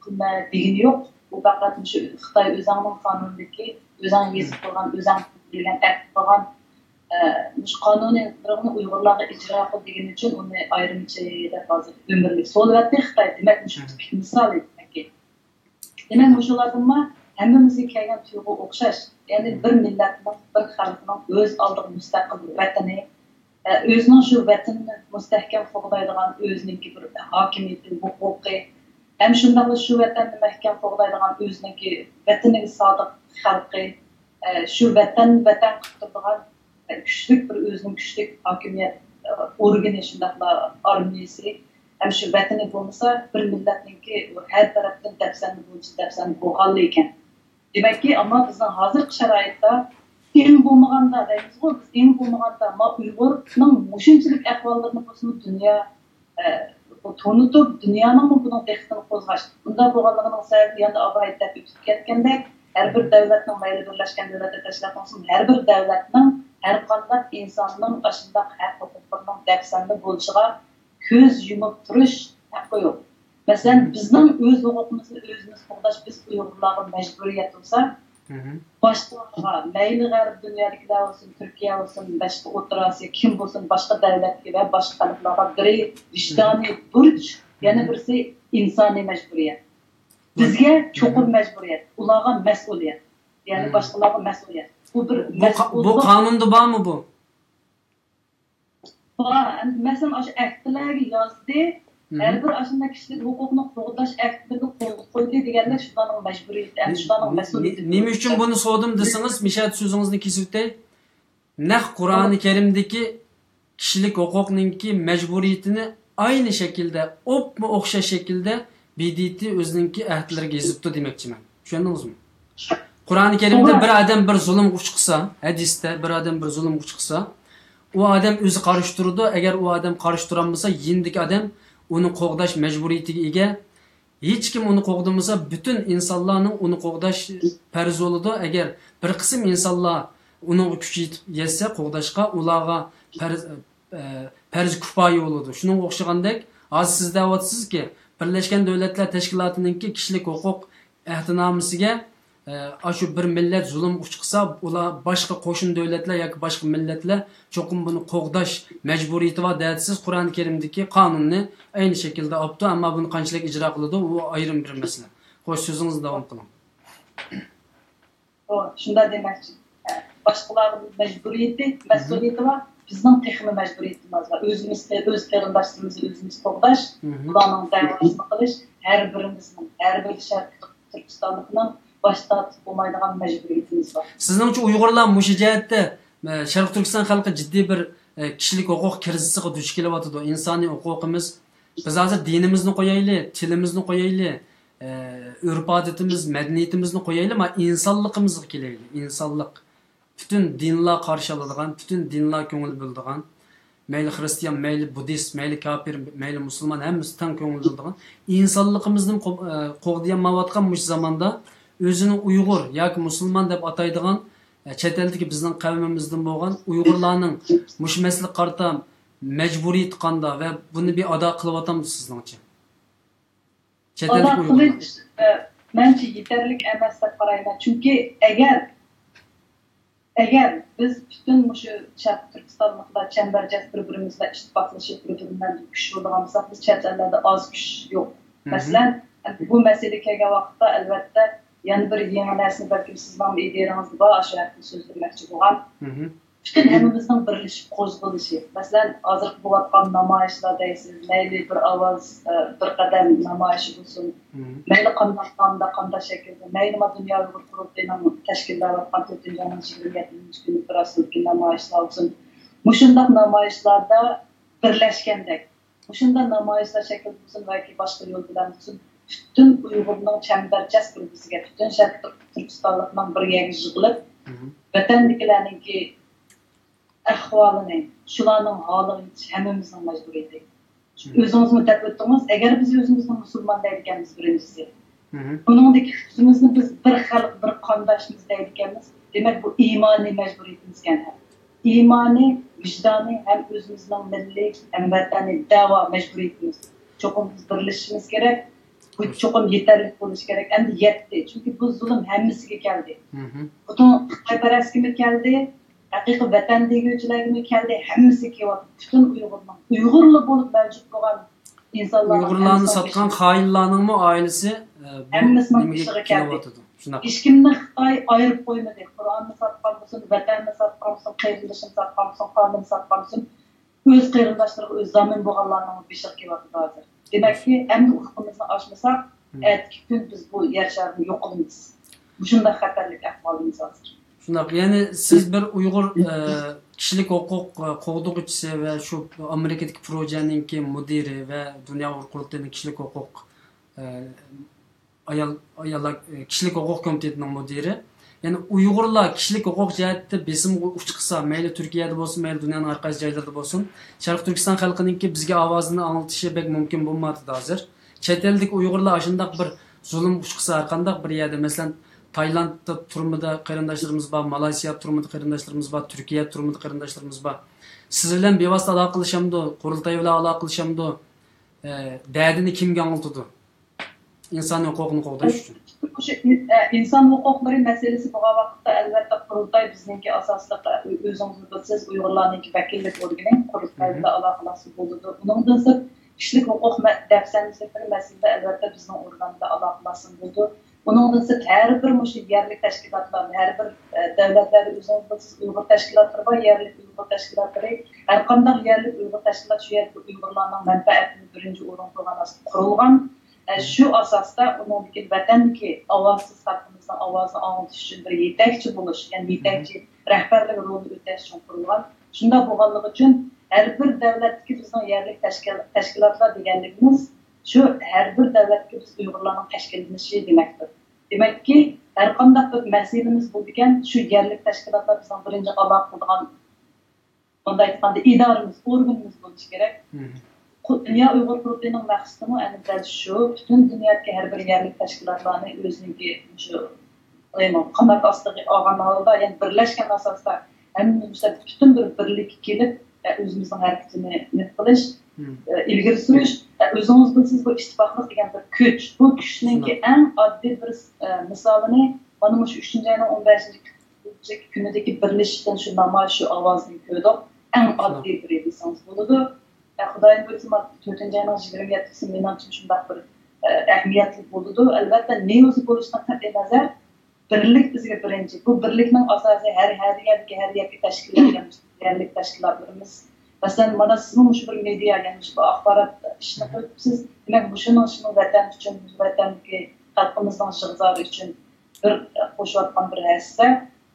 قىلىمەن دېگىنى يوق. ئۇ پەقەت مۇشۇ خىتاي ئۆزەڭنىڭ قانۇنىدىكى، ئۆزەڭ يېزىپ قويغان، ئۆزەڭ بىلگەن ئەكت قىلغان، ئە، مۇشۇ قانۇنىي بىرىنى ئۇيغۇرلارغا ئىجرا قىل دېگىنى ئۈچۈن ئۇنى ئايرىمچە دەپ ھازىر ئۆمۈرلۈك سولىۋەتتى خىتاي. دېمەك، مۇشۇ تىپىك مىسالى دېمەككى. دېمەك، مۇشۇلاردىنمۇ ھەممىمىزگە كەلگەن تۇيغۇ ئوخشاش. يەنى بىر مىللەتنىڭ، بىر خەلقنىڭ ئۆز ئالدىغا مۇستەقىل ۋەتىنى، ئە، ئۆزىنىڭ شۇ ۋەتىنىنى مۇستەھكەم قوغدايدىغان ئۆزىنىڭكى بىر ھاكىمىيىتى، ھوقۇقى، ھەم شۇنداقلا شۇ ۋەتەننى مەھكەم قوغدايدىغان ئۆزىنىڭكى ۋەتىنىگە سادىق خەلقى، ئە، شۇ ۋەتەن، ۋەتەن قىلىپ تۇرىدىغان، ئە، كۈچلۈك بىر ئۆزىنىڭ كۈچلۈك ھاكىمىيەت، ئە، ئورگىنى، شۇنداقلا ئارمىيەسى، ھەم شۇ ۋەتىنى بولمىسا، بىر مىللەتنىڭكى ھەر تەرەپتىن دەپسەندە بولۇشى دەپسەندە بولغانلا ئىكەن. دېمەككى، ئەمما بىزنىڭ ھازىرقى شارائىتتا ئەڭ بولمىغاندا دەيمىزغۇ، بىز ئەڭ بولمىغاندا ما ئۇيغۇرنىڭ مۇشۇنچىلىك ئەھۋاللىرىنى بولسىمۇ دۇنيا، ئە، تونۇتۇپ، دۇنيانىڭمۇ بۇنىڭ دىققىتىنى قوزغاش. بۇنداق بولغانلىقىنىڭ سەۋەبى يەنە ئاۋۋال دەپ ئۆتۈپ كەتكەندەك، ھەر بىر دۆلەتنىڭ، مەيلى بىرلەشكەن دۆلەتلەر تەشكىلاتى بولسۇن، ھەر بىر دۆلەتنىڭ ھەر قانداق ئىنساننىڭ ئاشۇنداق ھەق ھوقۇقلىرىنىڭ دەپسەندە بولۇشىغا كۆز يۇمۇپ تۇرۇش ھەققى يوق. مەسىلەن، بىزنىڭ ئۆز ھوقۇقىمىزنى ئۆزىمىز قوغداش بىز ئۇيغۇرلارغا مەجبۇرىيەت بولسا، باشقىلارغا، مەيلى غەرب دۇنيادىكىلەر بولسۇن، تۈركىيە بولسۇن، باشقا ئوتتۇرا ئاسىيا، كىم بولسۇن، باشقا دۆلەتكە ۋە باشقا خەلقلەرگە بىرى ۋىجدانىي بۇرچ، يەنە بىرسى ئىنسانىي مەجبۇرىيەت. بىزگە چوقۇم مەجبۇرىيەت، ئۇلارغا مەسئۇلىيەت. يەنى باشقىلارغا مەسئۇلىيەت. بۇ بىر بۇ قا-، بۇ مەسئۇللۇق. قانۇندا بارمۇ بۇ؟ بار. ئەمدى مەسىلەن، ئاشۇ ئەكتلەرگە يازدى. ھەر بىر ئاشۇنداق كىشىلىك ھوقۇقنى قوغداش ئەكتلىرىگە قول قويدى دېگەنلەر شۇلارنىڭ مەجبۇرىيىتى، ئەمدى شۇلارنىڭ مەسئۇلىيىتى. نېمە ئۈچۈن بۇنى سورىدىم دېسىڭىز، مىشەت، سۆزىڭىزنى كېسىۋېتەي. نەق قۇرئانى كەرىمدىكى كىشىلىك ھوقۇقنىڭكى مەجبۇرىيىتىنى ئاينى شەكىلدە، ئوپمۇ ئوخشاش شەكىلدە ب د ت ئۆزىنىڭكى ئەھدىلىرىگە يېزىپتۇ دېمەكچىمەن. چۈشەندىڭىزمۇ؟ قۇرئانى كەرىمدە بىر ئادەم بىر زۇلۇمغا ئۇچرىسا، ھەدىستە بىر ئادەم بىر زۇلۇمغا ئۇچرىسا، ئۇ ئادەم ئۆزى قارشى تۇرىدۇ. ئەگەر ئۇ ئادەم قارشى تۇرالمىسا، يېنىدىكى ئادەم ئۇنى قوغداش مەجبۇرىيىتىگە ئىگە. ھېچكىم ئۇنى قوغدىمىسا، پۈتۈن ئىنسانلارنىڭ ئۇنى قوغداش پەرزى بولىدۇ. ئەگەر بىر قىسىم ئىنسانلار ئۇنىڭغا كۈچ يېتىپ يەتسە قوغداشقا، ئۇلارغا پەرز، ئە، پەرز كۇپايە بولىدۇ. شۇنىڭغا ئوخشىغاندەك، ھازىر سىز دەۋاتىسىزكى، بىرلەشكەن دۆلەتلەر تەشكىلاتىنىڭكى كىشىلىك ھوقۇق ئەھدىنامىسىگە، ئە، ئاشۇ بىر مىللەت زۇلۇمغا ئۇچرىسا، ئۇلار باشقا قوشنا دۆلەتلەر ياكى باشقا مىللەتلەر چوقۇم بۇنى قوغداش مەجبۇرىيىتى بار دەۋاتىسىز. قۇرئانى كەرىمدىكى قانۇننى ئەينى شەكىلدە ئاپتۇ، ئەمما بۇنى قانچىلىك ئىجرا قىلىدۇ، ئۇ ئايرىم بىر مەسىلە. خوش، سۆزىڭىزنى داۋام قىلىڭ. ئۇ شۇنداق دېمەكچى. باشقىلارنىڭ مەجبۇرىيىتى، مەسئۇلىيىتى بار، بىزنىڭ تېخىمۇ مەجبۇرىيىتىمىز بار. ئۆزىمىز، ئۆز قېرىنداشلىرىمىزنى ئۆزىمىز قوغداش، ئۇلارنىڭ دەۋاسىنى قىلىش، ھەر بىرىمىزنىڭ، ھەر بىر شەرقىي تۈركىستانلىقنىڭ باش تارتىپ بولمايدىغان مەجبۇرىيىتىمىز بار. سىزنىڭچە ئۇيغۇرلار مۇشۇ جەھەتتە، ئە، شەرقىي تۈركىستان خەلقى جىددىي بىر، ئە، كىشىلىك ھوقۇق كىرىزىسىغا دۇچ كېلىۋاتىدۇ. ئىنسانىي ھوقۇقىمىز، بىز ھازىر دىنىمىزنى قويايلى، تىلىمىزنى قويايلى، ئە، ئۆرپ-ئادىتىمىز، مەدەنىيىتىمىزنى قويايلى، مانا ئىنسانلىقىمىزغا كېلەيلى. ئىنسانلىق. پۈتۈن دىنلار قارشى ئالىدىغان، پۈتۈن دىنلار كۆڭۈل بۆلىدىغان، مەيلى خىرىستىيان، مەيلى بۇددىست، مەيلى كاپىر، مەيلى مۇسۇلمان، ھەممىسى تەڭ كۆڭۈل بۆلىدىغان ئىنسانلىقىمىزنى قو-، ئە، قوغدىيالمايۋاتقان مۇشۇ زاماندا ئۆزىنى ئۇيغۇر ياكى مۇسۇلمان دەپ ئاتايدىغان، ئە، چەت ئەلدىكى بىزنىڭ قەۋمىمىزدىن بولغان ئۇيغۇرلارنىڭ مۇشۇ مەسىلىگە قارىتا مەجبۇرىيىتى قانداق ۋە بۇنى بىر ئادا قىلىۋاتامدۇ سىزنىڭچە؟ چەت ئەلدىكى ئۇيغۇرلار. ئادا قىلىش، ئە، مەنچە يېتەرلىك ئەمەس دەپ قارايمەن. چۈنكى ئەگەر، ئەگەر بىز پۈتۈن مۇشۇ شەرقىي تۈركىستانلىقلار چەمبەرچاس بىر-بىرىمىز بىلەن ئىتتىپاقلىشىپ، بىر-بىرىمىز بىلەن كۈچ بولىدىغان بولساق، بىز چەت ئەللەردە ئاز كۈچ يوق. مەسىلەن، بۇ مەسىلىگە كەلگەن ۋاقىتتا، ئەلۋەتتە، يەنە بىر يېڭى نەرسىنى، بەلكىم سىزنىڭمۇ ئىدىيەڭىزدە بار، ئاشۇ ھەقتە سۆزلىمەكچى بولغان. پۈتۈن ھەممىمىزنىڭ بىرلىشىپ قوزغىلىشى. مەسىلەن، ھازىرقى بولۇۋاتقان نامايىشلار دەيسىز، مەيلى بىر ئاۋاز، ئە، بىر قەدەم نامايىشى بولسۇن، مەيلى قانداق نامدا، قانداق شەكىلدە، مەيلىمۇ دۇنيا ئۇيغۇر قۇرۇلتىيىنىڭ تەشكىللەۋاتقان تۆتىنچى ئاينىڭ يىگىرمە يەتتىنچى كۈنى بىر ئاستىدىكى نامايىشلار بولسۇن، مۇشۇنداق نامايىشلاردا بىرلەشكەندەك، مۇشۇنداق نامايىشلار شەكلىدە بولسۇن ياكى باشقا يول بىلەن بولسۇن، پۈتۈن ئۇيغۇرنىڭ چەمبەرچاس بىر بىزگە، پۈتۈن شەرقىي تۈركىستانلىقنىڭ بىر يەرگە يىغىلىپ، ۋەتەندىكىلەرنىڭكى ئەھۋالىنى، شۇلارنىڭ ھالىغا يېتىش ھەممىمىزنىڭ مەجبۇرىيىتى. ئۆزىڭىزمۇ دەپ ئۆتتىڭىز، ئەگەر بىز ئۆزىمىزنى مۇسۇلمان دەيدىكەنمىز، بىرىنچىسى، بۇنىڭدىكى ئۆزىمىزنى بىز بىر خەلق، بىر قانداشمىز دەيدىكەنمىز، دېمەك، بۇ ئىمانىي مەجبۇرىيىتىمىزكەن ھەم. ئىمانىي، ۋىجدانىي ھەم ئۆزىمىزنىڭ مىللىي ھەم ۋەتەنىي دەۋا مەجبۇرىيىتىمىز. چوقۇم بىز بىرلىشىشىمىز كېرەك. بۇ چوقۇم يېتەرلىك بولۇشى كېرەك. ئەمدى يەتتى. چۈنكى بۇ زۇلۇم ھەممىسىگە كەلدى. بۇنىڭ خىتايپەرەسكىمۇ كەلدى، ھەقىقىي ۋەتەن دېگۈچىلەرگىمۇ كەلدى، ھەممىسىگە كېلىۋاتىدۇ. پۈتۈن ئۇيغۇرنىڭ، ئۇيغۇرلا بولۇپ مەۋجۇت بولغان ئىنسانلارنىڭ ئۇيغۇرلارنى ھەممىسىنىڭ ساتقان بېشىغا خائىنلارنىڭمۇ ئائىلىسى، ئە، بۇ ھەممىسىنىڭ نېمىگە بېشىغا كەلدى. كېلىۋاتىدۇ؟ شۇنداق. ھېچكىمنى خىتاي ئايرىپ قويمىدى. قۇرئاننى ساتقان بولسۇن، ۋەتەننى ساتقان بولسۇن، قېرىندىشىنى ساتقان بولسۇن، قانىنى ساتقان بولسۇن، ئۆز قېرىنداشلىرىغا ئۆز زامىن بولغانلارنىڭ بېشىغا كېلىۋاتىدۇ ھازىر. دېمەككى، ئەمدى ئۇقۇمىزنى ئاچمىساق، ئەتىكى كۈن بىز بۇ يەر شارىدىن يوقىلىمىز. مۇشۇنداق خەتەرلىك ئەھۋالىمىز ھازىر. شۇنداق. يەنى سىز بىر ئۇيغۇر، ئە، كىشىلىك ھوقۇق، ئە، قوغدىغۇچىسى ۋە شۇ ئامېرىكىدىكى پروژەنىڭكى مۇدىرى ۋە دۇنيا ئۇيغۇر قۇرۇلتىيىنىڭ كىشىلىك ھوقۇق، ئە، ئايال، ئاياللار، ئە، كىشىلىك ھوقۇق كومىتېتىنىڭ مۇدىرى. يەنى ئۇيغۇرلار كىشىلىك ھوقۇق جەھەتتە بېسىمغا ئۇچرىسا، مەيلى تۈركىيەدە بولسۇن، مەيلى دۇنيانىڭ ھەر قايسى جايلىرىدا بولسۇن، شەرقىي تۈركىستان خەلقىنىڭكى بىزگە ئاۋازىنى ئاڭلىتىشى بەك مۇمكىن بولمايۋاتىدۇ ھازىر. چەت ئەلدىكى ئۇيغۇرلار ئاشۇنداق بىر زۇلۇمغا ئۇچرىسا، ھەر قانداق بىر يەردە، مەسىلەن، تايلاندتا تۈرمىدە قېرىنداشلىرىمىز بار، مالايسىيا تۈرمىدە قېرىنداشلىرىمىز بار، تۈركىيە تۈرمىدە قېرىنداشلىرىمىز بار. سىز بىلەن بىۋاسىتە ئالاقىلىشامدۇ؟ قۇرۇلتاي بىلەن ئالاقىلىشامدۇ؟ ئە، دەردىنى كىمگە ئاڭلىتىدۇ؟ ئىنسان ھوقۇقىنى قوغداش ئۈچۈن. مۇشۇ، ئە، ئىنسان ھوقۇقلىرى مەسىلىسى بولغان ۋاقىتتا، ئەلۋەتتە، قۇرۇلتاي بىزنىڭكى ئاساسلىق، ئە، ئۆزىڭىزمۇ بىلىسىز، ئۇيغۇرلارنىڭكى ۋەكىللىك ئورگىنى، قۇرۇلتاي بىلەن ئالاقىلاشسا بولىدۇ. ئۇنىڭدىن سىرت، كىشىلىك ھوقۇق مە-، دەپسەندىچىلىكلىرى مەسىلىدە، ئەلۋەتتە، بىزنىڭ ئورگانلار بىلەن ئالاقىلاشسا بولىدۇ. ئۇنىڭدىن سىرت، ھەر بىر مۇشۇ يەرلىك تەشكىلاتلار، ھەر بىر، ئە، دەۋلەتلەردە ئۆزىڭىز بىلىسىز، ئۇيغۇر تەشكىلاتلىرى بار، يەرلىك ئۇيغۇر تەشكىلاتلىرى، ھەر قانداق يەرلىك ئۇيغۇر تەشكىلات شۇ يەردىكى ئۇيغۇرلارنىڭ مەنپەئەتىنى بىرىنچى ئورۇنغا قويغان ئاستىدا قۇرۇلغان. ئە، شۇ ئاساستا ئۇنىڭدىن كېيىن ۋەتەندىكى ئاۋازسىز خەلقىمىزنىڭ ئاۋازىنى ئاڭلىتىش ئۈچۈن بىر يېتەكچى بولۇش، يەنى يېتەكچى رەھبەرلىك رولىنى ئۆتەش ئۈچۈن قۇرۇلغان. شۇنداق بولغانلىقى ئۈچۈن ھەر بىر دەۋلەتتىكى بىزنىڭ يەرلىك تەشكىل-، تەشكىلاتلار دېگەنلىكىمىز شۇ، ھەر بىر دەۋلەتتىكى بىز ئۇيغۇرلارنىڭ تەشكىللىنىشى دېمەكتۇر. دېمەككى، ھەر قانداق بىر مەسىلىمىز بولىدىكەن، شۇ يەرلىك تەشكىلاتلار بىزنىڭ بىرىنچى ئالاقە قىلىدىغان، مۇنداق ئېيتقاندا، ئىدارىمىز، ئورگىنىمىز بولۇشى كېرەك. قۇ-، دۇنيا ئۇيغۇر قۇرۇلتىيىنىڭ مەقسىتىمۇ ئەنە دەل شۇ، پۈتۈن دۇنيادىكى ھەر بىر يەرلىك تەشكىلاتلارنى ئۆزىنىڭكى مۇشۇ، ئەيمۇ، قانات ئاستىغا ئالغان ھالدا، يەنى بىرلەشكەن ئاساستا ھەممىمىز مۇشۇ پۈتۈن بىر بىرلىككە كېلىپ، ئە، ئۆزىمىزنىڭ ھەرىكىتىنى نېمە قىلىش، ئە، ئىلگىرى سۈرۈش. ئە، ئۆزىڭىز بىلىسىز، بۇ ئىتتىپاقلىق دېگەن بىر كۈچ. بۇ كۈچنىڭكى ئەڭ ئاددىي بىر، ئە، مىسالىنى مانا مۇشۇ ئۈچىنچى ئاينىڭ ئون بەشىنچى كۈنىدىكى بىرلىشىشتىن شۇ نامايىش، شۇ ئاۋازنى كۆردۇق. ئەڭ ئاددىي بىرى دېسىڭىز بولىدۇ. ئە، خۇدايىم بۇيرۇسا، تۆتىنچى ئاينىڭ يىگىرمە يەتتىسى مېنىڭچە شۇنداق بىر، ئە، ئەھمىيەتلىك بولىدۇ. ئەلۋەتتە، نېيۇزى بولۇشتىن قەتئىي نەزەر، بىرلىك بىزگە بىرىنچى. بۇ بىرلىكنىڭ ئاساسى ھەر، ھەر يەردىكى، ھەر يەرگە تەشكىللەنگەن يەرلىك تەشكىلاتلىرىمىز. مەسىلەن، مانا سىزمۇ مۇشۇ بىر مېدىيا، يەنى مۇشۇ بىر ئاخبارات ئىشىنى قىلىپسىز. دېمەك، مۇشۇنىڭ ئىچىنىڭ ۋەتەن ئۈچۈن، ۋەتەندىكى خەلقىمىزنىڭ شىغزارى ئۈچۈن بىر قوشۇۋاتقان بىر ھەسسە.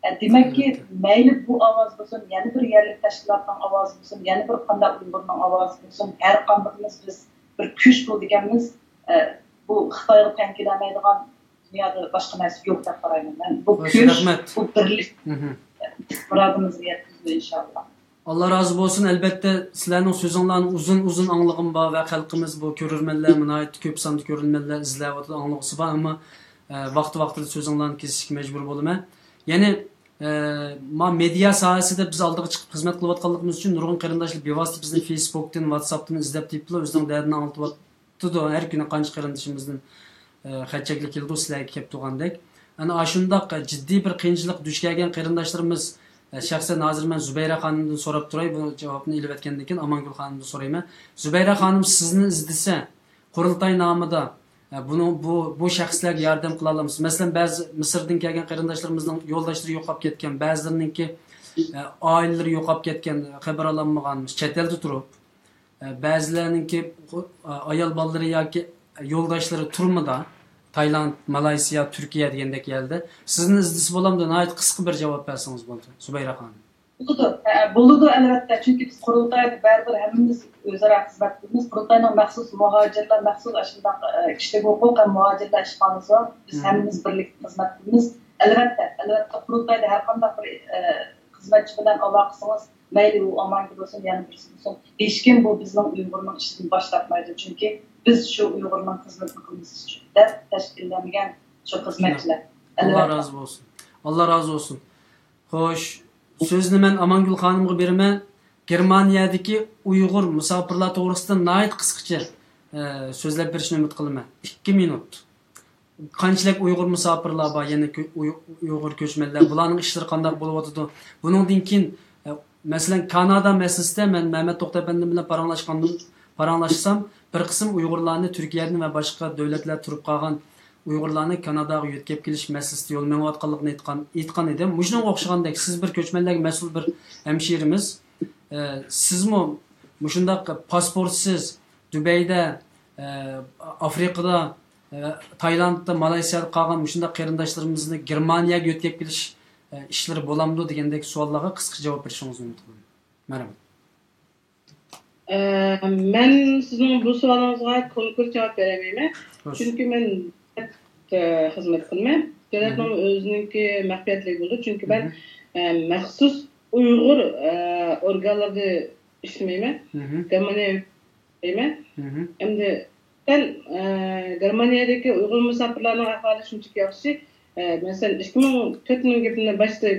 ئە، دېمەككى، مەيلى بۇ ئاۋاز بولسۇن، يەنە بىر يەرلىك تەشكىلاتنىڭ ئاۋازى بولسۇن، يەنە بىر قانداق ئۇيغۇرنىڭ ئاۋازى بولسۇن، ھەر قاندىقىمىز بىز بىر كۈچ بولىدىكەنمىز. ئە، بۇ خىتايغا تەڭ كېلەلمەيدىغان دۇنيادا باشقا نەرسە يوق دەپ قارايمەن مەن. بۇ خوش، كۈچ، رەھمەت. بۇ بىرلىك مۇرادىمىزغا يەتكۈزىدۇ، ئىنشاللا. ئاللا رازى بولسۇن. ئەلۋەتتە، سىلەرنىڭ سۆزۈڭلارنى ئۇزۇن-ئۇزۇن ئاڭلىغىنىم بار ۋە خەلقىمىز، بۇ كۆرۈرمەنلەر، ناھايىتى كۆپ ساندا كۆرۈرمەنلەر ئىزلەۋاتىدۇ، ئاڭلىغۇسى بار، ئەمما، ئە، ۋاقتى-ۋاقتىدا سۆزۈڭلارنى كېسىشكە مەجبۇر بولىمەن. يەنى، ئە، ما مېدىيا ساھەسىدە بىز ئالدىغا چىقىپ خىزمەت قىلىۋاتقانلىقىمىز ئۈچۈن نۇرغۇن قېرىنداشلار بىۋاسىتە بىزنى فېيسبۇكتىن، ۋاتساپتىن ئىزدەپ تېپىپلا ئۆزىنىڭ دەردىنى ئاڭلىتىۋاتىدۇ. تۇرىدۇ. ھەر كۈنى قانچە قېرىندىشىمىزدىن، ئە، خەت چەكلىك كېلىدۇ، سىلەرگە كەپ تۇرغاندەك. ئەنە ئاشۇنداق، ئە، جىددىي بىر قىيىنچىلىققا دۇچ كەلگەن قېرىنداشلىرىمىز، ئە، شەخسەن ھازىر مەن زۇبەيرە خانىمدىن سوراپ تۇراي، بۇ جاۋابنى ئېلىۋەتكەندىن كېيىن ئامانگۈل خانىمدىن سورايمەن. زۇبەيرە خانىم سىزنى ئىزدىسە، قۇرۇلتاي نامىدا، ئە، بۇنىڭ، بۇ، بۇ شەخسلەرگە ياردەم قىلالامسىز؟ مەسىلەن، بەزى مىسىردىن كەلگەن قېرىنداشلىرىمىزنىڭ يولداشلىرى يوقاپ كەتكەن، بەزىلىرىنىڭكى، ئە، ئائىلىلىرى يوقاپ كەتكەن، خەۋەر ئالالمىغان، چەت ئەلدە تۇرۇپ، ئە، بەزىلەرنىڭكى، ئە، ئايال بالىلىرى ياكى يولداشلىرى تۈرمىدە، تايلاند، مالايسىيا، تۈركىيە دېگەندەك يەردە. سىزنى ئىزدىسە بولامدۇ؟ ناھايىتى قىسقا بىر جاۋاب بەرسىڭىز بولدى، زۇبەيرە خانىم. بولىدۇ، ھە، بولىدۇ، ئەلۋەتتە. چۈنكى بىز قۇرۇلتايدا بەرىبىر ھەممىمىز ئۆزئارا خىزمەت قىلىمىز. قۇرۇلتاينىڭ مەخسۇس مۇھاجىرلار، مەخسۇس ئاشۇنداق، ئە، كىشىلىك ھوقۇق ھەم مۇھاجىرلار ئىشخانىسى بار. بىز ھەممىمىز بىرلىكتە خىزمەت قىلىمىز. ئەلۋەتتە، ئەلۋەتتە، قۇرۇلتايدا ھەر قانداق بىر، ئە، خىزمەتچى بىلەن ئالاقىسىڭىز، مەيلى ئۇ ئامانگۈل بولسۇن، يەنە بىرسى بولسۇن، ھېچكىم بۇ بىزنىڭ ئۇيغۇرنىڭ ئىشىدىن باش تارتمايدۇ. چۈنكى بىز شۇ ئۇيغۇرنىڭ خىزمىتىنى قىلىمىز ئۈچۈن دەپ تەشكىللەنگەن شۇ خىزمەتچىلەر. ئاللا ئەلۋەتتە. رازى بولسۇن. ئاللا رازى بولسۇن. خوش، سۆزنى مەن ئامانگۈل خانىمغا بېرىمەن. گېرمانىيەدىكى ئۇيغۇر مۇساپىرلار توغرىسىدا ناھايىتى قىسقىچە، ئە، سۆزلەپ بېرىشنى ئۈمىد قىلىمەن. ئىككى مىنۇت. قانچىلىك ئۇيغۇر مۇساپىرلار بار، يەنە كۆ-، ئۇي-، ئۇيغۇر كۆچمەنلەر، بۇلارنىڭ ئىشلىرى قانداق بولۇۋاتىدۇ؟ بۇنىڭدىن كېيىن، ئە، مەسىلەن، كانادا مەسىلىسىدە مەن مەمەت توختى ئەپەندىم بىلەن پاراڭلاشقاندىم، پاراڭلاشسام، بىر قىسىم ئۇيغۇرلارنى تۈركىيەدىن ۋە باشقا دۆلەتلەردە تۇرۇپ قالغان ئۇيغۇرلارنى كاناداغا يۆتكەپ كېلىش مەسىلىسىدە يول مېڭىۋاتقانلىقىنى ئېيتقان، ئېيتقان ئىدىم. مۇشۇنىڭغا ئوخشىغاندەك، سىز بىر كۆچمەنلەرگە مەسئۇل بىر ھەمشىرىمىز. ئە، سىزمۇ مۇشۇنداق پاسپورتسىز دۇبەيدە، ئە، ئافرىقىدا، ئە، تايلاندتا، مالايسىيادا قالغان مۇشۇنداق قېرىنداشلىرىمىزنى گېرمانىيەگە يۆتكەپ كېلىش، ئە، ئىشلىرى بولامدۇ دېگەندەك سوئاللارغا قىسقىچە جاۋاب بېرىشىڭىزنى ئۈمىد قىلىمەن. مەرھەمەت. ئە، مەن سىزنىڭ بۇ سوئالىڭىزغا كونكرېت جاۋاب بېرەلمەيمەن. خوش. چۈنكى مەن، ئە، خىزمەت قىلىمەن. دۆلەتنىڭ ئۆزىنىڭكى مەخپىيەتلىكى بولىدۇ. چۈنكى مەن، ئە، مەخسۇس ئۇيغۇر، ئە، ئورگانلىرىدا ئىشلىمەيمەن. گېرمانىيە ئىشلەيمەن. ئەمدى سەن، ئە، گېرمانىيەدىكى ئۇيغۇر مۇساپىرلارنىڭ ئەھۋالى شۇنچىلىك ياخشى. ئە، مەسىلەن، ئىككى مىڭ تۆت مىڭ گېپىمنى باشتا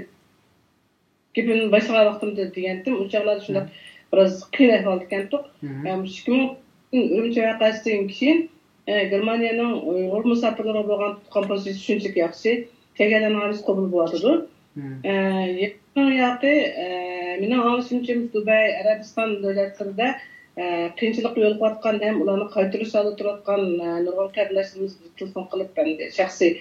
گېپىمنى باشلىغان ۋاقتىمدا دېگەنتىم، ئۇ چاغلاردا شۇنداق بىراز قىيىن ئەھۋالدا ئىكەنتۇق. ئە، مۇشۇ ئىككى مىڭ ئۈرۈمچى ۋەقەسىدىن كېيىن، ئە، گېرمانىيەنىڭ ئۇيغۇر مۇساپىرلىرىغا بولغان تۇتقان پوزىتسىيىسى شۇنچىلىك ياخشى، كەلگەنلەرنىڭ ھەممىسى قوبۇل بولۇۋاتىدۇ. ئە، يېقىن ياقى، ئە، مېنىڭ ئاڭلىشىمچە، دۇبەي، ئەرەبىستان دۆلەتلىرىدە، ئە، قىيىنچىلىققا يولۇقۇۋاتقان ھەم ئۇلارنى قايتۇرۇش ھالىدا تۇرۇۋاتقان، ئە، نۇرغۇن قېرىنداشلىرىمىز تېلېفون قىلىپ، ئەمدى شەخسىي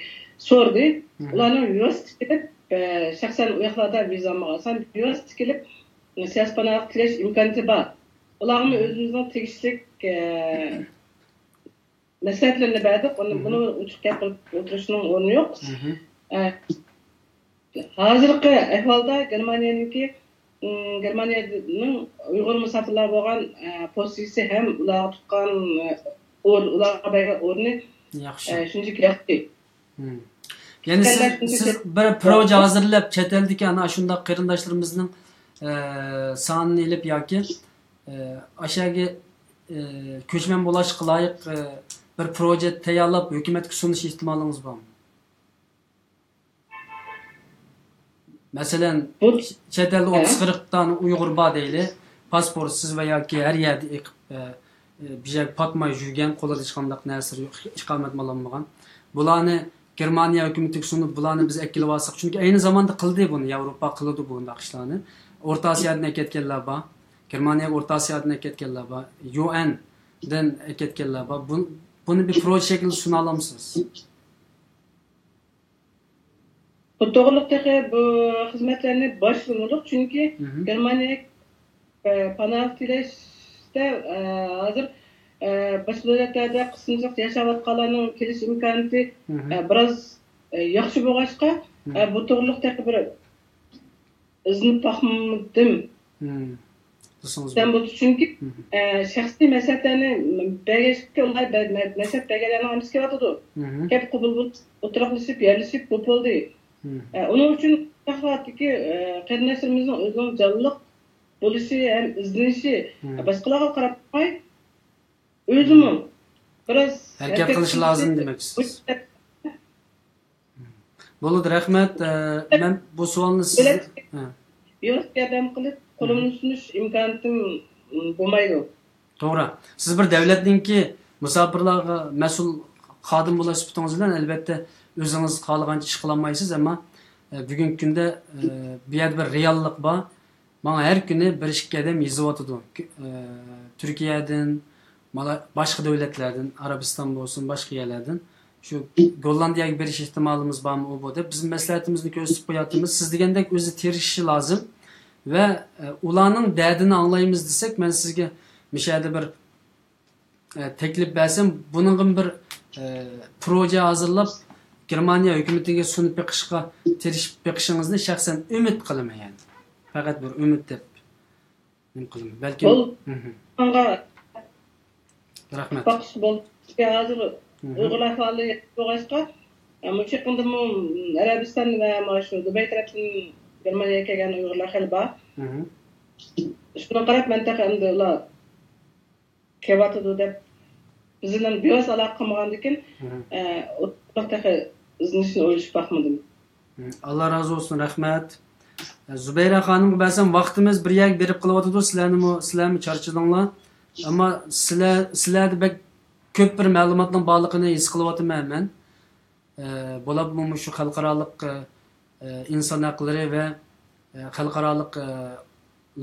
سورىدى. ئۇلارنىڭ بىۋاسىتە كېلىپ، ئە، شەخسەن ئۇ ياقلاردا ۋىزا ئالمىغان، بىۋاسىتە كېلىپ، سىياسىي پاناھلىق تىلەش ئىمكانىيىتى بار. ئۇلارغىمۇ ئۆزىمىزنىڭ تېگىشلىك، ئە، مەسلىھەتلىرىنى بەردۇق. ئۇنى، بۇنى ئوچۇق گەپ قىلىپ ئولتۇرۇشنىڭ ئورنى يوق. ئە، ھازىرقى ئەھۋالدا گېرمانىيەنىڭكى، ئىم، گېرمانىيەنىڭ ئۇيغۇر مۇساپىرلارغا بولغان، ئە، پوزىتسىيىسى ھەم ئۇلارغا تۇتقان، ئە، ئور-، ئۇلارغا بەرگەن ئورنى، ياخشى. ئە، شۇنچىلىك ياخشى. يەنى سىز، سىز بىر پروژە ھازىرلاپ، چەت ئەلدىكى ئەنە شۇنداق قېرىنداشلىرىمىزنىڭ، ئە، سانىنى ئېلىپ ياكى، ئە، ئاشۇ يەرگە، ئە، كۆچمەن بولۇشقا لايىق، ئە، بىر پروژە تەييارلاپ ھۆكۈمەتكە سۇنۇش ئېھتىمالىڭىز بارمۇ؟ مەسىلەن، چەت ئەلدە ئوتتۇز قىرىق دانە ئۇيغۇر بار دەيلى. پاسپورتسىز ۋە ياكى ھەر يەردە ئېقىپ، ئە، ئە، بىر يەرگە پاتماي يۈرگەن، قولىدا ھېچقانداق نەرسىلىرى يوق، ئىقامەتمۇ ئالالمىغان. بۇلارنى گېرمانىيە ھۆكۈمىتىگە سۇنۇپ، بۇلارنى بىز ئەكېلىۋالساق، چۈنكى ئەينى زاماندا قىلدى بۇنى، ياۋروپا قىلىدۇ بۇنداق ئىشلارنى. ئورتا ئاسىيادىن ئەكەتكەنلەر بار، گېرمانىيەگە ئورتا ئاسىيادىن ئەكەتكەنلەر بار، يۇ ئېندىن ئەكەتكەنلەر بار. بۇ-، بۇنى بىر پروژە شەكلىدە سۇنالامسىز؟ بۇ توغرىلىق تېخى بۇ خىزمەتلەرنى باشلىمىدۇق، چۈنكى گېرمانىيە، ئە، پاناھ تىلەشتە، ئە، ھازىر، ئە، باشقا دۆلەتلەردە قىسىمچىلىق ياشاۋاتقانلارنىڭ كېلىش ئىمكانىيىتى، ئە، بىراز، ئە، ياخشى بولغاچقا، ئە، بۇ توغرىلىق تېخى بىر ئىزدىنىپ باقمىدىم. دېسىڭىز بولىدۇ، چۈنكى، ئە، شەخسىي مەسلىھەتلەرنى بەرگەچكە ئۇلار بە-، مە-، مەسلىھەت بەرگەنلەرنىڭ ھەممىسى كېلىۋاتىدۇ. كەپ قوبۇل بولۇپ، ئوتتۇرىغا ئېلىشىپ، يەرلىشىپ بولۇپ بولدى. ئە، ئۇنىڭ ئۈچۈن ئەخلاتتىكى، ئە، قېرىنداشلىرىمىزنىڭ ئۆزىنىڭ جانلىق بولۇشى ھەم ئىزدىنىشى، ئە، باشقىلارغا قاراپ باقماي، ئۆزىمۇ بىراز ھەرىكەت قىلىشى لازىم دېمەكچىسىز. بولىدۇ، رەھمەت. ئە، مەن بۇ سوئالنى سىز، دۆلەت ھە. ياردەم قىلىپ، قولۇمدىن سۇنۇش ئىمكانىيىتىم، م، بولمايدۇ. توغرا. سىز بىر دۆلەتنىڭكى مۇساپىرلارغا مەسئۇل خادىم بولۇش سۈپىتىڭىز بىلەن، ئەلۋەتتە، ئۆزىڭىز خالىغانچە ئىش قىلالمايسىز، ئەمما، ئە، بۈگۈنكى كۈندە، ئە، بۇ يەردە بىر رېئاللىق بار. ماڭا ھەر كۈنى بىر ئىككى ئادەم يېزىۋاتىدۇ. ئە، تۈركىيەدىن، مالا باشقا دۆلەتلەردىن، ئەرەبىستان بولسۇن، باشقا يەرلەردىن شۇ گوللاندىيەگە بېرىش ئېھتىمالىمىز بارمۇ، ئۇ بۇ دەپ بىز مەسلىھەتىمىزنى كۆرسىتىپ قوياتىمىز. سىز دېگەندەك ئۆزى تىرىشىشى لازىم ۋە ئۇلارنىڭ دەردىنى ئاڭلايمىز دېسەك، مەن سىزگە مۇشۇ يەردە بىر تەكلىپ بەرسەم، بۇنىڭغا بىر پروژە ھازىرلاپ، گېرمانىيە ھۆكۈمىتىگە سۇنۇپ بېقىشقا تىرىشىپ بېقىشىڭىزنى شەخسەن ئۈمىد قىلىمەن، يەنى. پەقەت بىر ئۈمىد دەپ نېمە قىلىمەن. بەلكىم. بولدى. ماڭا رەھمەت. باقسا بولدى. بىزگە ھازىر ئۇيغۇرلار فائالىيىتى بولغاچقا، مۇشۇ يېقىندىمۇ ئەرەبىستان ۋە مانا شۇ دۇبەي تەرەپتىن گېرمانىيەگە كەلگەن ئۇيغۇرلار خېلى بار. شۇنىڭغا قاراپ مەن تېخى ئەمدى ئۇلار كېلىۋاتىدۇ دەپ بىز بىلەن بىۋاسىتە ئالاقە قىلمىغاندىكىن، ئۇلار تېخى ئىزدىنىشنى ئويلىشىپ باقمىدىم. ئاللا رازى بولسۇن، رەھمەت. زۇبەيرە خانىمغا بەرسەم، ۋاقتىمىز بىر يەرگە بېرىپ قېلىۋاتىدۇ، سىلەرنىمۇ، سىلەرمۇ چارچىدىڭلار. ئەمما سىلەر، سىلەردە بەك كۆپ بىر مەلۇماتنىڭ بارلىقىنى ھېس قىلىۋاتىمەن مەن. ئە، بولۇپمۇ مۇشۇ خەلقئارالىق، ئە، ئىنسان ھەقلىرى ۋە، ئە، خەلقئارالىق، ئە،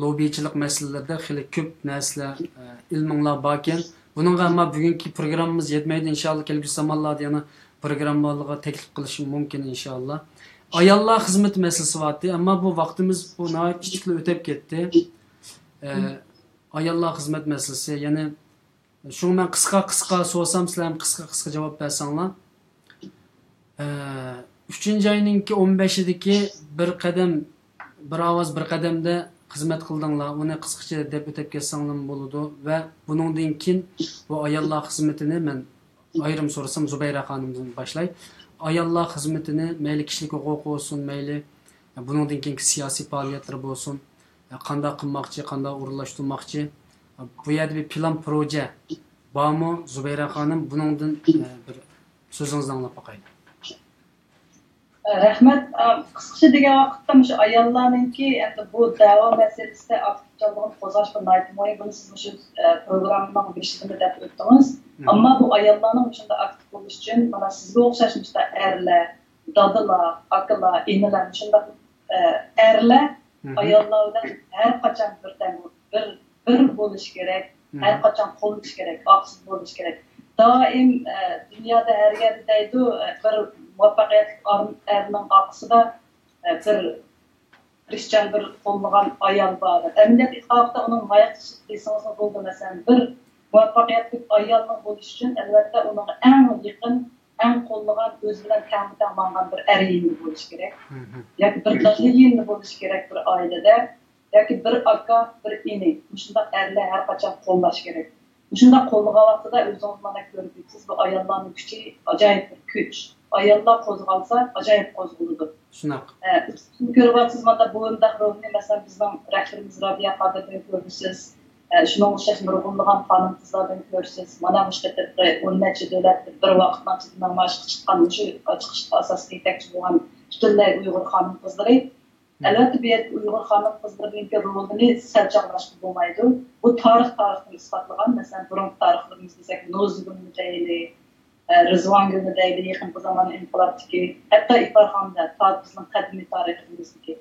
لوببىچىلىق مەسىلىلىرىدە خېلى كۆپ نەرسىلەر، ئە، ئىلمىڭلار باركەن. بۇنىڭغا ئەمما بۈگۈنكى پروگراممىمىز يەتمەيدۇ. ئىنشاللا كەلگۈسى زامانلاردا يەنە پروگراممىلارغا تەكلىپ قىلىشىم مۇمكىن، ئىنشاللا. ئاياللار خىزمىتى مەسىلىسى بارتى، ئەمما بۇ ۋاقتىمىز بۇ ناھايىتى ئىتتىكلا ئۆتۈپ كەتتى. ئە، ئاياللار خىزمەت مەسىلىسى، يەنى شۇڭا مەن قىسقا قىسقا سورىسام، سىلەر ھەم قىسقا قىسقا جاۋاب بەرسەڭلار. ئە، ئۈچىنچى ئاينىڭكى ئون بەشىدىكى بىر قەدەم، بىر ئاۋاز بىر قەدەمدە خىزمەت قىلدىڭلار، ئۇنى قىسقىچە دەپ ئۆتۈپ كەتسەڭلارمۇ بولىدۇ. ۋە بۇنىڭدىن كېيىن بۇ ئاياللار خىزمىتىنى مەن ئايرىم سورىسام، زۇبەيرە خانىمدىن باشلاي. ئاياللار خىزمىتىنى مەيلى كىشىلىك ھوقۇقى بولسۇن، مەيلى بۇنىڭدىن كېيىنكى سىياسىي پائالىيەتلىرى بولسۇن، قانداق قىلماقچى، قانداق ئورۇنلاشتۇرماقچى، بۇ يەردە بىر پىلان، پروژە بارمۇ، زۇبەيرە خانىم؟ بۇنىڭدىن، ئە، بىر سۆزىڭىزنى ئاڭلاپ باقايلى. رەھمەت. ئە، قىسقىچە دېگەن ۋاقىتتا، مۇشۇ ئاياللارنىڭكى ئەمدى بۇ دەۋا مەسىلىسىدە ئاكتىپ جانلىقىنى قوزغاش بۇ ناھايىتى مۇھىم. بۇنى سىز مۇشۇ، ئە، پروگراممىنىڭ بېشىدىمۇ دەپ ئۆتتىڭىز. ئەمما بۇ ئاياللارنىڭ مۇشۇنداق ئاكتىپ بولۇشى ئۈچۈن، مانا، سىزگە ئوخشاش مۇشۇنداق ئەرلەر، دادىلار، ئاكىلار، ئىنىلار، مۇشۇنداق، ئە، ئەرلەر ئاياللار بىلەن ھەر قاچان بىردەم، بىر، بىر بولۇش كېرەك، ھەر قاچان قوللىشىش كېرەك، ئاقسىز بولۇش كېرەك. دائىم، ئە، دۇنيادا ھەر يەردە دەيدۇ، ئە، بىر مۇۋەپپەقىيەتلىك ئار-، ئەرنىڭ ئارقىسىدا، ئە، بىر تىرىشچان بىر قوللىغان ئايال بار دەپ. ئەمەلىيەتتە ئېيتقان ۋاقىتتا ئۇنىڭ ماياقچىسى دېسىڭىزمۇ بولىدۇ. مەسىلەن، بىر مۇۋەپپەقىيەتلىك ئايالنىڭ بولۇشى ئۈچۈن، ئەلۋەتتە، ئۇنىڭغا ئەڭ يېقىن، ئەڭ قوللىغان، ئۆزى بىلەن تەڭمۇتەڭ ماڭغان بىر ئەر يېنىدا بولۇشى كېرەك. ياكى بىر دادا يېنىدا بولۇشى كېرەك بىر ئائىلىدە. ياكى بىر ئاكا، بىر ئىنى. مۇشۇنداق ئەرلەر ھەر قاچان قوللاش كېرەك. مۇشۇنداق قوللىغان ۋاقتىدا ئۆزىڭىز مانا كۆرۈپ يېتىسىز، بۇ ئاياللارنىڭ كۈچى ئاجايىپ بىر كۈچ. ئاياللار قوزغالسا، ئاجايىپ قوزغىلىدۇ. شۇنداق. ئە، سىز كۆرۈۋاتىسىز، مانا بويۇنداق روھنى، مەسىلەن، بىزنىڭ رەھبىرىمىز رابىيە قادىردىن كۆرىسىز. ئە، شۇنىڭغا ئوخشاش نۇرغۇنلىغان خانىم-قىزلاردىن كۆرىسىز. مانا مۇشۇ قېتىمقى ئون نەچچە دۆلەتتە بىر ۋاقىتنىڭ ئىچىدە نامايىشقا چىققان، مۇشۇ چىقىشقا ئاساسلىق يېتەكچى بولغان پۈتۈنلەي ئۇيغۇر خانىم-قىزلىرى. ئەلۋەتتە، بۇ يەردە ئۇيغۇر خانىم-قىزلىرىنىڭكى رولىنى سەل چاغلاشقا بولمايدۇ. بۇ تارىخ، تارىختىن ئىسپاتلىغان، مەسىلەن، بۇرۇنقى تارىخلىرىمىز دېسەك، نوزۇگۇلنى دەيلى، ئە، رىزۋانگۈلنى دەيلى، يېقىنقى زامان ئىنقىلابتىكى، ھەتتا ئىپارخاننى، تا بىزنىڭ قەدىمىي تارىخىمىزدىكى.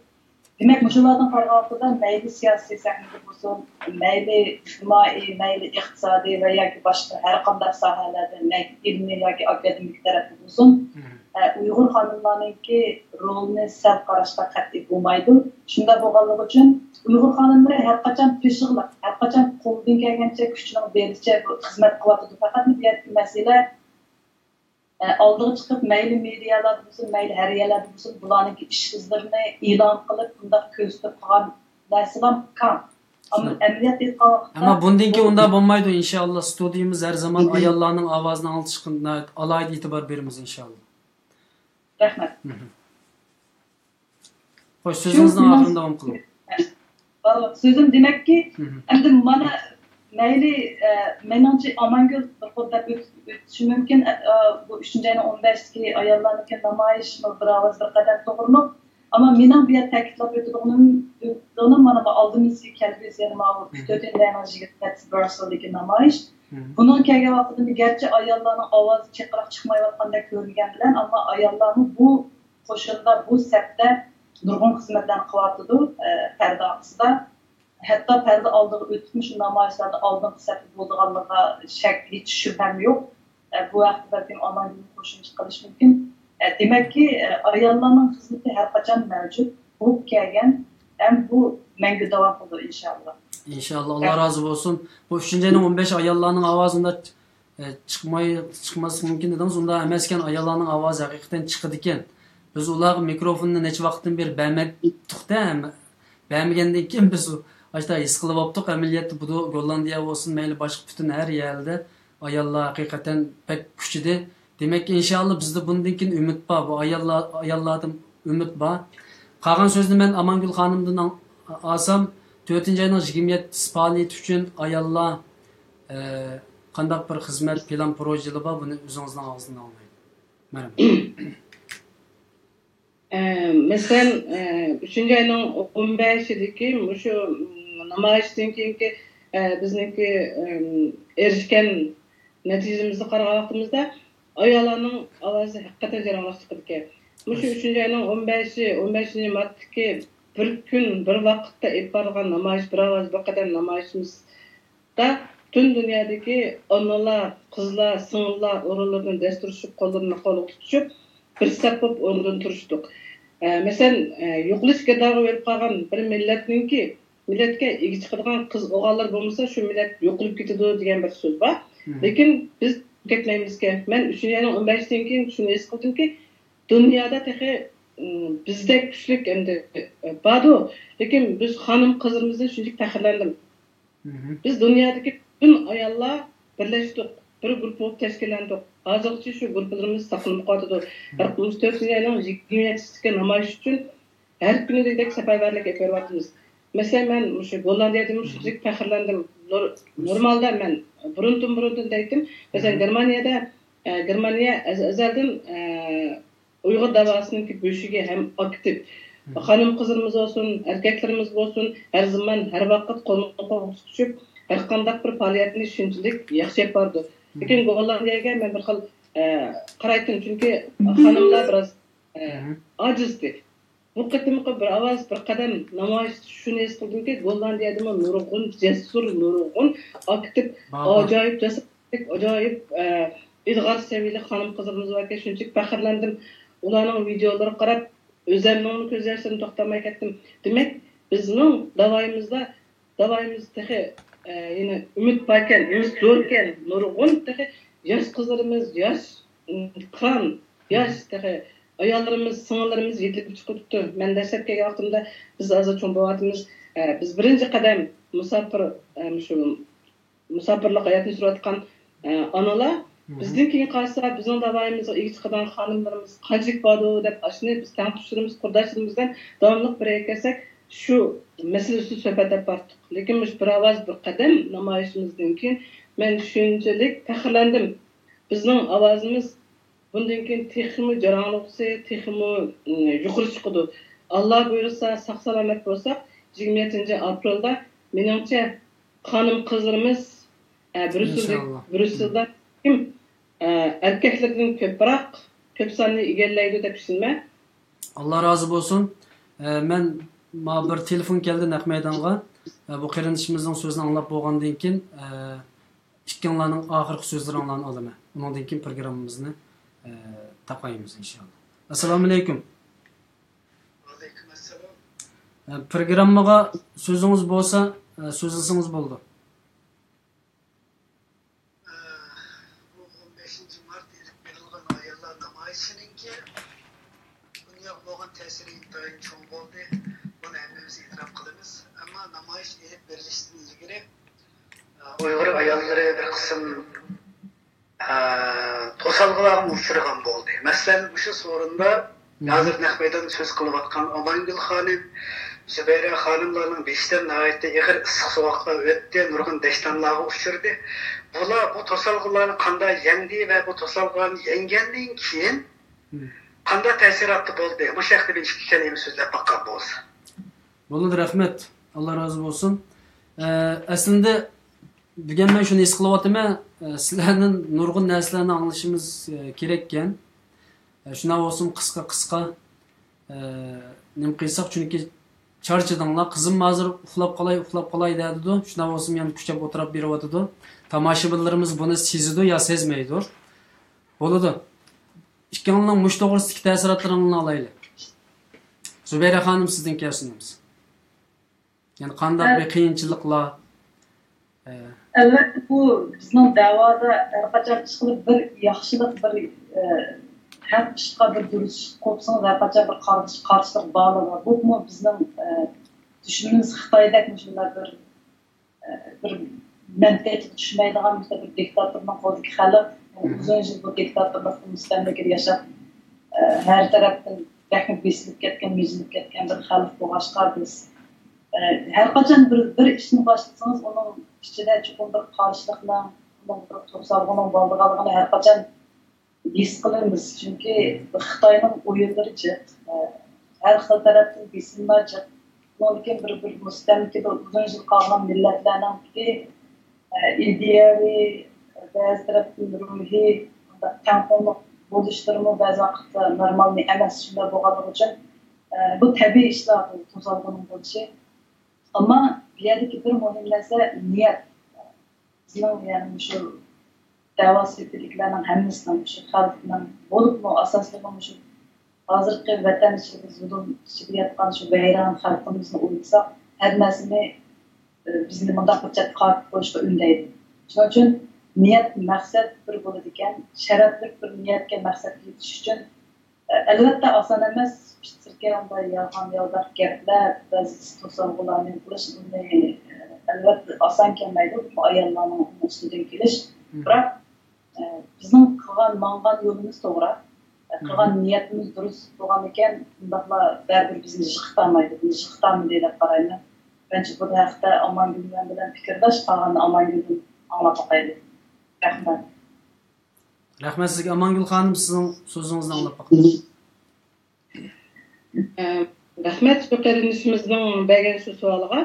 دېمەك، مۇشۇلاردىن قارىغان ۋاقتىدا مەيلى سىياسىي سەھنىدە بولسۇن، مەيلى ئىجتىمائىي، مەيلى ئىقتىسادىي ۋە ياكى باشقا ھەر قانداق ساھەلەردە، مەيلى ئىلمىي ياكى ئاكادېمىك تەرەپتە بولسۇن، ئە، ئۇيغۇر خانىملارنىڭكى رولىنى سەل قاراشقا قەتئىي بولمايدۇ. شۇنداق بولغانلىقى ئۈچۈن ئۇيغۇر خانىملىرى ھەر قاچان پىششىقلىق، ھەر قاچان قولىدىن كەلگەنچە كۈچىنىڭ بېرىچە بۇ خىزمەت قىلىۋاتىدۇ. پەقەتلا بۇ يەردىكى مەسىلە، ئە، ئالدىغا چىقىپ، مەيلى مېدىيالاردا بولسۇن، مەيلى ھەر يەرلەردە بولسۇن، بۇلارنىڭكى ئىش ئىزلىرىنى ئېلان قىلىپ، بۇنداق كۆرسىتىپ قىلغان نەرسىلەر كەم. ئەمما ئەمەلىيەتتە ئېيتقان ۋاقىتتا ئەمما بۇندىن كېيىن ئۇنداق بولمايدۇ، ئىنشاللا. ستۇدىيىمىز ھەر زامان ئاياللارنىڭ ئاۋازىنى ئاڭلىتىشقا ناھايىتى ئالاھىدە ئېتىبار بېرىمىز، ئىنشاللا. رەھمەت. خوش، سۆزىڭىزنىڭ ئاخىرىنى داۋام قىلىڭ. بالىلار، سۆزۈم دېمەككى، ئەمدى مانا مەيلى، ئە، مېنىڭچە ئامانگۈل بىر خىل دەپ ئۆت-، ئۆتۈشى مۇمكىن. ئە، ئە، بۇ ئۈچىنچى ئاينىڭ ئون بەشىدىكى ئاياللارنىڭكى نامايىشىمۇ بىر ئاۋاز بىر قەدەم توغرىلىق. ئەمما مېنىڭ بۇ يەردە تەكىتلەپ ئۆتىدىغىنىم، ئۆتىدىغىنىم مانا بۇ ئالدىمىزدىكى كەلگۈسى يەنە ماۋۇ ئۈچ تۆتىنچى ئاينىڭ يىگىرمە يەتتىسى برسېلدىكى نامايىش. بۇنىڭ كەلگەن ۋاقتىدا گەرچە ئاياللارنىڭ ئاۋازى چىرقىراق چىقمايۋاتقاندەك كۆرۈنگەن بىلەن، ئەمما ئاياللارمۇ بۇ قوشۇندا، بۇ سەپتە نۇرغۇن خىزمەتلەرنى قىلىۋاتىدۇ، ئە، پەردە ئارقىسىدا. ھەتتا پەردە ئالدىغا ئۆتۈپمۇ شۇ نامايىشلاردا ئالدىنقى سەپتە بولىدىغانلىقىغا شەك، ھېچ شۈبھەم يوق. ئە، بۇ ھەقتە بەلكىم ئامانگۈلنىڭ قوشۇمچە قىلىشى مۇمكىن. ئە، دېمەككى، ئە، ئاياللارنىڭ خىزمىتى ھەر قاچان مەۋجۇت بولۇپ كەلگەن ھەم بۇ مەڭگۈ داۋام قىلىدۇ، ئىنشاللا. ئىنشاللا، ئاللا رازى بولسۇن. بۇ ئۈچىنچى ئاينىڭ ئون بەشى ئاياللارنىڭ ئاۋازىنى، ئە، چىقماي، چىقماسلىقى مۇمكىن دېدىڭىز. ئۇنداق ئەمەسكەن، ئاياللارنىڭ ئاۋازى ھەقىقەتەن چىقىدىكەن. بىز ئۇلارغا مىكروفوننى نەچچە ۋاقىتتىن بېرى بەرمەپتۇق-دە، ھەممە بەرمىگەندىن كېيىن بىز ئاشۇنداق ھېس قىلىۋاپتۇق. ئەمەلىيەتتە بۇ گوللاندىيە بولسۇن، مەيلى باشقا پۈتۈن ھەر يەردە ئاياللار ھەقىقەتەن بەك كۈچىدى. دېمەككى، ئىنشاللا بىزدە بۇندىن كېيىن ئۈمىد بار. بۇ ئاياللار، ئاياللاردىن ئۈمىد بار. قالغان سۆزنى مەن ئامانگۈل خانىمدىن ئاڭ-، ئالسام، تۆتىنچى ئاينىڭ يىگىرمە يەتتىسى پائالىيىتى ئۈچۈن ئاياللار، ئە، قانداق بىر خىزمەت پىلان پروژىلىرى بار، بۇنى ئۆزىڭىزنىڭ ئاغزىدىن ئاڭلايلى. مەرھەمەت. ئە، مەسىلەن، ئە، ئۈچىنچى ئاينىڭ ئون بەشىدىكى مۇشۇ، م، نامايىشتىن كېيىنكى، ئە، بىزنىڭكى، ئەم، ئېرىشكەن نەتىجىمىزگە قارىغان ۋاقتىمىزدا، ئاياللارنىڭ ئاۋازى ھەقىقەتەن جاراڭلاپ چىقىدىكەن. مۇشۇ ئۈچىنچى ئاينىڭ ئون بەشى، ئون بەشىنچى مارتتىكى بىر كۈن، بىر ۋاقىتتا ئېلىپ بارغان نامايىش، بىر ئاۋاز، بىر قەدەم نامايىشىمىز، دا پۈتۈن دۇنيادىكى ئانىلار، قىزلار، سىڭىللار ئورۇنلىرىدىن دەس تۇرۇشۇپ، قوللىرىنى قولىغا تۇتۇشۇپ، بىر سەپ بولۇپ ئورنىدىن تۇرۇشتۇق. ئە، مەسىلەن، ئە، يوقىلىش گىردابىغا بېرىپ قالغان بىر مىللەتنىڭكى، مىللەتكە ئىگە چىقىدىغان قىز ئوغۇللار بولمىسا، شۇ مىللەت يوقىلىپ كېتىدۇ دېگەن بىر سۆز بار. لېكىن بىز كەتمەيمىزكەن. مەن ئۈچىنچى ئاينىڭ ئون بەشىدىن كېيىن شۇنى ھېس قىلدىمكى، دۇنيادا تېخى، ئىم، بىزدەك كۈچلۈك ئەمدى، ئە، باردۇ. لېكىن بىز خانىم قىزلىرىمىزدىن شۇنچىلىك پەخىرلەندىم. بىز دۇنيادىكى پۈتۈن ئاياللار بىرلەشتۇق، بىر گۇرۇپپا بولۇپ تەشكىللەندۇق. ھازىرغىچە شۇ گۇرۇپپىلىرىمىز ساقلىنىپ قالىدۇ. بىراق مۇشۇ تۆتىنچى ئاينىڭ يىگىرمە يەتتىسىدىكى نامايىش ئۈچۈن ھەر كۈنىدەك سەپەرۋەرلىك ئېلىپ بېرىۋاتىمىز. مەسىلەن، مەن مۇشۇ گوللاندىيەدىمۇ شۇنچىلىك پەخىرلەندىم. نور-، نورمالدا مەن بۇرۇندىن، بۇرۇندىن دەيتتىم. مەسىلەن، گېرمانىيەدە، ئە، گېرمانىيە ئەز-، ئەزەلدىن، ئە، ئۇيغۇر داۋاسىنىڭكى بۆشۈكى ھەم ئاكتىپ. خانىم قىزلىرىمىز بولسۇن، ئەركەكلىرىمىز بولسۇن، ھەر زامان، ھەر ۋاقىت قولمۇ قول تۇتۇشۇپ، ھەر قانداق بىر پائالىيەتنى شۇنچىلىك ياخشى ئېلىپ بارىدۇ. لېكىن گوللاندىيەگە مەن بىر خىل، ئە، قارايتتىم، چۈنكى خانىملار بىراز، ئە، ئاجىزدى. بۇ قېتىمقى بىر ئاۋاز، بىر قەدەم نامايىشتا شۇنى ھېس قىلدىمكى، گوللاندىيەدىمۇ نۇرغۇن جەسۇر، نۇرغۇن ئاكتىپ، ئاجايىپ جاسارەتلىك، ئاجايىپ، ئە، ئىلغار سەۋىيەلىك خانىم قىزلىرىمىز باركەن، شۇنچىلىك پەخىرلەندىم. ئۇلارنىڭ ۋىدىيولىرىغا قاراپ، ئۆزەمنىڭمۇ كۆز ياشلىرىم توختىماي كەتتىم. دېمەك، بىزنىڭ داۋايىمىزدا، داۋايىمىز تېخى، ئە، يەنە ئۈمىد باركەن، ئۈمىد زوركەن، نۇرغۇن تېخى ياش قىزلىرىمىز، ياش، ئىم، قىران، ياش تېخى ئاياللىرىمىز، سىڭىللىرىمىز يېتىلىپ چىقىۋېتىپتۇ. مەن دەسلەپ كەلگەن ۋاقتىمدا، بىز ھازىر چوڭ بولۇۋاتىمىز. ئە، بىز بىرىنچى قەدەم مۇساپىر، ئە، مۇشۇ مۇساپىرلىق ھاياتىنى سۈرۈۋاتقان، ئە، ئانىلار بىزدىن كېيىن قالسا، بىزنىڭ داۋايىمىزغا ئىگە چىقىدىغان خانىملىرىمىز قانچىلىك باردۇ دەپ، ئاشۇنى بىز تەڭتۇشلىرىمىز، قۇرداشلىرىمىز بىلەن داۋاملىق بىر يەرگە كەلسەك، شۇ مەسىلە ئۈستىدە سۆھبەتلەپ باردۇق. لېكىن مۇشۇ بىر ئاۋاز، بىر قەدەم نامايىشىمىزدىن كېيىن مەن شۇنچىلىك پەخىرلەندىم. بىزنىڭ ئاۋازىمىز بۇندىن كېيىن تېخىمۇ جاراڭلىغۇسى، تېخىمۇ، ئىم، يۇقىرى چىقىدۇ. ئاللا بۇيرۇسا، ساق-سالامەت بولساق، يىگىرمە يەتتىنچى ئاپرېلدا، مېنىڭچە، خانىم-قىزلىرىمىز، ئە، بىريۇسسېلدە، ئىنشاللا. بىريۇسسېلدا كىم، ئە، ئەركەكلەردىن كۆپرەك، كۆپ ساننى ئىگىلەيدۇ دەپ ئىشىنىمەن. ئاللا رازى بولسۇن. ئە، مەن، ماڭا بىر تېلېفون كەلدى نەق مەيدانغا. ئە، بۇ قېرىندىشىمىزنىڭ سۆزىنى ئاڭلاپ بولغاندىن كېيىن، ئە، ئىككىڭلارنىڭ ئاخىرقى سۆزلىرىڭلارنى ئالىمەن. ئۇنىڭدىن كېيىن پروگراممىمىزنى، ئە، تاقايمىز، ئىنشاللا. ئەسسالامۇئەلەيكۇم. ۋەئەلەيكۇم ئەسسالام. ئە، پروگراممىغا سۆزىڭىز بولسا، ئە، سۆزلىسىڭىز بولىدۇ. ئە، بۇ ئون بەشىنچى مارت ئېلىپ بېرىلغان ئاياللار نامايىشىنىڭكى دۇنياغا بولغان تەسىرى ئىنتايىن چوڭ بولدى. بۇنى ھەممىمىز ئېتىراپ قىلىمىز. ئەمما نامايىش ئېلىپ بېرىلىشتىن ئىلگىرى، ئە، ئۇيغۇر ئاياللىرى بىر قىسىم، ئە، توسالغۇلارغا ئۇچرىغان بولدى. مەسىلەن، مۇشۇ سورۇندا ھازىر نەق مەيداندا سۆز قىلىۋاتقان ئامانگۈل خانىم، زۇبەيرە خانىملارنىڭ بېشىدىن ناھايىتى ئېغىر ئىسسىق سوغۇقلار ئۆتتى، نۇرغۇن دەشتانلارغا ئۇچرىدى. بۇلار بۇ توسالغۇلارنى قانداق يەڭدى ۋە بۇ توسالغۇلارنى يەڭگەندىن كېيىن قانداق تەسىراتتا بولدى؟ مۇشۇ ھەقتە بىر ئىككى كەلىمە سۆزلەپ باققان بولسا. بولىدۇ، رەھمەت. ئاللا رازى بولسۇن. ئە، ئەسلىندە بۈگۈن مەن شۇنى ھېس قىلىۋاتىمەن، ئە، سىلەردىن نۇرغۇن نەرسىلەرنى ئاڭلىشىمىز، ئە، كېرەككەن. ئە، شۇنداق بولسىمۇ قىسقا، قىسقا، ئە، نېمە قىلساق، چۈنكى چارچىدىڭلار، قىزىم ھازىر ئۇخلاپ قالاي، ئۇخلاپ قالاي دەۋاتىدۇ. شۇنداق بولسىمۇ يەنە كۈچەپ ئولتۇراپ بېرىۋاتىدۇ. تاماشىبىنلىرىمىز بۇنى سېزىدۇ يا سەزمەيدۇ. بولىدۇ. ئىككىڭلارنىڭ مۇشۇ توغرىسىدىكى تەسىراتلىرىڭلارنى ئالايلى. زۇبەيرە خانىم، سىزدىن كەلسۇن ئەمىسە. يەنى قانداق بىر قىيىنچىلىقلار؟ ئە. ئەلۋەتتە، بۇ بىزنىڭ دەۋادا ھەر قاچان ئىشقىلىپ بىر ياخشىلىق، بىر، ئە، ھەق ئىشقا بىر دۇرۇس قوپسىڭىز، ھەر قاچان بىر قارشى-، قارشىلىق بارلا بار. بولۇپمۇ بىزنىڭ، ئە، دۈشمىنىمىز خىتايدەك مۇشۇنداق بىر، ئە، بىر مەنتىققا چۈشمەيدىغان مۇشۇنداق بىر دىكتاتورنىڭ قولىدىكى خەلق، ئۇزۇن يىل بۇ دىكتاتورلۇقتا مۇستەملىكىدە ياشاپ، ئە، ھەر تەرەپتىن بەكمۇ بېسىلىپ كەتكەن، مىزىلىپ كەتكەن بىر خەلق بولغاچقا، بىز، ئە، ھەر قاچان بىر، بىر ئىشنى باشلىسىڭىز، ئۇنىڭ ئىچىدە چوقۇم بىر قارشىلىقنىڭ، بىر توسالغۇنىڭ بولىدىغانلىقىنى ھەر قاچان ھېس قىلىمىز. چۈنكى خىتاينىڭ ئويۇنلىرى جىق، ئە، ھەر خىل تەرەپتىن بېسىملار جىق. ئۇنىڭدىن كېيىن بىر، بىر مۇستەملىكىدە ئۇزۇن يىل قالغان مىللەتلەرنىڭكى، ئە، ئىدىيەۋى، بەزى تەرەپتىن روھىي تەڭپۇڭلۇق بولۇشلىرىمۇ بەزى ۋاقىتتا نورمالنى ئەمەس. شۇنداق بولغانلىقى ئۈچۈن، ئە، بۇ تەبىئىي ئىشلار، بۇ توسالغۇننىڭ بولۇشى. ئەمما بۇ يەردىكى بىر مۇھىم نەرسە نىيەت. بىزنىڭ، يەنى، مۇشۇ دەۋا سېپىدىكىلەرنىڭ ھەممىسىنىڭ، مۇشۇ خەلقنىڭ، بولۇپمۇ ئاساسلىقى مۇشۇ ھازىرقى ۋەتەن ئىچىدە زۇلۇم ئىچىدە ياتقان شۇ ۋەيران خەلقىمىزنى ئويلىساق، ھەر نەرسىنى، ئى، بىزنى مۇنداق بىر چەتكە قاقىپ قويۇشقا ئۈندەيدۇ. شۇنىڭ ئۈچۈن نىيەت، مەقسەت بىر بولىدىكەن، شەرەپلىك بىر نىيەتكە، مەقسەتكە يېتىش ئۈچۈن، ئەلۋەتتە، ئاسان ئەمەس. پىت سىركە ئۇنداق يالغان-ياۋىداق گەپلەر، بەزى توسالغۇلارنى قىلىش، بۇنى، ئەلۋەتتە، ئاسان كەلمەيدۇ. بۇ ئاياللارنىڭ ئۇنىڭ ئۈستىدىن كېلىش. بىراق، بىزنىڭ قىلغان، ماڭغان يولىمىز توغرا، قىلغان نىيەتىمىز دۇرۇس بولغاندىكىن، بۇنداقلار بەرىبىر بىزنى يىقىتالمايدۇ. بىزنى يىقىتالمىدى دەپ قارايمەن. مەنچە بۇ ھەقتە ئامانگۈل بىلەن پىكىرداش، قالغاننى ئامانگۈلدىن ئاڭلاپ باقايلى. رەھمەت. رەھمەت سىزگە. ئامانگۈل خانىم، سىزنىڭ سۆزىڭىزنى ئاڭلاپ باقىمىز. ئە، رەھمەت شۇ قېرىندىشىمىزنىڭ بەرگەن شۇ سوئالىغا.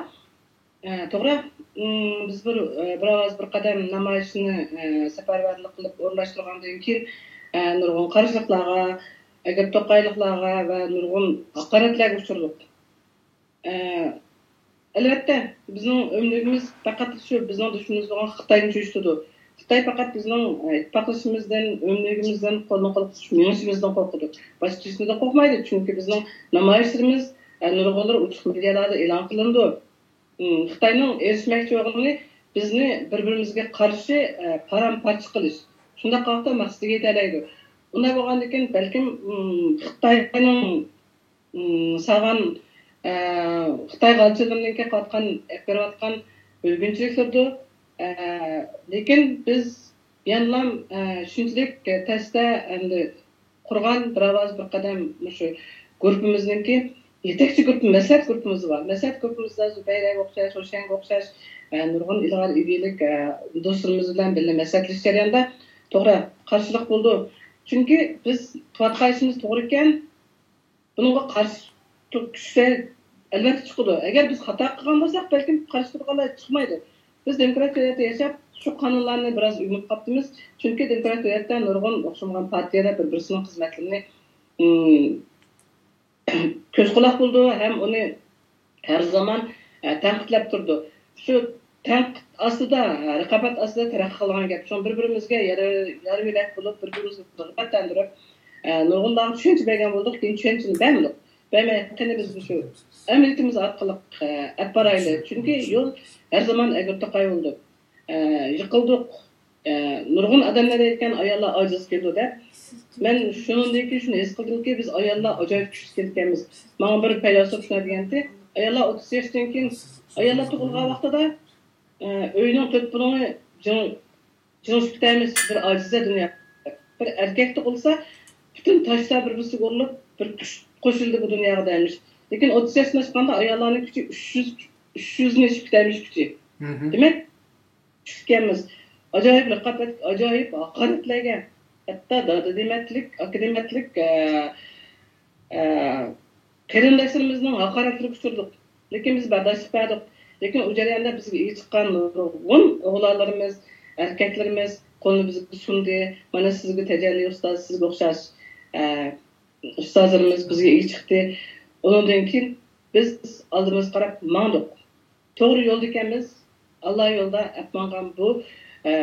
ئە، توغرا، ئىم، بىز بىر، ئە، بىر ئاۋاز بىر قەدەم نامايىشنى، ئە، سەپەرۋەرلىك قىلىپ ئورۇنلاشتۇرغاندىن كېيىن، ئە، نۇرغۇن قارشىلىقلارغا، ئەگرى توقايلىقلارغا ۋە نۇرغۇن ھاقارەتلەرگە ئۇچرىدۇق. ئە، ئەلۋەتتە، بىزنىڭ ئۆملۈكىمىز پەقەت شۇ بىزنىڭ دۈشمىنىمىز بولغان خىتاينى چۆچۈتىدۇ. خىتاي پەقەت بىزنىڭ، ئە، ئىتتىپاقلىشىمىزدىن، ئۆملۈكىمىزدىن، قولمۇ قول مېڭىشىمىزدىن قورقىدۇ. باشقا ھېچنېمىدىن قورقمايدۇ، چۈنكى بىزنىڭ نامايىشلىرىمىز، ئە، نۇرغۇنلىرى ئوچۇق مېدىيالاردا ئېلان قىلىنىدۇ. ئىم، خىتاينىڭ ئېرىشمەكچى بولغىنى بىزنى بىر-بىرىمىزگە قارشى، ئە، پارام-پارچە قىلىش. شۇنداق ۋاقىتتا مەقسىتىگە يېتەلەيدۇ. ئۇنداق بولغاندىكىن بەلكىم، ئىم، خىتاينىڭ، ئىم، سالغان، ئە، خىتاي غالچىلىرىنىڭكى قىلىۋاتقان، ئېلىپ بېرىۋاتقان بۆلگۈنچىلىكلىرىدۇر. ئە، لېكىن بىز يەنىلا، ئە، شۇنچىلىك تەستە ئەمدى قۇرغان بىر ئاۋاز بىر قەدەم مۇشۇ گۇرۇپپىمىزنىڭكى يېتەكچى گۇرۇپپا، مەسلىھەت گۇرۇپپىمىز بار. مەسلىھەت گۇرۇپپىمىزدا زۇبەيرەگە ئوخشاش، روشەنگە ئوخشاش، ئە، نۇرغۇن ئىلغار ئىگىلىك، ئە، دوستلىرىمىز بىلەن بىللە مەسلىھەتلىشىش جەريانىدا توغرا قارشىلىق بولىدۇ. چۈنكى بىز قىلىۋاتقان ئىشىمىز توغرا ئىكەن، بۇنىڭغا قارشى تۇرۇپ كۈچلەر ئەلۋەتتە چىقىدۇ. ئەگەر بىز خاتا قىلغان بولساق، بەلكىم قارشى تۇرغانلار چىقمايدۇ. بىز دېموكراتىيە دۆلەتتە ياشاپ، شۇ قانۇنلارنى بىراز ئۆگىنىپ قاپتىمىز. چۈنكى دېموكراتىيە دۆلەتتە نۇرغۇن ئوخشىمىغان پارتىيەلەر بىر-بىرسىنىڭ خىزمەتلىرىنى، ئىم، كۆز-قۇلاق بولىدۇ ھەم ئۇنى ھەر زامان، ئە، تەنقىدلەپ تۇرىدۇ. شۇ تەنقىد ئاستىدا، رىقابەت ئاستىدا تەرەققىي قىلىدىغان گەپ. شۇڭا بىر-بىرىمىزگە يارا-، يارا-يۆلەك بولۇپ، بىر-بىرىمىزنى رىغبەتلەندۈرۈپ، ئە، نۇرغۇنلارغا چۈشەنچە بەرگەن بولدۇق، كېيىن چۈشەنچىنى بەرمىدۇق. بەرمەي، قېنى بىز مۇشۇ ئەمەلىيىتىمىز ئارقىلىق، ئە، ئەپ بارايلى. چۈنكى يول ھەر زامان ئەگرى-توقاي بولىدۇ. ئە، يىقىلدۇق. ئە، نۇرغۇن ئادەملەر دەيدىكەن، ئاياللار ئاجىز كېلىدۇ دەپ. مەن شۇنىڭدىن كېيىن شۇنى ھېس قىلدىمكى، بىز ئاياللار ئاجايىپ كۈچلۈك ئىكەنمىز. ماڭا بىر پەيلاسوپ شۇنداق دېگەنتى، ئاياللار ئوتتۇز ياشتىن كېيىن، ئاياللار تۇغۇلغان ۋاقتىدا، ئە، ئۆينىڭ تۆت بۇلۇڭى جىڭ-، جىڭشىپ كېتەرمىش، بىر ئاجىزە دۇنيا. بىر ئەركەك تۇغۇلسا، پۈتۈن تاشلار بىر-بىرسىگە ئۇرۇلۇپ، بىر كۈچ قوشۇلدى بۇ دۇنياغا دەرمىش. لېكىن ئوتتۇز ياشتىن ئاشقاندا ئاياللارنىڭ كۈچى ئۈچ يۈز، ئۈچ يۈزنى ئېشىپ كېتەرمىش كۈچى. دېمەك، چۈشكەنمىز. ئاجايىپ رىقابەت، ئاجايىپ ھاقارەتلەرگە، ھەتتا دادا دېمەتلىك، ئاكا دېمەتلىك، ئە، ئە، قېرىنداشلىرىمىزنىڭ ھاقارەتلىرىگە ئۇچرىدۇق. لېكىن بىز بەرداشلىق بەردۇق. لېكىن ئۇ جەرياندا بىزگە ئىگە چىققان نۇرغۇن ئوغلانلىرىمىز، ئەركەكلىرىمىز قولىنى بىزگە سۇندى. مانا سىزگە تەجەللى ئۇستاز، سىزگە ئوخشاش، ئە، ئۇستازلىرىمىز بىزگە ئىگە چىقتى. ئۇنىڭدىن كېيىن بىز ئالدىمىزغا قاراپ ماڭدۇق. توغرا يولدىكەنمىز. ئاللا يولىدا ئەپ ماڭغان بۇ، ئە،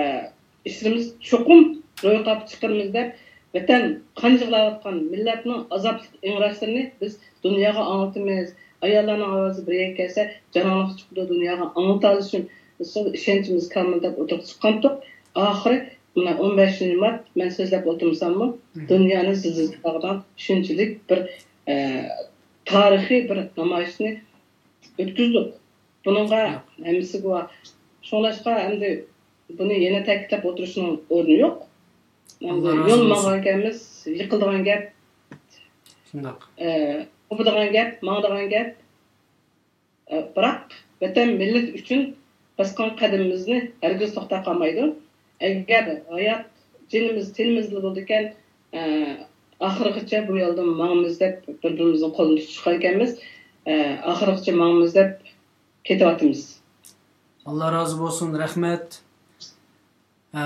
ئىشلىرىمىز چوقۇم رويخاپقا چىقىرىمىز دەپ، ۋەتەن قان يىغلاۋاتقان مىللەتنىڭ ئازابلىق ئىڭراشلىرىنى بىز دۇنياغا ئاڭلىتىمىز. ئاياللارنىڭ ئاۋازى بىر يەرگە كەلسە، جاراڭلىق چىقىدۇ، دۇنياغا ئاڭلىتالىشىمىز. ئىشەنچىمىز كامىل دەپ ئوتتۇرىغا چىققانتۇق. ئاخىرى مانا ئون بەشىنچى مارت، مەن سۆزلەپ ئولتۇرمىساممۇ، دۇنيانى زىلزىلە سالغان شۇنچىلىك بىر، ئە، تارىخىي بىر نامايىشنى ئۆتكۈزدۇق. بۇنىڭغا ھەممىسى گۇۋاھ. شۇڭلاشقا ئەمدى بۇنى يەنە تەكىتلەپ ئولتۇرۇشنىڭ ئورنى يوق. ئەمدى يول ماڭغانكەنمىز، يىقىلىدىغان گەپ، شۇنداق. ئە، قوپىدىغان گەپ، ماڭىدىغان گەپ. ئە، بىراق ۋەتەن، مىللەت ئۈچۈن باسقان قەدىمىمىزنى ھەرگىز توختاپ قالمايدۇ. ئەگەر ھايات جېنىمىز تېنىمىزدە بولىدىكەن، ئە، ئاخىرغىچە بۇ يولدا ماڭىمىز دەپ بىر-بىرىمىزنىڭ قولىنى تۇتۇشقانكەنمىز. ئە، ئاخىرغىچە ماڭىمىز دەپ كېتىۋاتىمىز. ئاللا رازى بولسۇن، رەھمەت. ئە،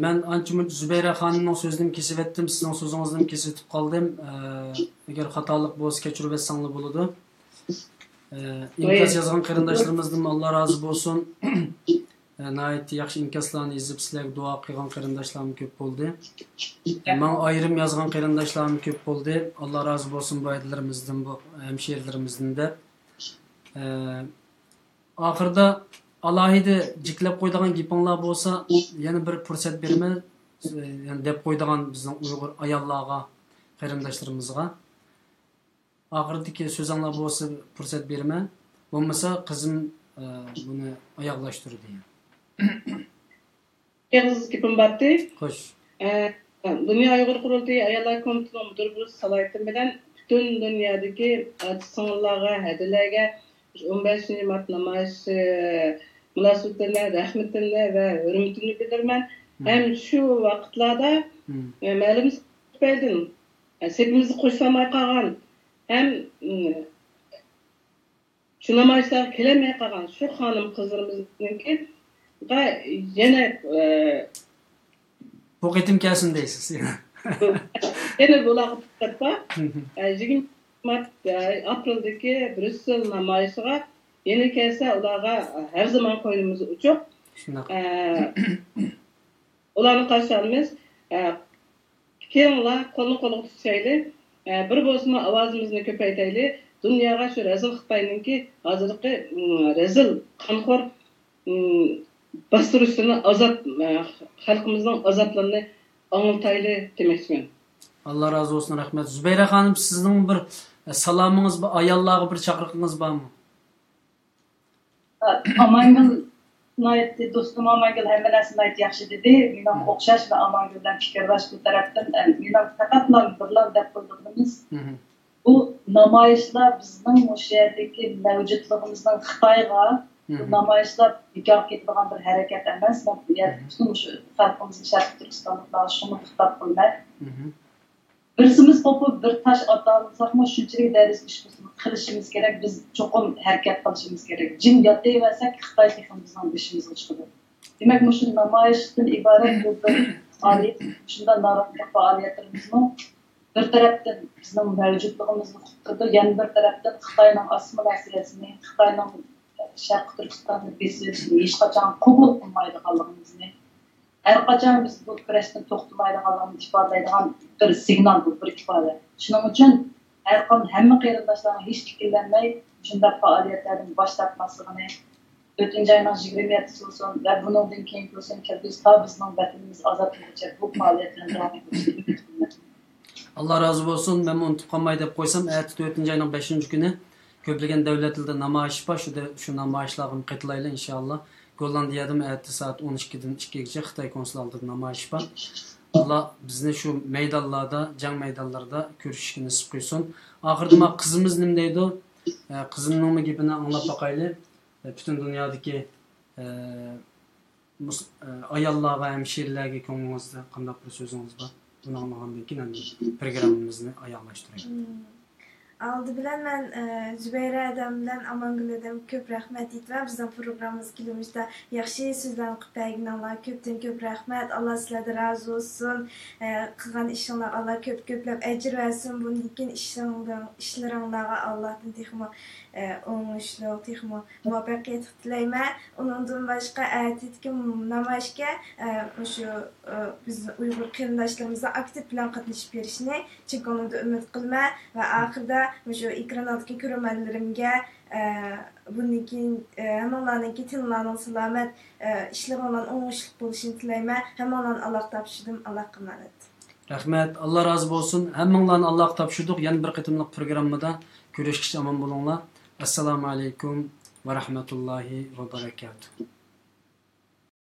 مەن ئانچە مۇنچە زۇبەيرە خانىمنىڭ سۆزىنىمۇ كېسىۋەتتىم، سىزنىڭ سۆزىڭىزنىمۇ كېسىۋېتىپ قالدىم. ئە، ئەگەر خاتالىق بولسا كەچۈرۈۋەتسەڭلار بولىدۇ. ئە، ئىنكاس يازغان قېرىنداشلىرىمىزدىنمۇ ئاللا رازى بولسۇن. ئە، ناھايىتى ياخشى ئىنكاسلارنى يېزىپ، سىلەرگە دۇئا قىلغان قېرىنداشلارمۇ كۆپ بولدى. ئە، ماڭا ئايرىم يازغان قېرىنداشلارمۇ كۆپ بولدى. ئاللا رازى بولسۇن بۇ ھەدىلىرىمىزدىن، بۇ ھەمشىرىلىرىمىزدىن دەپ. ئە، ئاخىرىدا ئالاھىدە جىكلەپ قويىدىغان گېپىڭلار بولسا، يەنە بىر پۇرسەت بېرىمەن، يەنە دەپ قويىدىغان بىزنىڭ ئۇيغۇر ئاياللارغا، قېرىنداشلىرىمىزغا. ئاخىرىدىكى سۆزۈڭلار بولسا پۇرسەت بېرىمەن. بولمىسا قىزىم، ئە، بۇنى ئاياغلاشتۇردى. ئېغىز گېپىم بارتى. خوش. ئە، دۇنيا ئۇيغۇر قۇرۇلتىيى ئاياللار كومىتېتىنىڭ مۇدىر بولۇش سالاھىيىتىم بىلەن پۈتۈن دۇنيادىكى ئاچا سىڭىللارغا، ھەدىلەرگە شۇ ئون بەشىنچى مارت نامايىشى مۇناسىۋىتىدە رەھمىتىمنى ۋە ھۆرمىتىمنى بىلدۈرىمەن. مم. ھەم شۇ ۋاقىتلاردا، مم. ئە، مەلۇم سەۋەبلەردىن، ئە، سېپىمىزگە قوشۇلالماي قالغان ھەم، ئىم، شۇ نامايىشلارغا كېلەلمەي قالغان شۇ خانىم قىزلىرىمىزنىڭكىغا يەنە، ئە، بۇ قېتىم كەلسۇن دەيسىز. يەنە بۇلارغا پۇرسەت بار. مم. ئە، يىگىرمە مارت، ئە، ئاپرېلدىكى بريۇسسېل نامايىشىغا يەنە كەلسە، ئۇلارغا ھەر زامان قوينىمىز ئوچۇق. شۇنداق. ئە، ئۇلارنى قارشى ئالىمىز. ئە، كېلىڭلار، قولنى قولغا تۇتۇشايلى. ئە، بىر بولسىمۇ ئاۋازىمىزنى كۆپەيتەيلى. دۇنياغا شۇ رەزىل خىتاينىڭكى ھازىرقى، ئىم، رەزىل، قانخور، ئىم، باستۇرۇشلىرىنى، ئازاب، ئە، خەلقىمىزنىڭ ئازابلىرىنى ئاڭلىتايلى دېمەكچىمەن. ئاللا رازى بولسۇن، رەھمەت. زۇبەيرە خانىم، سىزنىڭ بىر، ئە، سالامىڭىز بار، ئاياللارغا بىر چاقىرىقىڭىز بارمۇ؟ ئامانگۈل ناھايىتى، دوستۇم ئامانگۈل ھەممە نەرسىنى ناھايىتى ياخشى دېدى. مېنىڭ ئوخشاش ۋە ئامانگۈل بىلەن پىكىرداش بۇ تەرەپتىن. ئە، مېنىڭ پەقەتلا بىرلا دەپ قويىدىغىنىمىز، بۇ نامايىشلار بىزنىڭ مۇشۇ يەردىكى مەۋجۇتلۇقىمىزنىڭ خىتايغا، بۇ نامايىشلار بىكارغا كېتىدىغان بىر ھەرىكەت ئەمەس. مەن بۇ يەردىكى پۈتۈن مۇشۇ خەلقىمىزگە، شەرقىي تۈركىستانلىقلارغا شۇنى خىتاب قىلىمەن. بىرسىمىز قوپۇپ بىر تاش ئاتالمىساقمۇ، شۇنچىلىك دەرىجىدە ئىش قىلىشىمىز كېرەك، بىز چوقۇم ھەرىكەت قىلىشىمىز كېرەك. جىم ياتىۋەرسەك، خىتاي تېخىمۇ بىزنىڭ بېشىمىزغا چىقىدۇ. دېمەك، مۇشۇ نامايىشتىن ئىبارەت بۇ بىر پائالىيەت، شۇنداق نارازىلىق پائالىيەتلىرىمىزمۇ بىر تەرەپتىن بىزنىڭ مەۋجۇتلۇقىمىزنى قۇتقۇزىدۇ، يەنە بىر تەرەپتىن خىتاينىڭ ئاسسىمىلياتسىيەسىنى، خىتاينىڭ شەرقىي تۈركىستاننى بېسىۋېلىشىنى ھېچقاچان قوبۇل قىلمايدىغانلىقىمىزنى، ھەرقاچان بىز بۇ كۈرەشتىن توختىمايدىغانلىقىنى ئىپادىلەيدىغان بىر سىگنال، بۇ بىر ئىپادە. شۇنىڭ ئۈچۈن ھەرقان-، ھەممە قېرىنداشلارغا ھېچ ئىككىلەنمەي، شۇنداق پائالىيەتلەردىن باش تارتماسلىقىنى، تۆتىنچى ئاينىڭ يىگىرمە يەتتىسى بولسۇن ۋە بۇنىڭدىن كېيىنكى بولسۇن، كەلگۈسى تا بىزنىڭ ۋەتىنىمىز ئازاد بولغۇچە بۇ پائالىيەتلەرنى داۋام قىلىشىنى ئۈمىد قىلىمەن. ئاللا رازى بولسۇن. مەنمۇ ئۇنتۇپ قالماي دەپ قويسام، ئەتە تۆتىنچى ئاينىڭ بەشىنچى كۈنى كۆپلىگەن دۆلەتلەردە نامايىش بار. شۇ دە-، شۇ نامايىشلارغىمۇ قېتىلايلى، ئىنشائاللا. گوللاندىيەدىمۇ ئەتە سائەت ئون ئىككىدىن ئىككىگىچە خىتاي كونسۇل ئالدىدا نامايىش بار. ئاللا بىزنى شۇ مەيدانلاردا، جەڭ مەيدانلىرىدا كۆرۈشۈشكە نېسىپ قىلسۇن. ئاخىرىدا ما قىزىمىز نېمە دەيدۇ؟ ئە، قىزىمنىڭمۇ گېپىنى ئاڭلاپ باقايلى. ئە، پۈتۈن دۇنيادىكى، ئە، مۇس-، ئاياللارغا، ھەمشىرىلەرگە كۆڭلىڭىزدە قانداق بىر سۆزىڭىز بار؟ بۇنى ئاڭلىغاندىن كېيىن ئەمدى پروگراممىمىزنى ئاياغلاشتۇرايلى. مم. ئالدى بىلەن مەن، ئە، زۇبەيرە ھەدەم بىلەن ئامانگۈل ھەدەمگە كۆپ رەھمەت ئېيتىمەن. بىزنىڭ پروگراممىمىزغا كېلىۋېلىشتا ياخشى سۆزلەرنى قىلىپ بەرگىنىڭلارغا كۆپتىن كۆپ رەھمەت. ئاللا سىلەردىن رازى بولسۇن. ئە، قىلغان ئىشىڭلارغا ئاللا كۆپ كۆپلەپ ئەجىر بەرسۇن. بۇندىن كېيىن ئىشىڭلار-، ئىشلىرىڭلارغا ئاللادىن تېخىمۇ، ئە، ئوڭۇشلۇق، تېخىمۇ مۇۋەپپەقىيەتلىك تىلەيمەن. ئۇنىڭدىن باشقا ئەتىدىكى نامايىشقا، ئە، مۇشۇ، ئە، بىز ئۇيغۇر قېرىنداشلىرىمىزنىڭ ئاكتىپ بىلەن قاتنىشىپ بېرىشىنى چىن كۆڭلۈمدىن ئۈمىد قىلىمەن ۋە ئاخىرىدا مۇشۇ ئېكران ئالدىدىكى كۆرۈرمەنلىرىمگە، ئە، بۇندىن كېيىن، ئە، ھەممىڭلارنىڭكى تېنىڭلارنىڭ سالامەت، ئە، ئىشلىرىڭلارنىڭ ئوڭۇشلۇق بولۇشىنى تىلەيمەن. ھەممىڭلارنى ئاللاغا تاپشۇردۇم. ئاللاغا ئامانەت. رەھمەت، ئاللا رازى بولسۇن. ھەممىڭلارنى ئاللاغا تاپشۇردۇق. يەنە بىر قېتىملىق پروگراممىدا كۆرۈشكىچە ئامان بولۇڭلار. ئەسسالامۇ ئەلەيكۇم ۋە رەھمەتۇللاھى ۋە بەرەكاتۇھ.